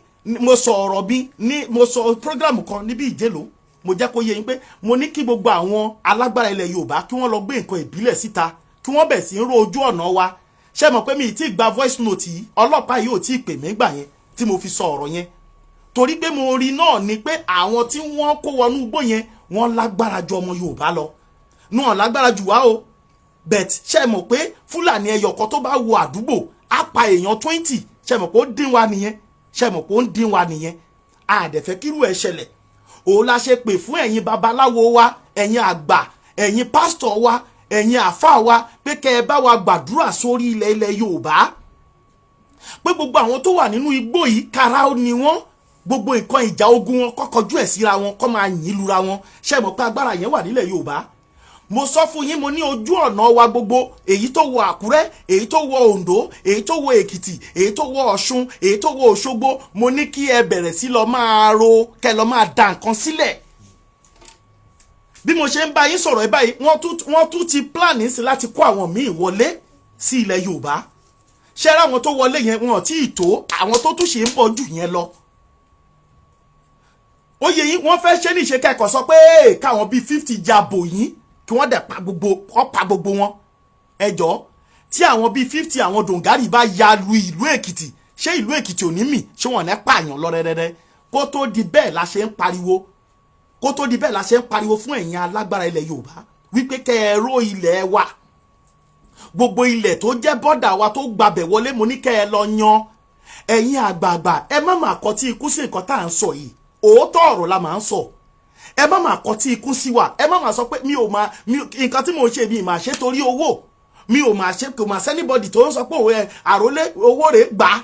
mo sọ program kan níbi ìjélò, mo jẹ́ kó yé yín pé mo ní kí gbogbo àwọn alágbára ilẹ̀ Yorùbá kí wọ́n lọ gbé nǹkan ìbílẹ̀ síta, kí wọ́n bẹ̀ sí ń ro ojú ọ̀nà wa. Ṣé mọ̀ pé mi ì tí ì gba voice note yìí? Ọlọ́pàá yìí ò tí ì pè mí gbà yẹn tí mo fi sọ ọ̀rọ̀ yẹn, torí pé mo rí náà ni pé àwọn tí wọ́n kó wọnú igbó yẹn, wọ́n lágbára ju ọmọ Yorùbá lọ náà, lágbára jù wá o. But ṣe mọ̀ pé Fúlàní ẹyọ kan tó bá wọ àdúgbò á pa èèyàn 20. Ṣe mọ̀ pé ó dín wa nìyẹn? Ṣe mọ̀ pé ó ń dín wa nìyẹn? Àdẹ̀fẹ́ kírú ẹ̀ ṣẹlẹ̀. Òun la ṣe pè fún ẹ̀yin babaláwo wa, ẹ̀yin àgbà, ẹ̀yin pásítọ̀ wa, ẹ̀yin àfáà wa, pé kẹ́ ẹ bá wa gbàdúrà sórí ilẹ̀ Yorùbá, pé gbogbo àwọn tó wà nínú igbó yìí, kára ó ní wọ́n, gbogbo nǹkan ìjà ogun wọn kọ́kọ́jú ẹ̀ síra wọn, kọ́ máa yìn lura wọn. Ṣe mọ̀ pé agbára yẹn wà nílẹ̀ Yorùbá? Mo sọ fún yín, mo ní ojú ọ̀nà wa gbogbo, èyí tó wọ Àkúrẹ́, èyí tó wọ Oǹdó, èyí tó wọ Èkìtì, èyí tó wọ Ọ̀ṣun, èyí tó wọ Òṣogbo, mo ní kí ẹ bẹ̀rẹ̀ sí lọ máa ro, kẹ́ lọ máa da nǹkan sílẹ̀. Bí mo ṣe ń bá yín sọ̀rọ̀ ẹ báyìí, wọ́n tún ti plan sí láti kó àwọn míì wọlé sí ilẹ̀ Yorùbá. Ṣé àwọn tó wọlé yẹn, wọn ò tí ì tó àwọn tó tún ṣe ń bọ̀ jù yẹn lọ. Ó yẹ yín, wọ́n fẹ́ ṣe ní ìṣe kẹ́kọ̀ọ́ sọ pé káwọn bíi 50 ya bò yín, kí wọ́n dẹ̀ pa gbogbo, wọ́n pa gbogbo wọn. Ẹjọ́, tí àwọn bíi 50 àwọn dòǹgárì bá ya lu ìlú Èkìtì, ṣé ìlú Èkìtì ò ní mì? Ṣé wọn ní pààyàn lọ rẹ́rẹ́rẹ́? Kó tó di bẹ́ẹ̀ la ṣe ń pariwo, kó tó di bẹ́ẹ̀ la ṣe ń pariwo fún ẹ̀yin alágbára ilẹ̀ Yorùbá wípé kẹ́ ẹ ró ilẹ̀ wa, gbogbo ilẹ̀ tó jẹ́ border wa tó gbabẹ̀ wọlé, mo ní kẹ́ ẹ lọ yan. Ẹ̀yin àgbààgbà, ẹ má máa kọtí ikú sí nǹkan tá à ń sọ yìí. Òótọ́ ọ̀rọ̀ la máa ń sọ. Ẹ má máa kọtí ikú sí wa. Ẹ má máa sọ pé mi ò máa mi nǹkan tí mò ń ṣe, mi máa ṣe torí owó, mi ò máa ṣe. Kò máa sí anybody tó ń sọ pé òun ẹ àrólé owó rẹ̀ gbà á.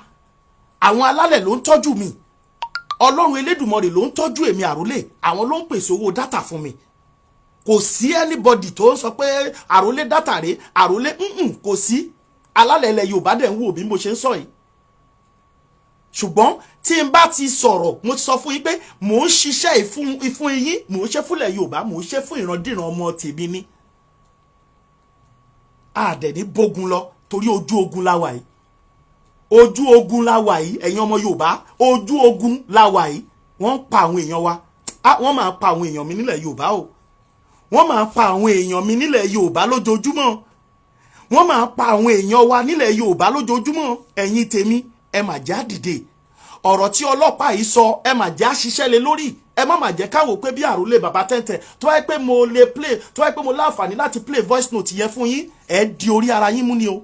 Àwọn alálẹ̀ ló ń tọ́jú mi. Ọlọ́run Elédùmarè ló ń tọ́jú èmi àrólé. Àwọn ló ń pèsè owó data fún mi. Kò sí anybody tó ń sọ pé àrólé data rẹ̀, àrólé kò sí. Alálẹ̀ ilẹ̀ Yorùbá dẹ̀ ń wò bí mo ṣe ń sọ yìí. Ṣùgbọ́n tí n bá ti sọ̀rọ̀, mo ti sọ fún yín pé mò ń ṣiṣẹ́ ìfún yín, mò ń ṣe fúnlẹ̀ Yorùbá, mò ń ṣe fún ìrandíran ọmọ tèmi ni. Àdẹ̀ ní bógun lọ, torí ojú ogun la wà yìí. Ojú ogun la wà yìí. Ẹ̀yin ọmọ Yorùbá, ojú ogun la wà yìí. Wọ́n ń pa àwọn èèyàn wa. Wọ́n máa ń pa àwọn èèyàn mi nílẹ̀ Yorùbá o. Wọ́n máa ń pa àwọn èèyàn mi nílẹ̀ Yorùbá lójoojúmọ́. Wọ́n máa ń pa àwọn èèyàn wa nílẹ̀ Yorùbá lójoojúmọ́. Ẹ̀yin tèmi, ẹ mà já dìde. Ọ̀rọ̀ tí ọlọ́pàá yìí sọ, ẹ mà já ṣiṣẹ́ lé lórí. Ẹ má mà jẹ́ káwọ́ pé bí àròlé bàbá tẹ́ntẹ́ tó wáyé pé mo lè play, tó wáyé pé mo láǹfààní láti play voice note yẹn fún yín, ẹ di orí ara yín mú ni o.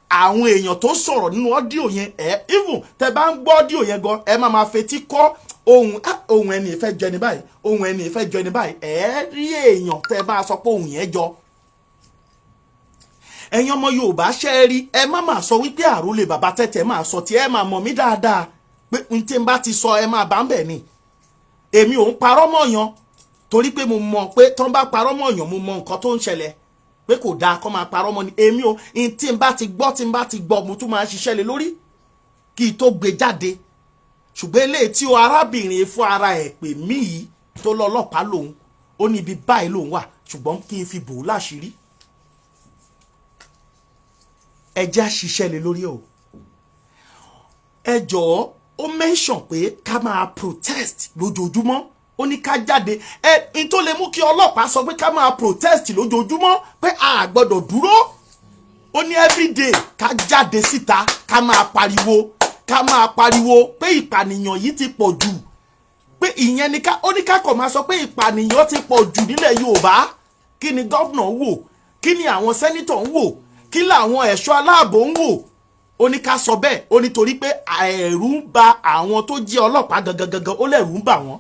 Àwọn èèyàn tó sọ̀rọ̀ nínú audio yẹn, ẹ even tẹ bá ń gbọ́ audio yẹn gan, ẹ má máa fetí kọ́ ohun, ohun ẹni ìfẹ́ jọ ẹni báyìí, ohun ẹni ìfẹ́ jọ ẹni báyìí. Ẹ rí èèyàn tẹ bá sọ pé ohun yẹn jọ. Ẹ̀yin ọmọ Yorùbá, ṣe é rí? Ẹ má máa sọ wípé àròlé bàbá tẹ́tẹ́ máa sọ tí ẹ máa mọ̀ mí dáadáa pé n tí n bá ti sọ, ẹ máa bá ń bẹ̀ ni. Èmi ò ń parọ́ mọ̀yàn, torí pé mo mọ̀ pé tán bá parọ́ mọ̀yàn, mo mọ nǹkan tó ń ṣẹlẹ̀ pé kò dáa kó máa parọ́ mọ́ ni. Èmi ò n tí n bá ti gbọ́, tí n bá ti gbọ́, mo tún máa ń ṣiṣẹ́ lé lórí kí n tó gbé jáde. Ṣùgbọ́n eléyìí tí o arábìnrin fún ara ẹ̀ pè mí yìí, tó lọ ọlọ́pàá lòun, ó ní ibi báyìí lòun wà, ṣùgbọ́n kí n fi bò ó láṣìírí. Ẹ jẹ́ á ṣiṣẹ́ lé lórí o. Ẹ jọ̀ọ́, ó mention pé ká máa protest lójoojúmọ́. Ó ní ká jáde. Ẹ n tó lè mú kí ọlọ́pàá sọ pé ká máa protest lójoojúmọ́, pé a gbọ́dọ̀ dúró, ó ní everyday ká jáde síta, ká máa pariwo, ká máa pariwo pé ìpànìyàn yìí ti pọ̀ jù, pé ìyẹn ni ká, ó ní ká kọ̀ máa sọ pé ìpànìyàn ti pọ̀ jù nílẹ̀ Yorùbá. Kí ni governor ń wò? Kí ni àwọn senator ń wò? Kí làwọn ẹ̀ṣọ́ aláàbò ń wò? Ó ní ká sọ bẹ́ẹ̀. Ó ní torí pé ẹ̀rù ń ba àwọn tó jẹ́ ọlọ́pàá gangan gangan, ó lẹ̀rù ń bà wọ́n.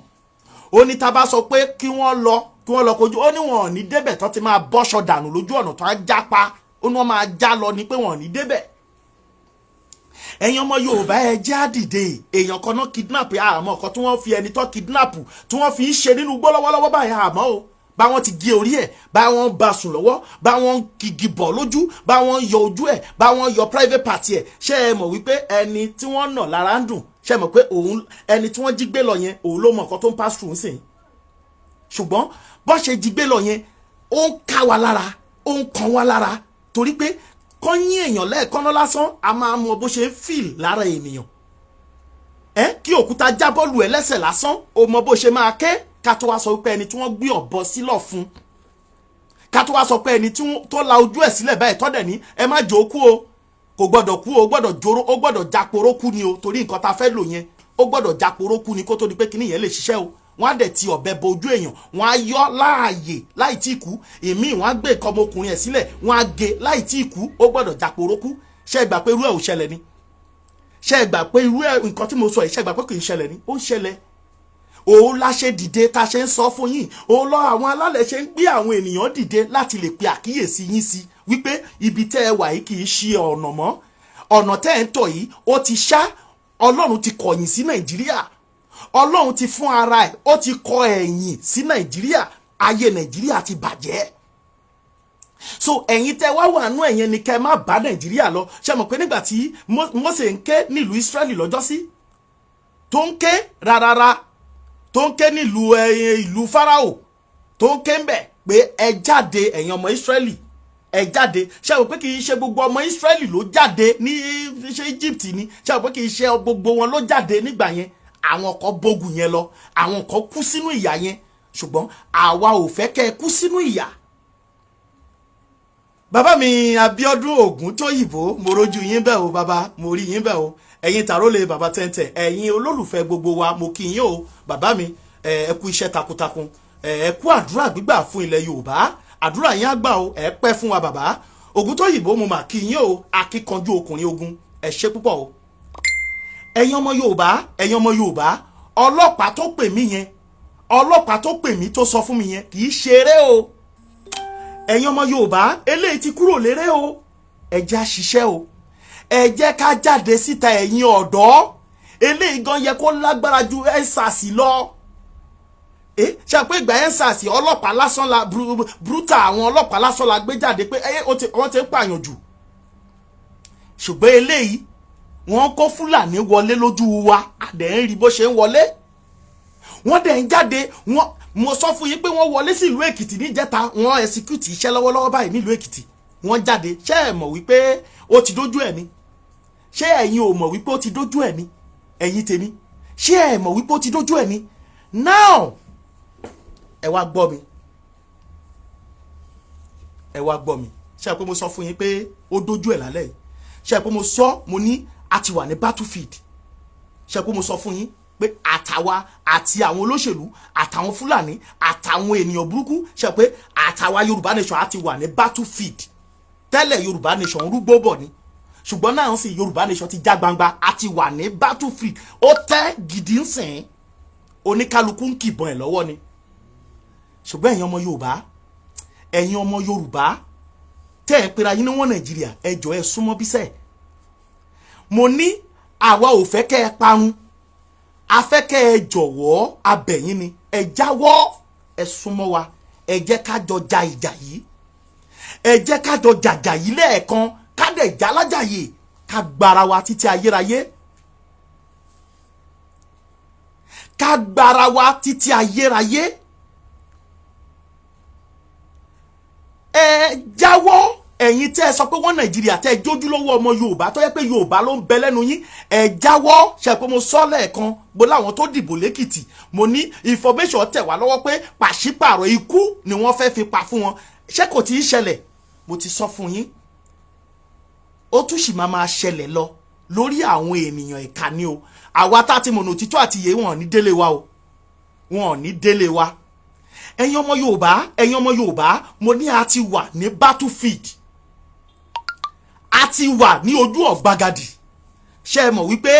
Ó ní tá a bá sọ pé kí wọ́n lọ kojú, ó ní wọn ò ní débẹ̀ tó ti máa bọ́ṣọ dànù lójú ọ̀nà tó á jápa. Ó ní wọ́n máa já lọ ní pé wọn ò ní débẹ̀. Ẹ̀yin ọmọ Yorùbá, ẹ jẹ́ á dìde. Èèyàn kan náà kidnap, àmọ́ ọ̀kan tí wọ́n fi ẹni tó kidnap tí wọ́n fi ń ṣe nínú igbó lọ́wọ́lọ́wọ́ báyìí, àmọ́ o bá wọn ti gé orí ẹ̀, bá wọn bá sùn lọ́wọ́, bá wọn kìgì bọ̀ lójú, bá wọn yọ ojú ẹ̀, bá wọn yọ private part ẹ̀. Ṣé ẹ mọ̀ wípé ẹni tí wọ́n nà lára ń dùn? Ṣé ẹ mọ̀ pé òun ẹni tí wọ́n jí gbé lọ yẹn, òun ló mọ̀ nǹkan tó ń pass through ń sìn? Ṣùgbọ́n bó ṣe jí gbé lọ yẹn, ó ń ká wa lára, ó ń kan wa lára, torí pé kọ́ yín èèyàn lẹ́ẹ̀kọ́ná lásán, a máa mọ bó ṣe ń feel lára ènìyàn ẹ. Kí òkúta jábọ́ọ̀lù ẹ lẹ́sẹ̀ lásán, ó mọ bó ṣe máa ké. Ká tó wá sọ pé ẹni tí wọ́n gbé ọ̀bọ sílọ̀ fún, ká tó wá sọ pé ẹni tó la ojú ẹ̀ sílẹ̀ báyìí, tọ́dẹ̀ ní ẹ má jò ó kú o, kò gbọ́dọ̀ kú o, ó gbọ́dọ̀ jóró, ó gbọ́dọ̀ jáporó kú ni o, torí nǹkan tá a fẹ́ lò yẹn, ó gbọ́dọ̀ jáporó kú ni kó tó di pé kíní yẹn lè ṣiṣẹ́ o. Wọ́n á dẹ̀ ti ọ̀bẹ bo ojú èèyàn, wọ́n á yọ láàyè láì tí kú. Ìmíì, wọ́n á gbé nǹkan ọmọkùnrin ẹ̀ sílẹ̀, wọ́n á gé láì tí kú. Ó gbọ́dọ̀ jáporó kú. Ṣé ẹ gbà pé irú ẹ̀ ò ṣẹlẹ̀ ni? Ṣé ẹ gbà pé irú ẹ̀, nǹkan tí mo sọ yìí, ṣé ẹ gbà pé kì í ṣẹlẹ̀ ni? Ó ń ṣẹlẹ̀. Òun la ṣe dìde tá a ṣe ń sọ fún yín. Òun lọ àwọn alálẹ̀ ṣe ń gbé àwọn ènìyàn dìde láti lè pe àkíyèsí yín sí wípé ibi tẹ́ ẹ wà yìí kì í ṣe ọ̀nà mọ́. Ọ̀nà tẹ́ ẹ ń tọ̀ yìí, ó ti ṣá. Ọlọ́run ti kọ̀yìn sí Nàìjíríà. Ọlọ́run ti fún ara ẹ̀, ó ti kọ ẹ̀yìn sí Nàìjíríà. Ayé Nàìjíríà ti bàjẹ́. So ẹ̀yin tẹ́ wá wà nú ẹ̀yẹn ni kẹ́ má bá Nàìjíríà lọ. Ṣe mọ̀ pé nígbà tí Mósè ń ké nílùú Ísírẹ́lì lọ́jọ́sí, tó ń ké rárára, tó ń ké nílùú ìlú Fáráò, tó ń ké ń bẹ̀ pé ẹ jáde, ẹ̀yin ọmọ Ísírẹ́lì, ẹ jáde, ṣe mọ̀ pé kì í ṣe gbogbo ọmọ Ísírẹ́lì ló jáde ní ṣe Egypt ni? Ṣe mọ̀ pé kì í ṣe gbogbo wọn ló jáde nígbà yẹn? Àwọn kan bógun yẹn lọ, àwọn kan kú sínú ìyà yẹn. Ṣùgbọ́n àwa ò fẹ́ kẹ́ ẹ kú sínú ìyà. Bàbá mi Abíọ́dún Ògúntóyìnbó, mo rojú yín bẹ́ẹ̀ o. Bàbá, mo rí yín bẹ́ẹ̀ o. Ẹ̀yin tàrólé bàbá tẹ́ntẹ́, ẹ̀yin olólùfẹ́ gbogbo wa, mo kí yín o. Bàbá mi, ẹ kú iṣẹ́ takuntakun, ẹ kú àdúrà gbígbà fún ilẹ̀ Yorùbá. Àdúrà yín á gbà o. Ẹ pẹ́ fún wa. Bàbá Ògúntóyìnbó, mo mà kí yín o. Akíkanjú ọkùnrin ogun, ẹ ṣé púpọ̀ o. Ẹ̀yin ọmọ Yorùbá, ẹ̀yin ọmọ Yorùbá, ọlọ́pàá tó pè mí yẹn, ọlọ́pàá tó pè mí tó sọ fún mi yẹn, kì í ṣeré o. Ẹ̀yin ọmọ Yorùbá, eléyìí ti kúrò léré o. Ẹ jẹ́ á ṣiṣẹ́ o. Ẹ jẹ́ ká jáde síta. Ẹ̀yin ọ̀dọ́, eléyìí gan yẹ kó lágbára ju EndSARS lọ. Ẹ ṣe pé ìgbà EndSARS, ọlọ́pàá lásán la brutal, àwọn ọlọ́pàá lásán la gbé jáde pé wọ́n ti ń pààyàn jù. Ṣùgbọ́n eléyìí, wọ́n kó Fúlàní wọlé lójú wa, àdẹ̀ ń rí bó ṣe ń wọlé, wọ́n dẹ̀ ń jáde. Wọ́n, mo sọ fún yín pé wọ́n wọlé sí ìlú Èkìtì níjẹta. Wọ́n execute iṣẹ́ lọ́wọ́lọ́wọ́ báyìí nílùú Èkìtì. Wọ́n jáde. Ṣé ẹ mọ̀ wípé ó ti dójú ẹ̀ ni? Ṣé ẹ̀yin ò mọ̀ wípé ó ti dójú ẹ̀ ni? Ẹ̀yin tèmi, ṣé ẹ mọ̀ wípé ó ti dójú ẹ̀ ni? Now, ẹ wá gbọ́ mi, ẹ wá gbọ́ mi. Ṣé ẹ pé mo sọ fún yín pé ó dójú ẹ̀ lálẹ́ yìí? Ṣé ẹ pé mo sọ, mo ní a ti wà ní battlefield? Ṣé ẹ pé mo sọ fún yín pé àtàwa àti àwọn olóṣèlú àtàwọn Fúlàní àtàwọn ènìyàn burúkú, ṣe pé àtàwa Yorùbá nation á ti wà ní battlefield tẹ́lẹ̀? Yorùbá nation ń rúgbó bọ̀ ni, ṣùgbọ́n náà ń sìn, Yorùbá nation ti já gbangba. A ti wà ní battlefield. Ó tẹ́ gidi ń sìn, oníkálukú ń kìbọn ẹ̀ lọ́wọ́ ni. Ṣùgbọ́n ẹ̀yin ọmọ Yorùbá, ẹ̀yin ọmọ Yorùbá tẹ́ ẹ̀ pera yín ní wọ́n Nàìjíríà, ẹ jọ̀ọ́, ẹ súnmọ́ bísẹ̀. Mo ní àwa ò fẹ́ kẹ́ ẹ parun. A fẹ́ kẹ́ ẹ jọ̀wọ́, abẹ̀yìn ni, ẹ jáwọ́, ẹ súnmọ́ wa. Ẹ jẹ́ ká jọ ja ìjà yìí. Ẹ jẹ́ ká jọ jàjà yìí lẹ́ẹ̀kan, ká dẹ̀ já lájàyè, ká gbára wa títí ayérayé, ká gbára wa títí ayérayé. Ẹ jáwọ́. Ẹ̀yin tẹ́ ẹ sọ pé wọ́n Nàìjíríà, tẹ́ ẹ jójúlówó ọmọ Yorùbá, tó yẹ pé Yorùbá ló ń bẹ lẹ́nu yín, ẹ jáwọ́. Ṣe pé mo sọ lẹ́ẹ̀kan, mo láwọn tó dìbò lẹ́kìtì, mo ní information tẹ̀ wá lọ́wọ́ pé pàṣípààrọ̀ ikú ni wọ́n fẹ́ fi pa fún wọn. Ṣé kò tí ì ṣẹlẹ̀? Mo ti sọ fún yín, ó tún sì máa máa ṣẹlẹ̀ lọ lórí àwọn ènìyàn ìkà ni o. Àwa tá a ti mọ̀nà òtítọ́ àti ìyè, wọn ò ní délé wa o, wọn ò ní délé wa. Ẹ̀yin ọmọ Yorùbá, ẹ̀yin ọmọ Yorùbá, mo ní a ti wà ní battlefield, a ti wà ní ojú ọ̀gbagadì. Ṣé ẹ mọ̀ wípé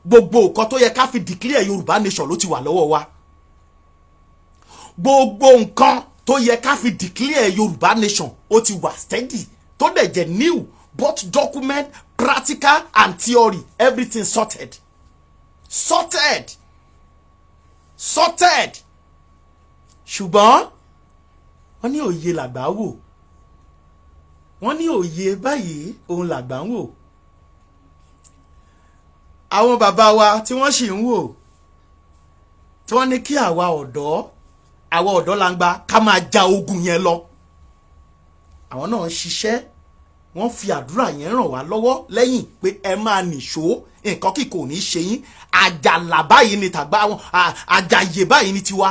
gbogbo nǹkan tó yẹ ká fi declare Yorùbá nation ló ti wà lọ́wọ́ wa? Gbogbo nǹkan tó yẹ ká fi declare Yorùbá nation, ó ti wà steady, tó dẹ̀ jẹ́ new, both document, practical and theory, everything sorted, sorted, sorted. Ṣùgbọ́n wọ́n ní òye làgbà wò, wọ́n ní òye báyìí òun làgbà ń wò. Àwọn bàbá wa tí wọ́n sì ń wò, tí wọ́n ní kí àwa ọ̀dọ́, àwa ọ̀dọ́ langba, ká máa ja ogun yẹn lọ, àwọn náà ń ṣiṣẹ́, wọ́n fi àdúrà yẹn ràn wá lọ́wọ́ lẹ́yìn pé ẹ máa nìṣó, nǹkan kí kò ní í ṣe yín. Àjàlá báyìí ni tàgbà wọn, àjàyè báyìí ni tiwa.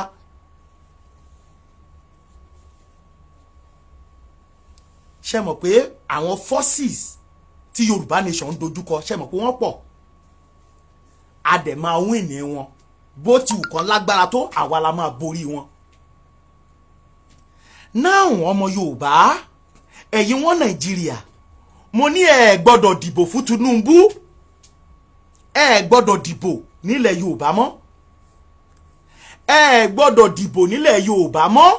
Ṣe mọ̀ pé àwọn forces tí Yorùbá nation ń dojúkọ, ṣe mọ̀ pé wọ́n pọ̀? A dẹ̀ máa win ní wọn. Bó ti wù kán lágbára tó, àwa la máa borí wọn. Náà, ọmọ Yorùbá, ẹ̀yin wọn Nàìjíríà, mo ní ẹ gbọ́dọ̀ dìbò fún Tinubu, ẹ gbọ́dọ̀ dìbò nílẹ̀ Yorùbá mọ́, ẹ gbọ́dọ̀ dìbò nílẹ̀ Yorùbá mọ́.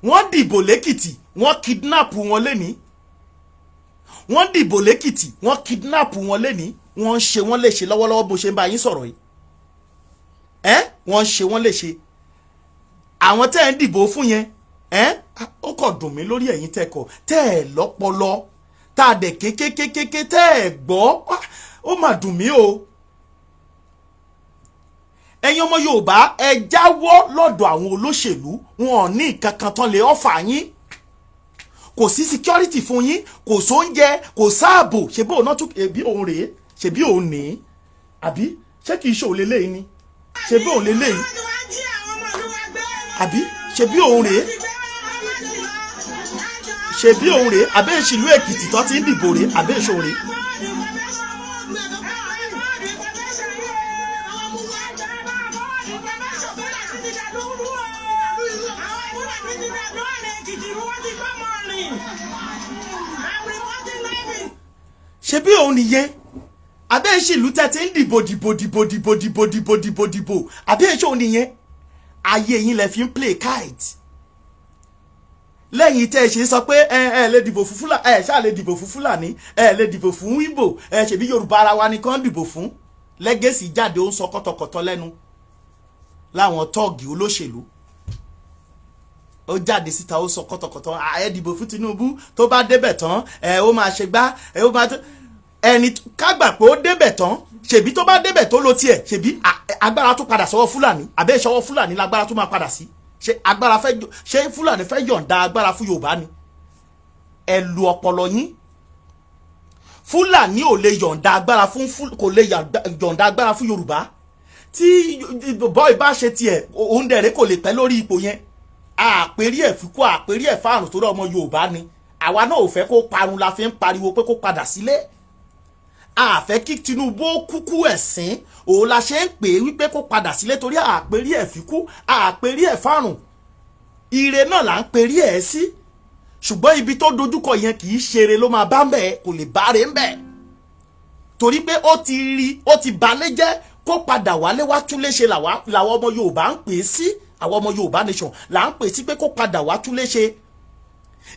Wọ́n dìbò lẹ́kìtì, wọ́n kidnap wọn lẹ́ni. Wọ́n dìbò lẹ́kìtì, wọ́n kidnap wọn lẹ́ni. Wọ́n ń ṣe wọ́n léṣe lọ́wọ́lọ́wọ́ bó ṣe ń bá yín sọ̀rọ̀ yìí. Ẹ́ wọ́n ń ṣe wọ́n léṣe, àwọn tẹ́ ẹ̀ ń dìbò fún yẹn. Ẹ́ ó kàn dùn mí lórí ẹ̀yin tẹ́kọ̀ tẹ́ ẹ̀ lọ́pọlọ, tá a dẹ̀ kékékékéké tẹ́ ẹ̀ gbọ́, ó mà dùn mí o. Ẹ̀yin ọmọ Yorùbá, ẹ jáwọ́ lọ́dọ̀ àwọn olóṣèlú. Wọn ò ní nǹkan kan tán lè ọ́fà yín. Kò sí security fún yín, kò sóúnjẹ, kò sáàbò. Ṣebí òun náà tún, ẹbí òun rèé, ṣebí òun ní, àbí ṣé kìí ṣe òun leléyìí ni? Ṣebí òun leléyìí, àbí ṣebí òun rèé? Ṣebí òun rèé? Àbẹ́ ìṣìlú Èkìtì tó ti ń dìbò rèé? Àbẹ́ ìṣòro rèé? Ṣebí òun nìyẹn? Àbẹ́ ìṣìlú tẹ́ ti ń dìbò, dìbò, dìbò, dìbò, dìbò, dìbò, dìbò, dìbò, àbẹ́ ìṣòro nìyẹn? Ayé yín lẹ fi ń play kite. Lẹ́yìn tẹ́ ẹ ṣe sọ pé ẹ ẹ lè dìbò fún Fúlàní, ẹ ṣáà lè dìbò fún Fúlàní, ẹ lè dìbò fún Ìgbò, ẹ ṣèbí Yorùbá ara wa ni kàn dìbò fún. Lẹ́gẹ̀sì jáde, ó ń sọ kọ́tọ̀kọ̀tọ̀ lẹ́nu láwọn tọ́ọ̀gì olóṣèlú. Ó jáde síta, ó sọ kọ́tọ̀kọ̀tọ̀, ẹ dìbò fún Tinubu, tó bá débẹ̀ tán, ẹ ó máa ṣe gbá, ẹ ó máa ẹni kágbà pé ó débẹ̀ tán. Ṣèbí tó bá débẹ̀ tó lo tiẹ̀, ṣèbí agbára tó padà sọ́wọ́ Fúlàní, àbẹ́ ìṣọwọ́ Fúlàní lágbára tó máa padà sí? Ṣé agbára fẹ́, ṣé Fúlàní fẹ́ yọ̀ǹda agbára fún Yorùbá ni? Ẹ lu ọpọlọ yín. Fúlàní ò lè yọ̀ǹda agbára fún, kò lè yọ̀ǹda agbára fún Yorùbá. Tí bọ́ì bá ṣe tiẹ̀, òun dẹ̀rẹ́ kò lè pẹ́ lórí ipò yẹn. Àpérí ẹ̀ fi kú, àpérí ẹ̀ fáàrùn, torí ọmọ Yorùbá ni. Àwa náà ò fẹ́ kó parun la fi ń pariwo pé kó padà sílé. Àfẹ́ kí Tinubu ó kúkú ẹ̀sín, òun la ṣe ń pè é wípé kó padà sílé, torí àpérí ẹ̀ fi kú, àpérí ẹ̀ fárùn, ire náà là ń perí ẹ̀ sí. Ṣùgbọ́n ibi tó dojúkọ yẹn, kì í ṣeré ló máa bá ń bẹ̀, kò lè bá rè ń bẹ̀, torí pé ó ti rí, ó ti balẹ̀ jẹ́. Kó padà wálé wá túlé ṣe làwọn ọmọ Yorùbá ń pè é sí. Àwọn ọmọ Yorùbá nation là ń pè é sí pé kó padà wá túlé ṣe.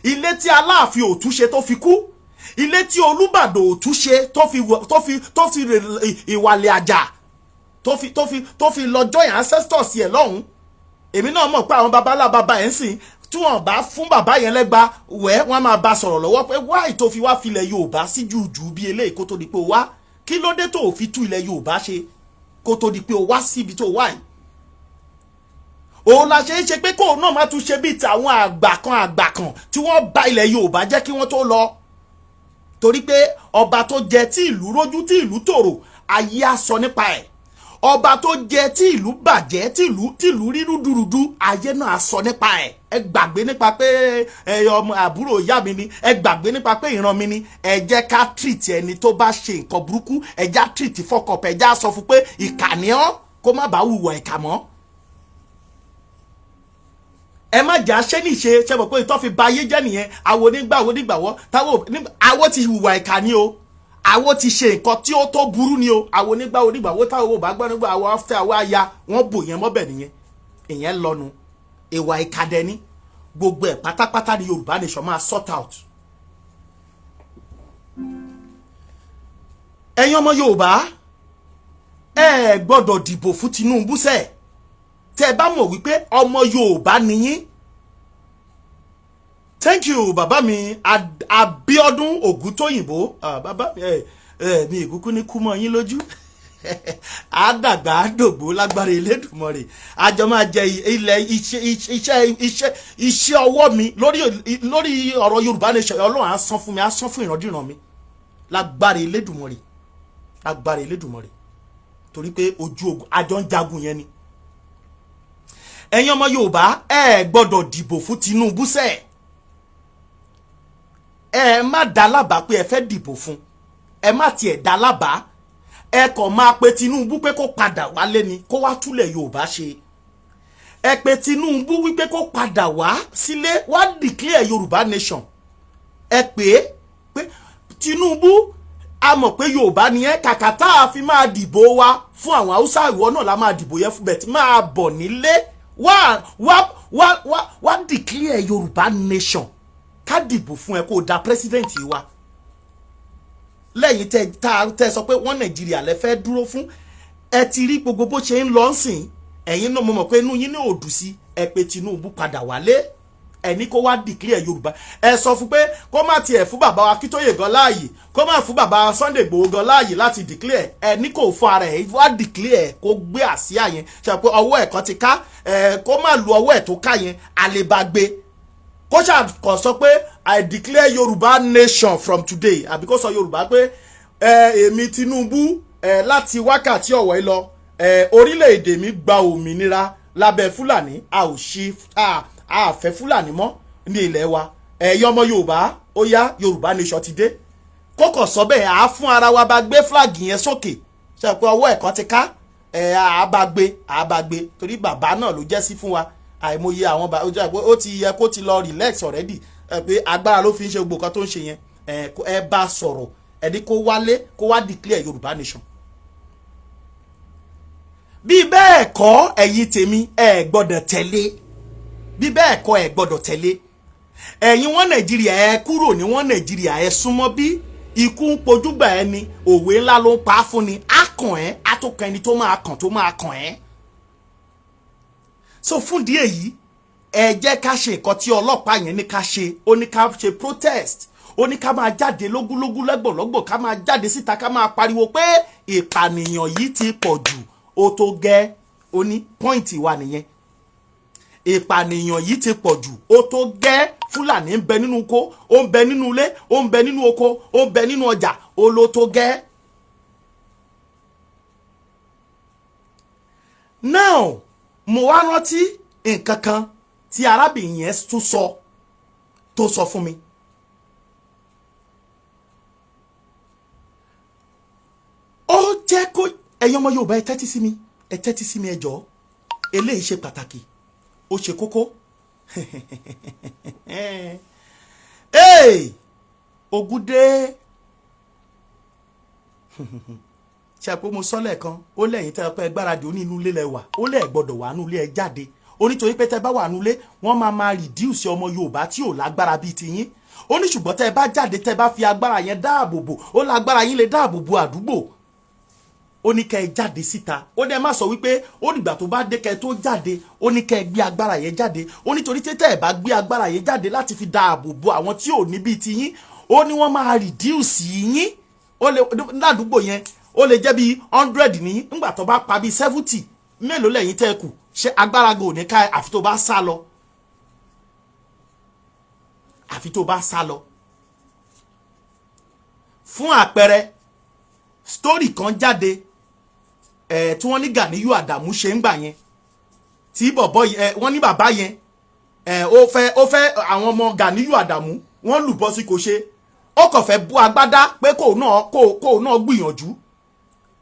Ilé tí Aláàfin ò túnṣe tó fi kú, ilé tí Olúbàdàn ò túnṣe tó fi ìwàlẹ̀ àjà, tó fi lọ join ancestors yẹ lọ́hùn. Èmi náà mọ̀ pé àwọn babalá bàbá ẹ̀ ń sìn, tí wọ́n bá fún bàbá yẹn lẹ́gba wẹ́, wọ́n máa bá sọ̀rọ̀ lọ́wọ́ pé wáì tó fi wá filẹ̀ Yorùbá sí jùjù bí eléyìí kó tó di pé o wá. Kí ló dé tó fi tú ilẹ̀ Yorùbá ṣe kó tó di pé o wá síbi tó wá yìí? Òun la ṣe é ṣe pé kóun náà má tún ṣe bíi tàwọn àgbà kan, àgbà kan tí wọ́n bà ilẹ̀ Yorùbá jẹ́ kí wọ́n tó lọ, torí pé ọba tó jẹ tí ìlú rójú, tí ìlú tòrò, ayé á sọ nípa ẹ̀. Ọba tó jẹ tí ìlú bàjẹ́, tí ìlú rí rúdurùdu, ayé náà á sọ nípa ẹ̀. Ẹ gbàgbé nípa pé ẹ ọmọ àbúrò ìyá mi ni, ẹ gbàgbé nípa pé ìran mi ni. Ẹ jẹ́ ká treat ẹni tó bá ṣe nǹkan burúkú, ẹ já treat fọkọpẹ, ẹ já sọ fún pé ìkà ni ọ́, kó má bàa hùwà ìkà mọ́. Ẹ má jà ṣé ní ṣe ṣe mọ̀ pé ìtọ́ fi ba ayé jẹ́ nìyẹn. Àwo nígbà wo nígbàwọ́ táwọn àwo ti hùwà ìkà ni o, àwo ti ṣe nǹkan tí ó tó burú ni o. Àwo nígbà wo nígbàwọ́ táwọn ò bá gbọ́ nígbà àwo after àwo aya wọ́n bò yẹn mọ́bẹ̀ nìyẹn. Ìyẹn lọ́nu ìwà ìkà dẹni. Gbogbo ẹ̀ pátápátá ni Yorùbá Nation máa sort out. Ẹ̀yin ọmọ Yorùbá, ẹ gbọ́dọ̀ dìbò fún Tinubu sẹ́ẹ̀ tẹ́ ẹ bá mọ̀ wípé ọmọ Yorùbá nìyín. Thank you, bàbá mi Abíọ́dún Ògúntóyìnbó. Bàbá mi, ẹ ẹ mi ìkúkú ní kú mọ́ yín lójú, àdàgbà àdògbò lágbára Elédùmarè. Àjọ máa jẹ ilẹ̀ iṣẹ́ iṣẹ́ iṣẹ́ iṣẹ́ ọwọ́ mi lórí ọ̀rọ̀ Yorùbá Nation. Ọlọ́run á san fún mi, á san fún ìrandíran mi lágbára Elédùmarè, lágbára Elédùmarè, torí pé ojú ogun àjọ ń jagun yẹn ni. Ẹ̀yin ọmọ Yorùbá, ẹ gbọ́dọ̀ dìbò fún Tinubu sẹ́ẹ̀. Ẹ má dá lábàá pé ẹ fẹ́ dìbò fún, ẹ má tiẹ̀ dá lábàá. Ẹ kàn máa pe Tinubu pé kó padà wálé ni, kó wá túlẹ̀ Yorùbá ṣe. Ẹ pe Tinubu wípé kó padà wá sílé, wá declare Yorùbá Nation. Ẹ pè é pé Tinubu, a mọ̀ pé Yorùbá ni ẹ́, kàkà tá a fi máa dìbò wa fún àwọn Haúsá, ìwọ náà la máa dìbò yẹn fún bẹ́ẹ̀ tí máa bọ̀ nílé, wá wá wá wá wá declare Yorùbá Nation, ká dìbò fún ẹ kó o da president wa. Lẹ́yìn tẹ tá tẹ sọ pé wọ́n Nàìjíríà lẹ fẹ́ dúró fún, ẹ ti rí gbogbo bó ṣe ń lọ sìn. Ẹ̀yin náà mo mọ̀ pé inú yín ní òdù sí. Ẹ pé Tinubu padà wálé, ẹni kó wá declare Yorùbá. Ẹ sọ fún pé kó má tiẹ̀ fún bàbá wa Akíntóyè gan láàyè, kó má fún bàbá Sunday Igboho gan láàyè láti declare. Ẹni kò fún ara ẹ wá declare, kó gbé àsíá yẹn ṣe pé ọwọ́ ẹ̀ kan ti ká ẹ, kó má lu ọwọ́ ẹ̀ tó ká yẹn àlebàgbé, kó ṣàkọ sọ pé, "I declare Yorùbá Nation from today," àbí kó sọ Yorùbá pé ẹ, èmi Tinubu ẹ, láti wákàtí ọ̀wọ́ yìí lọ ẹ, orílẹ̀-èdè mi gba òmìnira lábẹ́ Fúlàní, a ò ṣe a fẹ́ Fúlàní mọ́ ní ilẹ̀ wa. Ẹ̀yin ọmọ Yorùbá, ó yá, Yorùbá Nation ti dé. Kókò sọ bẹ́ẹ̀, à á fún ara wa bá gbé flag yẹn sókè ṣe pé ọwọ́ ẹ̀kan ti ká ẹ̀, à á bá gbé, à á bá gbé, torí bàbá náà ló jẹ́ sí fún wa. Àìmọye àwọn bá ó ti yẹ kó ti lọ relax already, ẹ pé agbára ló fi ń ṣe gbogbo nǹkan tó ń ṣe yẹn. Ẹ bá sọ̀rọ̀, ẹni kó wálé, kó wá declare Yorùbá Nation. Bí bẹ́ẹ̀ kọ́, ẹ̀yin tèmi, ẹ gbọ́dọ̀ tẹ̀lé. Bí bẹ́ẹ̀ kọ́, ẹ gbọ́dọ̀ tẹ̀lé. Ẹ̀yin wọ́n Nàìjíríà, ẹ kúrò ní wọ́n Nàìjíríà, ẹ súnmọ́ bí ikú ń pojúgbà ẹni, òwe ńlá ló ń pa á fún ni. Á kàn ẹ́, á tó kan ẹni tó máa kàn, tó máa kàn ẹ́. So fún díẹ̀ yìí, ẹ jẹ́ ká ṣe nǹkan tí ọlọ́pàá yẹn ní ká ṣe. Ó ní ká ṣe protest, ó ní ká máa jáde lógúnlógún, lẹ́gbọ̀lọ́gbọ̀, ká máa jáde síta, ká máa pariwo pé ìpànìyàn yìí ti pọ̀ jù, ó tó gẹ́. Ó ní point wa nìyẹn. Ìpànìyàn yìí ti pọ̀ jù, ó tó gẹ́. Fúlàní ń bẹ nínú oko, ó ń bẹ nínú ilé, ó ń bẹ nínú oko, ó ń bẹ nínú ọjà, ó ló tó gẹ́. Now mo wá rántí nǹkan kan tí arábìnrin yẹn tún sọ, tó sọ fún mi. Ó jẹ́ kó ẹ̀yin ọmọ Yorùbá, ẹ tẹ́tí sí mi, ẹ tẹ́tí sí mi, ẹ jọ̀ọ́. Eléyìí ṣe pàtàkì, ó ṣe kókó. Hey! Ogun dé. Ṣe pé mo sọ lẹ́ẹ̀kan, ó lẹ́yìn tẹ́ ẹ pé gbáradì, ó ní inú ilé lẹ wà, ó lẹ́ẹ̀ gbọ́dọ̀ wà nú ilé, ẹ jáde. Ó nítorí pé tẹ́ bá wà nú ilé, wọ́n máa máa reduce ọmọ Yorùbá tí ò lágbára bíi tiyín. Ó ní ṣùgbọ́n tẹ́ bá jáde, tẹ́ bá fi agbára yẹn dáàbò bò, ó lágbára yín lè dáàbò bò àdúgbò. Ó ní kẹ́ ẹ jáde síta. Ó ní ẹ má sọ wípé ó dìgbà tó bá dé kẹ́ ẹ tó jáde. Ó ní kẹ́ ẹ gbé agbára yẹn jáde. Ó nítorí tẹ́tẹ́ ẹ bá gbé agbára yẹn jáde láti fi dáàbò bo àwọn tí ò ní bíi tiyín, ó ní wọ́n máa reduce yín. Ó lè ládùúgbò yẹn, ó lè jẹ́ bíi 100 ní ńgbà tó bá pa bíi 70, mélòó lẹ́yìn tẹ́ ẹ kù? Ṣé agbára go ní ká? Àfi tó bá sá lọ, àfi tó bá sá lọ. Fún àpẹẹrẹ, story kan jáde ẹ̀ tí wọ́n ní Ganiyu Adamu ṣe ń gbà yẹn, tí bọ̀bọ̀ ẹ̀ wọ́n ní bàbá yẹn ẹ̀ ó fẹ́ àwọn ọmọ Ganiyu Adamu wọ́n lùbọ́ sí kò ṣe, ó kàn fẹ́ bú agbádá pé kò náà gbìyànjú.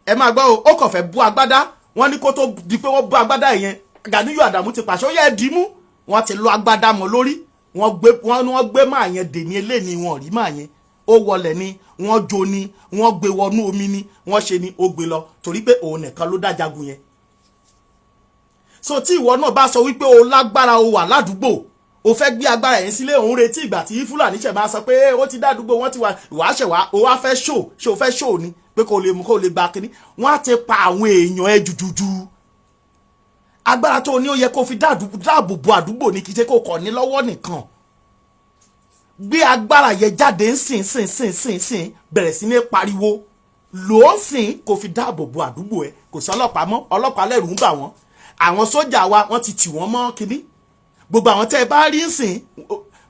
Ẹ máa gbọ́ o, ó kàn fẹ́ bú agbádá. Wọ́n ní kó tó di pé wọ́n bú agbádá yẹn, Ganiyu Adamu ti pàṣẹ, ó yẹ ẹ dì í mú. Wọ́n ti lọ agbádá mọ́ lórí. Wọ́n gbé wọ́n gbé máa yẹn dè ní eléni, wọn rí máa yẹn. Ó wọlẹ̀ ni, wọ́n jó ni, wọ́n gbé wọnú omi ni, wọ́n ṣe ni, ó gbé lọ, torí pé òun nìkan ló dájagun yẹn. So tí ìwọ náà bá sọ wípé o lágbára, o wà ládùúgbò, o fẹ́ gbé agbára yẹn sílé, òun retí ìgbà tí Fúlàní ṣẹ̀ máa sọ pé ó ti dádúgbò, wọ́n ti wà, ìwà ṣẹ̀ wá, o wá fẹ́ ṣò ṣe, o fẹ́ ṣò ni pé kò lè mú kó lè gba kínní. Wọ́n á ti pa àwọn èèyàn ẹ jùjùjù. Agbára tó o ní, ó yẹ kó fi dáàbò bo àdúgbò ní, kì í ṣe kó kọ̀ ní lọ́wọ́ nìkan. Gbé agbára yẹn jáde ń sìn sìn sìn sìn sìn, bẹ̀rẹ̀ sí ní pariwo lò ó sìn, kó fi dáàbò bo àdúgbò ẹ. Kò sí ọlọ́pàá mọ́, ọlọ́pàá lẹ́rù ń bà wọ́n. Àwọn sójà wa, wọ́n ti tì wọ́n mọ́ kínní. Gbogbo àwọn tẹ́ ẹ bá rí ń sìn,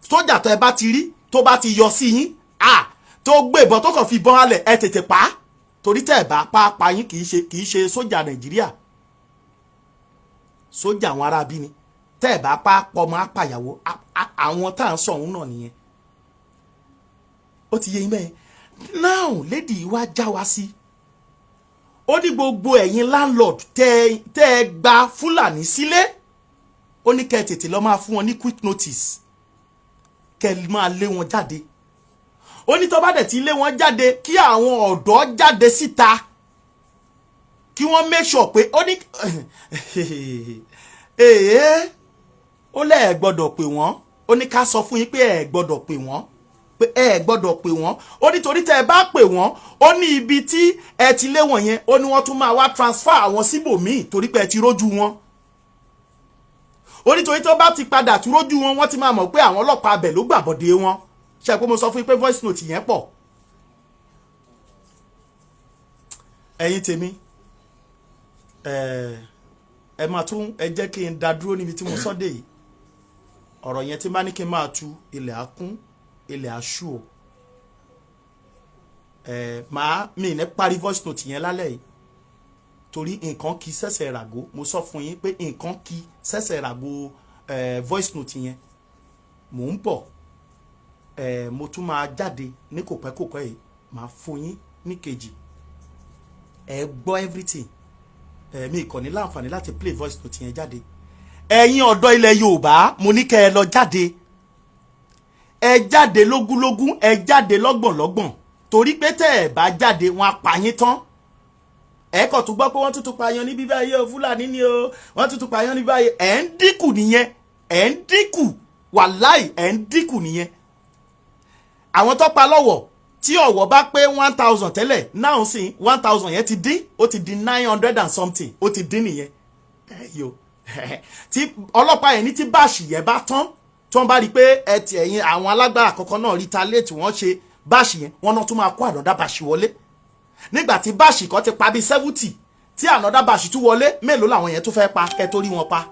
sójà tó ẹ bá ti rí tó bá ti yọ sí yín à tó gbé ìbọn, tó kàn fi ìbọn halẹ̀, ẹ tètè pa á, torí tẹ́ ẹ bá pa pa yín. Kì í ṣe sójà Nàìjíríà, sójà àwọn aráabí ni. Tẹ́ ẹ bá pa pọmọ apàyàwó àwọn tá à ń sọ òun náà nìyẹn. Ó ti yé yín bẹ́ẹ̀. Now, lady wa já wa sí, ó ní gbogbo ẹ̀yin landlord tẹ́ ẹ gba Fúlàní sílé, ó ní kẹ́ ẹ tètè lọ máa fún wọn ní quick notice, kẹ́ ẹ máa lé wọn jáde. Ó ní tó bá dẹ̀ ti lé wọn jáde, kí àwọn ọ̀dọ́ jáde síta, kí wọ́n make sure pé, ó ní èè, ó lẹ́ẹ̀ gbọ́dọ̀ pè wọ́n. Ó ní ká sọ fún yín pé ẹ gbọ́dọ̀ pè wọ́n, pé ẹ gbọ́dọ̀ pè wọ́n. Ó nítorí tẹ́ ẹ bá pè wọ́n, ó ní ibi tí ẹ ti lé wọ̀n yẹn, ó ní wọ́n tún máa wá transfer àwọn síbòmíì, torí pé ẹ ti rójú wọn. Ó nítorí tó bá ti padà tún rójú wọn, wọ́n ti máa mọ̀ pé àwọn ọlọ́pàá abẹ ló gbàbọ̀dé wọn. Ṣe pé mo sọ fún yín pé voice note yẹn pọ̀? Ẹ̀yin tèmi, ẹ máa tún, ẹ jẹ́ kí n dá dúró níbi tí mo sọ dé yìí. Ọ̀rọ̀ yẹn, tí bá ní kí n máa tu, ilẹ̀ á kún, ilẹ̀ á ṣú o. Ẹ máa mi ní parí voice note yẹn lálẹ́ yìí, torí nǹkan kì í ṣẹ̀ṣẹ̀ ràgó. Mo sọ fún yín pé nǹkan kì í ṣẹ̀ṣẹ̀ ràgó. Ẹ voice note yẹn, mò ń bọ̀. Ẹ mo tún máa jáde ní kòpẹ́kòpẹ́ yìí, máa fún yín ní kejì, ẹ gbọ́ everything. Ẹ mi kàn ní láǹfààní láti play voice note yẹn jáde. Ẹ̀yin ọ̀dọ́ ilẹ̀ Yorùbá, mo ní kẹ́ ẹ lọ jáde, ẹ jáde lógúnlógún, ẹ jáde lọ́gbọ̀nlọ́gbọ̀n, torí pé tẹ́ ẹ bá jáde, wọn á pa yín tán. Ẹ kàn tún gbọ́ pé wọ́n tún pààyàn níbí báyìí o, Fúlàní ni o, wọ́n tún pààyàn níbí báyìí. Ẹ̀ ń dínkù nìyẹn, ẹ̀ ń dínkù, wàláì, ẹ̀ ń dínkù nìyẹn. Àwọn tó pa lọ́wọ́, tí Ọ̀wọ̀ bá pé 1,000 tẹ́lẹ̀, náà sì 1,000 yẹn ti dín, ó ti di 900 and something, ó ti dín nìyẹn. Ẹ yo, tí ọlọ́pàá yẹn ní tí batch yẹn bá tán, tí wọ́n bá rí i pé ẹ ti ẹ̀yìn àwọn alágbára kọ̀ọ̀kan náà retaliate, wọ́n ṣe batch yẹn, wọ́n náà tún máa kó another batch wọlé. Nígbà tí batch kan ti pa bíi 70, tí another batch tún wọlé, mélòó làwọn yẹn tún fẹ́ pa kẹ́ tó rí wọn pa?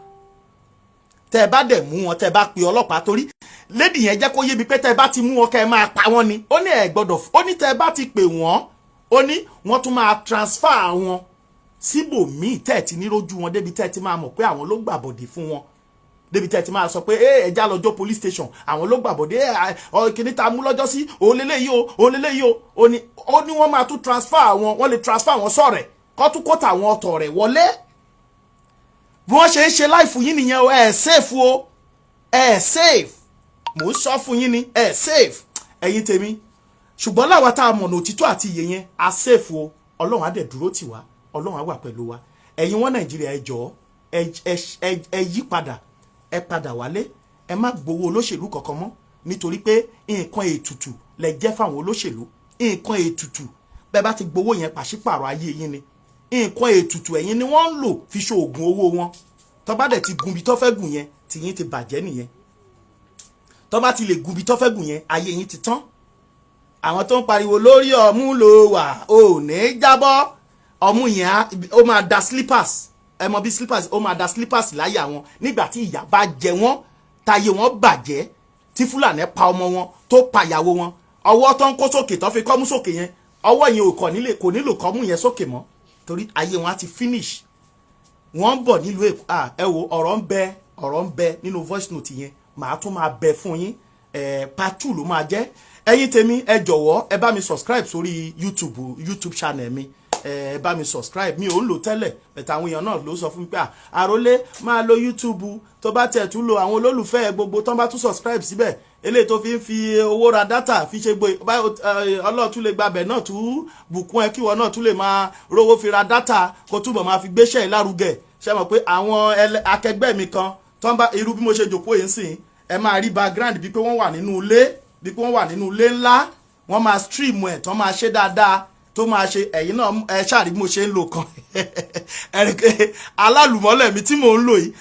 Tẹ́ ẹ bá dẹ̀ mú wọn, tẹ́ ẹ bá pe ọlọ́pàá, torí lady yẹn jẹ́ kó yé mi pé tẹ́ ẹ bá ti mú wọn, kẹ́ ẹ máa pa wọ́n ni. Ó ní ẹ gbọ́dọ̀, ó ní tẹ́ ẹ bá ti pè wọ́n, ó ní wọ́n tún máa transfer wọn síbòmíì tẹ́ ẹ ti ní rójú wọn, débi tẹ́ ẹ ti máa mọ̀ pé àwọn ló gbàbọ̀dé fún wọn, débi tẹ́ ẹ ti máa sọ pé ẹ já lọ́jọ́ police station, àwọn ló gbàbọ̀dé ẹ kìíní tá a mú lọ́jọ́ sí òun lélẹ́yìí o, òun lélẹ́yìí o. Ó ní wọ́n máa tún transfer wọn, wọ́n lè transfer wọn sọ̀rẹ̀, kọ́ tún kó tàwọn ọ̀tọ̀ rẹ̀ wọlé. Bí wọ́n ṣe ń ṣe life yín nìyẹn o. Ẹ safe o, ẹ safe, mò ń sọ fún yín ni, ẹ safe, ẹ̀yin tèmi. Ṣùgbọ́n láwa tá a mọ̀nà òtítọ́ àti ìyè yẹn, a safe o. Ọlọ́run á dẹ̀ dúró tì wá, Ọlọ́run á wà pẹ̀lú wa. Ẹ̀yin wọn Nàìjíríà, ẹ jọ̀ọ́, ẹ yí padà, ẹ padà wálé. Ẹ má gbowó olóṣèlú kankan mọ́, nítorí pé nǹkan ètùtù lẹ jẹ́ fáwọn olóṣèlú. Nǹkan ètùtù, bẹ́ẹ̀ bá ti gbowó yẹn, pàṣípààrọ̀ ayé yín ni. Nǹkan ètùtù ẹ̀yin ni wọ́n ń lò fi ṣe oògùn owó wọn. Tó bá dẹ̀ ti gun ibi tó fẹ́ gùn yẹn, tìyín ti bàjẹ́ nìyẹn. Tó bá ti lè gun ibi tó fẹ́ gùn yẹn, ayé yín ti tán. Àwọn tó ń pariwo lórí ọmú ló wà ò ní jábọ́, ọmú yẹn ó máa da slippers. Ẹ mọ bí slippers, ó máa da slippers láyé àwọn nígbà tí ìyà bá jẹ wọ́n, táyé wọn bàjẹ́, tí Fúlàní pa ọmọ wọn, tó pa ìyàwó wọn. Ọwọ́ tó ń kó sókè, tó fi kọ́mú sókè yẹn, ọwọ́ yẹn ò kọ̀ nílé, kò nílò kọ́mú yẹn sókè mọ́, torí ayé wọn á ti finish. Wọ́n ń bọ̀ nílùú Èkó. Ẹ wo, ọ̀rọ̀ ń bẹ, ọ̀rọ̀ ń bẹ nínú voice note yẹn, màá tún máa bẹ fún yín. Part two ló máa jẹ́. Ẹ̀yin tèmi, ẹ jọ̀wọ́, ẹ bá mi subscribe sórí YouTube channel mi. Ẹ bá mi subscribe. Mi ò ń lò tẹ́lẹ̀, bẹ̀tẹ̀ àwọn èèyàn náà ló sọ fún mi pé, "À, àrólé máa lo YouTube." Tó bá tiẹ̀ tún lo, àwọn olólùfẹ́ gbogbo tó ń bá tún subscribe síbẹ̀, eléyìí tó fi ń fi owó ra data fi ṣe gbé, Ọlọ́run tún lè gbabẹ̀ náà tún bùkún ẹ, kíwọ náà tún lè máa rówó fi ra data, kó túbọ̀ máa fi gbéṣẹ́ lárugẹ. Ṣe mọ̀ pé àwọn akẹgbẹ́ mi kan tó ń bá irú bí mo ṣe jòkó yìí ń sìn, ẹ máa rí background bí pé wọ́n wà nínú ilé, bí pé wọ́n wà nínú ilé ńlá, wọ́n máa stream ẹ̀, tó máa ṣe dáadáa, tó máa ṣe. Ẹ̀yin náà ẹ ṣáà rí bí mo ṣe ń lò kan ẹ̀rìnkẹ́ alálùmọ́lẹ̀ mi tí mò ń lò yìí.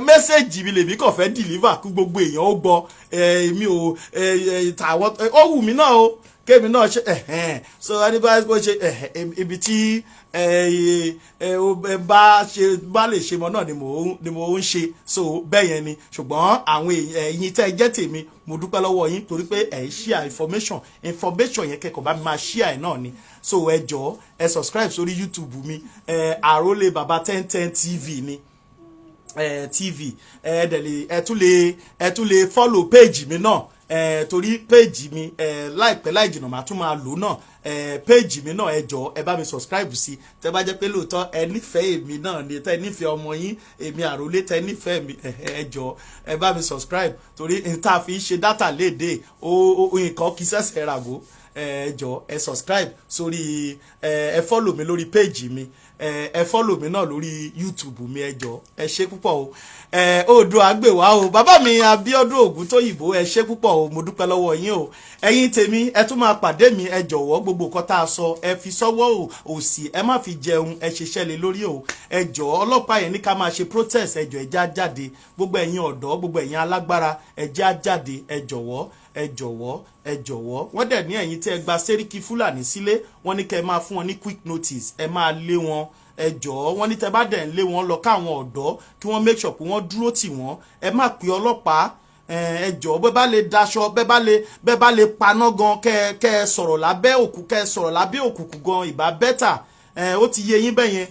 Message mi lèmi kàn fẹ́ deliver kí gbogbo èèyàn ó gbọ́. Èmi ò tàwọn, ó wù mí náà o, kémi náà ṣe ẹ̀hẹ́n. So ẹni bá bó ṣe ibi tí bá ṣe bá lè ṣe mọ náà ni mò ń ṣe. So bẹ́ẹ̀ yẹn ni. Ṣùgbọ́n àwọn ẹ̀yin tẹ́ ẹ jẹ́ tèmi, mo dúpẹ́ lọ́wọ́ yín torí pé ẹ̀ ń share information. Information yẹn, kẹ́kọ̀ọ́ bá mi máa share ẹ̀ náà ni. So ẹ jọ̀ọ́, ẹ subscribe sórí YouTube mi, ẹ Àrólé Baba 1010 TV ni, TV. Ẹ dẹ̀ lè ẹ tún lè follow page mi náà, torí page mi, láìpẹ́ láì jìnnà, màá tún máa lò náà, page mi náà. Ẹ jọ̀ọ́, ẹ bá mi subscribe sí. Tẹ́ bá jẹ́ pé lóòótọ́ ẹ nífẹ̀ẹ́ èmi náà ni, tẹ́ nífẹ̀ẹ́ ọmọ yín, èmi Àrólé, tẹ́ nífẹ̀ẹ́ mi, ẹ jọ̀ọ́, ẹ bá mi subscribe, torí n tá a fi ń ṣe data léde ó nǹkan kì í ṣẹ̀ṣẹ̀ ràgó. Ẹ jọ̀ọ́, ẹ subscribe sórí, ẹ follow mi lórí page mi, ẹ follow mi náà lórí YouTube mi. Ẹ jọ̀ọ́, ẹ ṣé púpọ̀ o. Ẹ Oòduà gbè wá o. Bàbá mi Abíọ́dún Ògúntóyìnbó, ẹ ṣé púpọ̀ o, mo dúpẹ́ lọ́wọ́ yín o. Ẹ̀yin tèmi, ẹ tún máa pàdé mi. Ẹ jọ̀wọ́, gbogbo nǹkan tá a sọ, ẹ fi sọ́wọ́ òsì, ẹ má fi jẹun, ẹ ṣiṣẹ́ lé lórí o. Ẹ jọ̀ọ́, ọlọ́pàá yẹn ní ká máa ṣe protest. Ẹ jọ̀ọ́, ẹ já jáde. Gbogbo ẹ̀yin ọ̀dọ́, gbogbo ẹ̀yin alágbára, ẹ já jáde. Ẹ jọ̀wọ́, ẹ jọ̀wọ́, ẹ jọ̀wọ́. Wọ́n dẹ̀ ní ẹ̀yin tí ẹ gba Sẹ́ríkì Fúlàní sílé, wọ́n ní kẹ́ ẹ máa fún wọn ní quick notice, ẹ máa lé wọn. Ẹ jọ̀ọ́, wọ́n ní tẹ́ bá dẹ̀ ń lé wọn lọ, káwọn ọ̀dọ́ kí wọ́n make sure pé wọ́n dúró tì wọ́n. Ẹ má pe ọlọ́pàá. Ẹ jọ̀ọ́, bẹ́ẹ̀ bá lè daṣọ, bẹ́ẹ̀ bá lè paná gan, kẹ́ ẹ sọ̀rọ̀ lábẹ́ òkú, kẹ́ ẹ sọ̀rọ̀ lábẹ́ òkùnkùn gan, ìbá better. Ó ti yé yín bẹ́yẹn.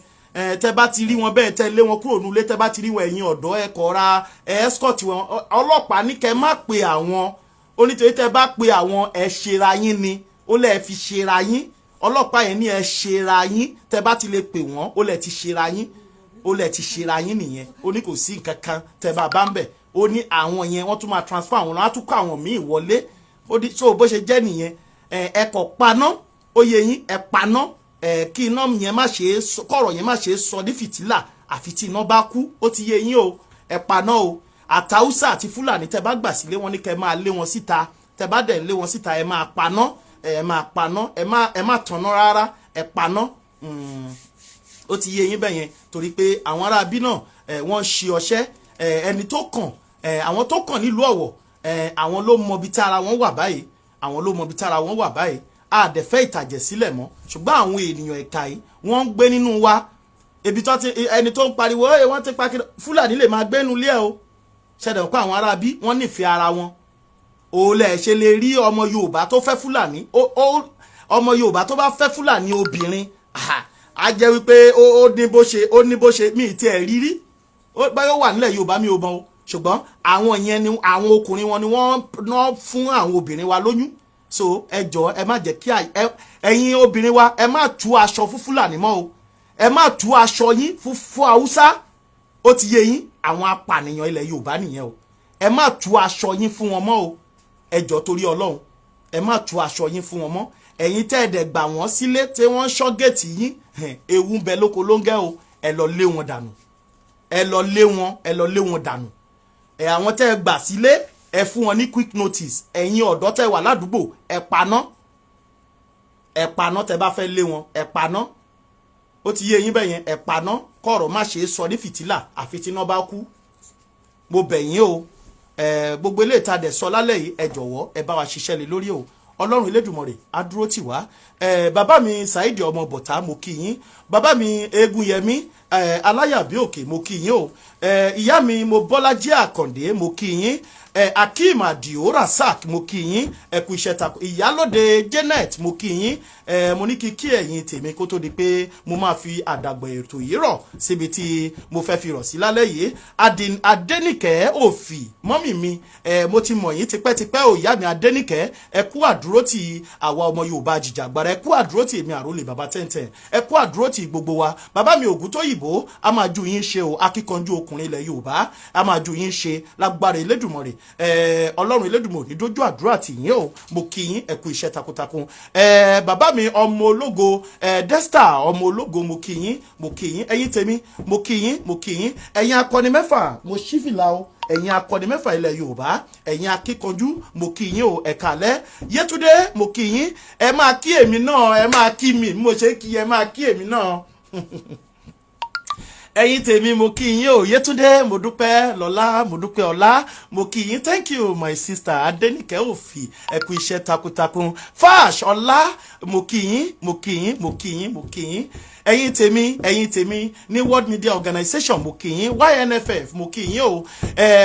Tẹ́ bá ti rí wọn bẹ́ẹ̀, tẹ́ lé wọn kúrò nílé, tẹ́ bá ti rí wọn, ẹ̀yin ọ̀dọ́, ẹ kọ́ ra ẹ escort wọn. Ọlọ́pàá ní kẹ́ má pe àwọn ó, nítorí tẹ́ bá pe àwọn, ẹ ṣera yín ni. Ó lẹ́ fi ṣera yín. Ọlọ́pàá yẹn ní ẹ ṣera yín. Tẹ́ bá ti lè pè wọ́n, ó lẹ́ ti ṣera yín, ó lẹ́ ti ṣera yín nìyẹn. Ó ní kò sí nǹkan kan tẹ́ bá bá ń bẹ̀. Ó ní àwọn yẹn, wọ́n tún máa transfer àwọn, wọ́n á tún kó àwọn míì wọlé. Ó ní so bó ṣe jẹ́ nìyẹn. Ẹ kọ̀ paná, ó yẹ yín, ẹ paná, ẹ kí iná yẹn má ṣe é sọ, kọ̀rọ̀ yẹn má ṣe é sọ ní fìtílà àfi tí iná bá kú. Ó ti yé yín o. Ẹ paná o. Àtàwùsà àti Fúlàní tẹ́ bá gbà sílé, wọn ní kẹ́ máa lé wọn síta. Tẹ́ bá dẹ̀ lé wọn síta, ẹ máa paná, ẹ máa paná, ẹ má tanná rárá, ẹ paná. Ó ti yé yín bẹ́yẹn, torí pé àwọn aráabí náà, wọ́n ṣe ọṣẹ́. Ẹni tó kàn, àwọn tó kàn nílùú Ọ̀wọ̀, àwọn ló mọ ibi tí ara wọn wà báyìí. Àwọn ló mọ ibi tí ara wọn wà báyìí. A dẹ̀ fẹ́ ìtàjẹ̀ sílẹ̀ mọ́, ṣùgbọ́n àwọn ènìyàn ẹ̀ka yìí, wọ́n ń gbé nínú wa. Ibi tó ti ẹni tó ń pariwo ẹ, wọ́n ti pa kí Fúlàní lè máa gbénu ilé ẹ o. Ṣẹ̀dọ̀ pé àwọn aráabí, wọ́n nífẹ̀ẹ́ ara wọn. Òòlẹ̀ ṣe lè rí ọmọ Yorùbá tó fẹ́ Fúlàní. Ọmọ Yorùbá tó bá fẹ́ Fúlàní obìnrin, á jẹ́ wípé ó ní bó ṣe mí tiẹ̀ rírí báyọ̀ wà nílẹ̀ Yorùbá, mi ò mọ̀ o. Ṣùgbọ́n àwọn yẹn ni àwọn ọkùnrin wọn ni wọ́n ná fún àwọn obìnrin wa lóyún. So ẹ jọ̀ọ́, ẹ má jẹ́ kí ẹ̀yin obìnrin wa, ẹ má tú aṣọ fún Fúlàní mọ́ o. Ẹ má tú aṣọ yín fún Haúsá. Ó ti yé yín, àwọn apànìyàn ilẹ̀ Yorùbá nìyẹn o. Ẹ má tú aṣọ yín fún wọn mọ́ o. Ẹ jọ̀ọ́, torí Ọlọ́run, ẹ má tú aṣọ yín fún wọn mọ́. Ẹ̀yin tẹ́ ẹ dẹ̀ gbà wọ́n sílé tí wọ́n ń ṣọ́ géètì yín, ewu ń bẹ lóko lóńgẹ́ o. Ẹ lọ lé wọn dànù, ẹ lọ lé wọn, ẹ lọ lé wọn dànù. Ẹ àwọn tẹ́ ẹ gbà sílé, ẹ fún wọn ní quick notice. Ẹ̀yin ọ̀dọ́ tẹ́ wà ládùúgbò, ẹ paná, ẹ paná. Tẹ́ bá fẹ́ lé wọn, ẹ paná. Ó ti yé yín bẹ́ẹ̀ yẹn. Ẹ paná kọ̀rọ̀ má ṣe é sọ ní fìtílà àfi tí iná bá kú. Mo bẹ̀ yín o. Ẹ gbogbo eléyìí tá a dẹ̀ sọ lálẹ́ yìí, ẹ jọ̀wọ́, ẹ bá wa ṣiṣẹ́ lé lórí o. Ọlọ́run Elédùmarè á dúró tì wá. Ẹ bàbá mi Saheed ọmọ bọ̀tá, mo kí yín. Bàbá mi Eégúnyẹmí, ẹ Aláyàbí Òkè, mo kí yín o. Ẹ ìyá mi mo Bọ́lájí Àkàndé, mo kí yín. Ẹ Akeem Adio Rasak, mo kí yín, ẹ kú iṣẹ́ tako. Ìyálóde Janet, mo kí yín. Mo ní kí kí ẹ̀yin tèmi kó tó di pé mo máa fi àdàgbà ètò yìí rọ̀ síbi tí mo fẹ́ fi rọ̀ sí lálẹ́ yìí. Adénìkẹ́ Òfì, mọ́mì mi, mo ti mọ̀ yín tipẹ́tipẹ́ ò. Ìyá mi Adénìkẹ́, ẹ kú àdúró ti àwa ọmọ Yorùbá jìjàgbara, ẹ kú àdúró ti èmi àrólé bàbá tẹ́ntẹ́n, ẹ kú àdúró ti gbogbo wa. Bàbá mi Ògúntóyìnbó, a máa ju yín ṣe o. Akíkanjú ọkùnrin ilẹ̀ Yorùbá, a máa ju yín ṣe lágbára Elédùmarè. Ọlọ́run Elédùmarè ní dójú àdúrà tì yín o. Mo kí yín, ẹ kú iṣẹ́ takuntakun. Bàbá mi ọmọ ológo, Desta ọmọ ológo, mo kí yín, mo kí yín. Ẹ̀yin tèmi, mo kí yín, mo kí yín. Ẹ̀yin akọni mẹ́fà, mo ṣí fìlà o. Ẹ̀yin akọni mẹ́fà ilẹ̀ Yorùbá, ẹ̀yin akíkanjú, mo kí yín o. Ẹ káalẹ́. Yétúndé, mo kí yín. Ẹ máa kí èmi náà, ẹ máa kí mi bí mo ṣe ń kí, ẹ máa kí èmi náà. Ẹ̀yin tèmi, mo kí yín o. Yétúndé, mo dúpẹ́ lọ́lá, mo dúpẹ́ ọlá, mo kí yín. Thank you, my sister Adénìkẹ́ Òfì, ẹ kú iṣẹ́ takuntakun. Fash Ọlá, mo kí yín, mo kí yín, mo kí yín, mo kí yín. Ẹ̀yin tèmi, ẹ̀yin tèmi ní World Media Organization, mo kí yín. YNFF, mo kí yín o.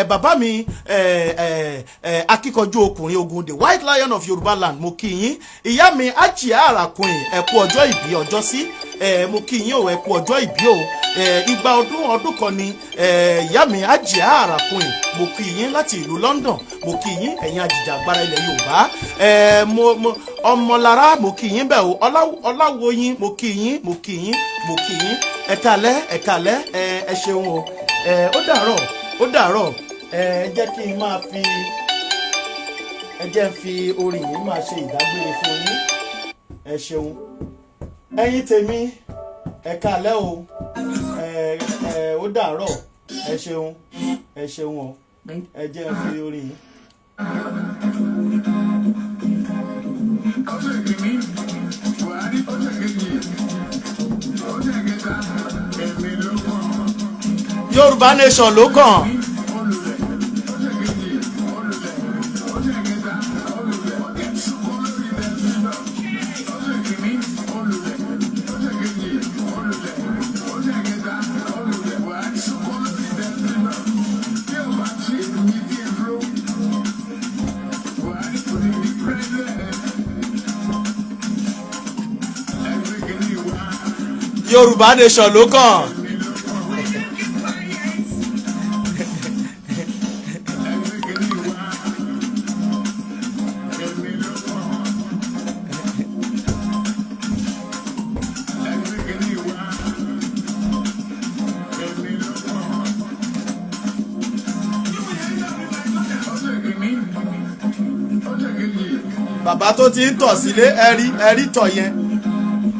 Bàbá mi ẹ ẹ ẹ akíkanjú ọkùnrin ogun, the White Lion of Yorùbá Land, mo kí yín. Ìyá mi Ajia Arakùnrin, ẹ kú ọjọ́ ìbí ọjọ́ sí. Mo kí yín o, ẹ kú ọjọ́ ìbí o. 200 ọdún ọdún kan ni. Ìyá mi Ajia Arakùnrin, mo kí yín láti ìlú London, mo kí yín. Ẹ̀yin ajìjàgbara ilẹ̀ Yorùbá, mo ọmọlára, mo kí yín bẹ́ẹ̀ o. Ọláwòyìn, mo kí yín, mo kí yín, mo kí yín. Ẹ káalẹ́, ẹ káalẹ́. Ẹ ṣeun o. Ó dàárọ̀, ó dàárọ̀. Ẹ jẹ́ kí n máa fi, ẹ jẹ́ n fi orin yìí máa ṣe ìdágbére fún yín. Ẹ ṣeun, ẹ̀yin tèmi, ẹ káalẹ́ o. Ẹ ó dàárọ̀. Ẹ ṣeun, ẹ ṣeun o. Ẹ jẹ́ n fi orin yìí. Ọjọ́ ìkíní, Buhari. Ọjọ́ kejì, ọjọ́ kẹta, èmi ló kàn. Yorùbá Nation ló kàn. Olùlẹ̀, ọjọ́ kejì, olùlẹ̀, ọjọ́ kẹta, olùlẹ̀, ṣùkọ́ lórí ilẹ̀ fífà. Ọjọ́ ìkíní, olùlẹ̀, ọjọ́ kejì, olùlẹ̀, ọjọ́ kẹta, olùlẹ̀, Buhari ṣùkọ́ lórí ilẹ̀ fífà. Bí o bá ṣe èmi bí dúró, Buhari kò ní di president. Ẹgbẹ́ kìíní wá. Yorùbá Nation ló kàn. Èmi ló kàn. Ẹgbẹ́ kìíní wá. Èmi ló kàn. Ẹgbẹ́ kìíní wá. Èmi ló kàn. Ọjọ́ kìíní, ọjọ́ kejì. Bàbá tó ti ń tọ̀ sílé, ẹ̀rí ẹ̀rí tọ̀ yẹn,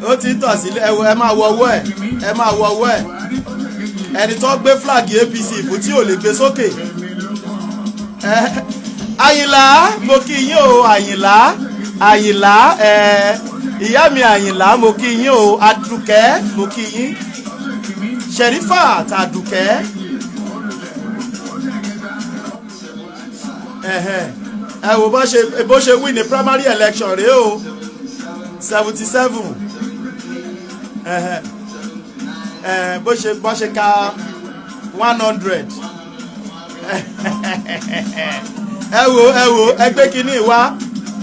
ó ti ń tọ̀ sílé. Ẹ wo, ẹ máa wọ ọwọ́ ẹ̀, ẹ máa wọ ọwọ́ ẹ̀. Buhari, ọjọ́ kejì. Ẹni tó gbé flag APC fún tí ò lè gbé sókè. Èmi ló kàn. Àyìnlá, mo kí yín o. Àyìnlá, Àyìnlá, ìyá mi Àyìnlá, mo kí yín o. Adùkẹ́, mo kí yín. Ọjọ́ kìíní, Sherifat Adùkẹ́. ọjọ́ kẹta. Ẹ̀hẹ̀n. Ẹ wo bó ṣe win ní primary election rèé o, 77. Bó ṣe ka 100. Ẹ wo, ẹ wo, ẹ gbé kínní wá,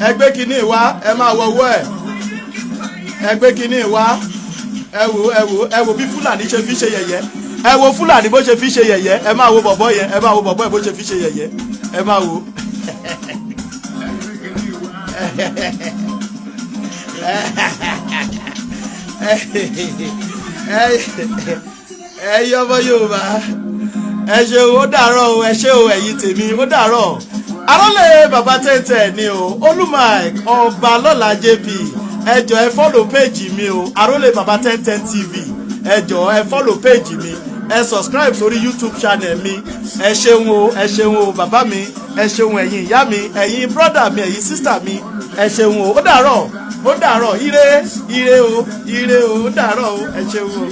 ẹ gbé kínní wá, ẹ máa wọ owó ẹ, ẹ gbé kínní wá. Ẹ wo, ẹ wo, ẹ wo bí Fúlàní ṣe fi ṣe yẹ̀yẹ́. Ẹ wo Fúlàní bó ṣe fi ṣe yẹ̀yẹ́. Ẹ máa wo bọ̀bọ̀ yẹn, ẹ máa wo bọ̀bọ̀ yẹn bó ṣe fi ṣe yẹ̀yẹ́. Ẹ máa wo. Ẹgbẹ́ kìíní wá. Ẹ yọ ọmọ Yorùbá, ẹ ṣeun. Ó dàárọ̀ o. Ẹ ṣé o, ẹ̀yin tèmi, ó dàárọ̀. Arọ́lẹ̀ bàbá tẹ́tẹ́ ni o, Olúmike ọba lọ́la JP. Ẹ jọ, ẹ follow page mi o, Arọ́lẹ̀ bàbá tẹ́tẹ́ TV. Ẹ jọ, ẹ follow page mi, ẹ subscribe sórí YouTube channel mi. Ẹ ṣeun o, ẹ ṣeun o bàbá mi, ẹ ṣeun ẹ̀yin ìyá mi, ẹ̀yin brother mi, ẹ̀yin sister mi, ẹ ṣeun o. Ó dàárọ̀, ó dàárọ̀. Ire, ire o, ire o. Ó dàárọ̀ o. Ẹ ṣeun o.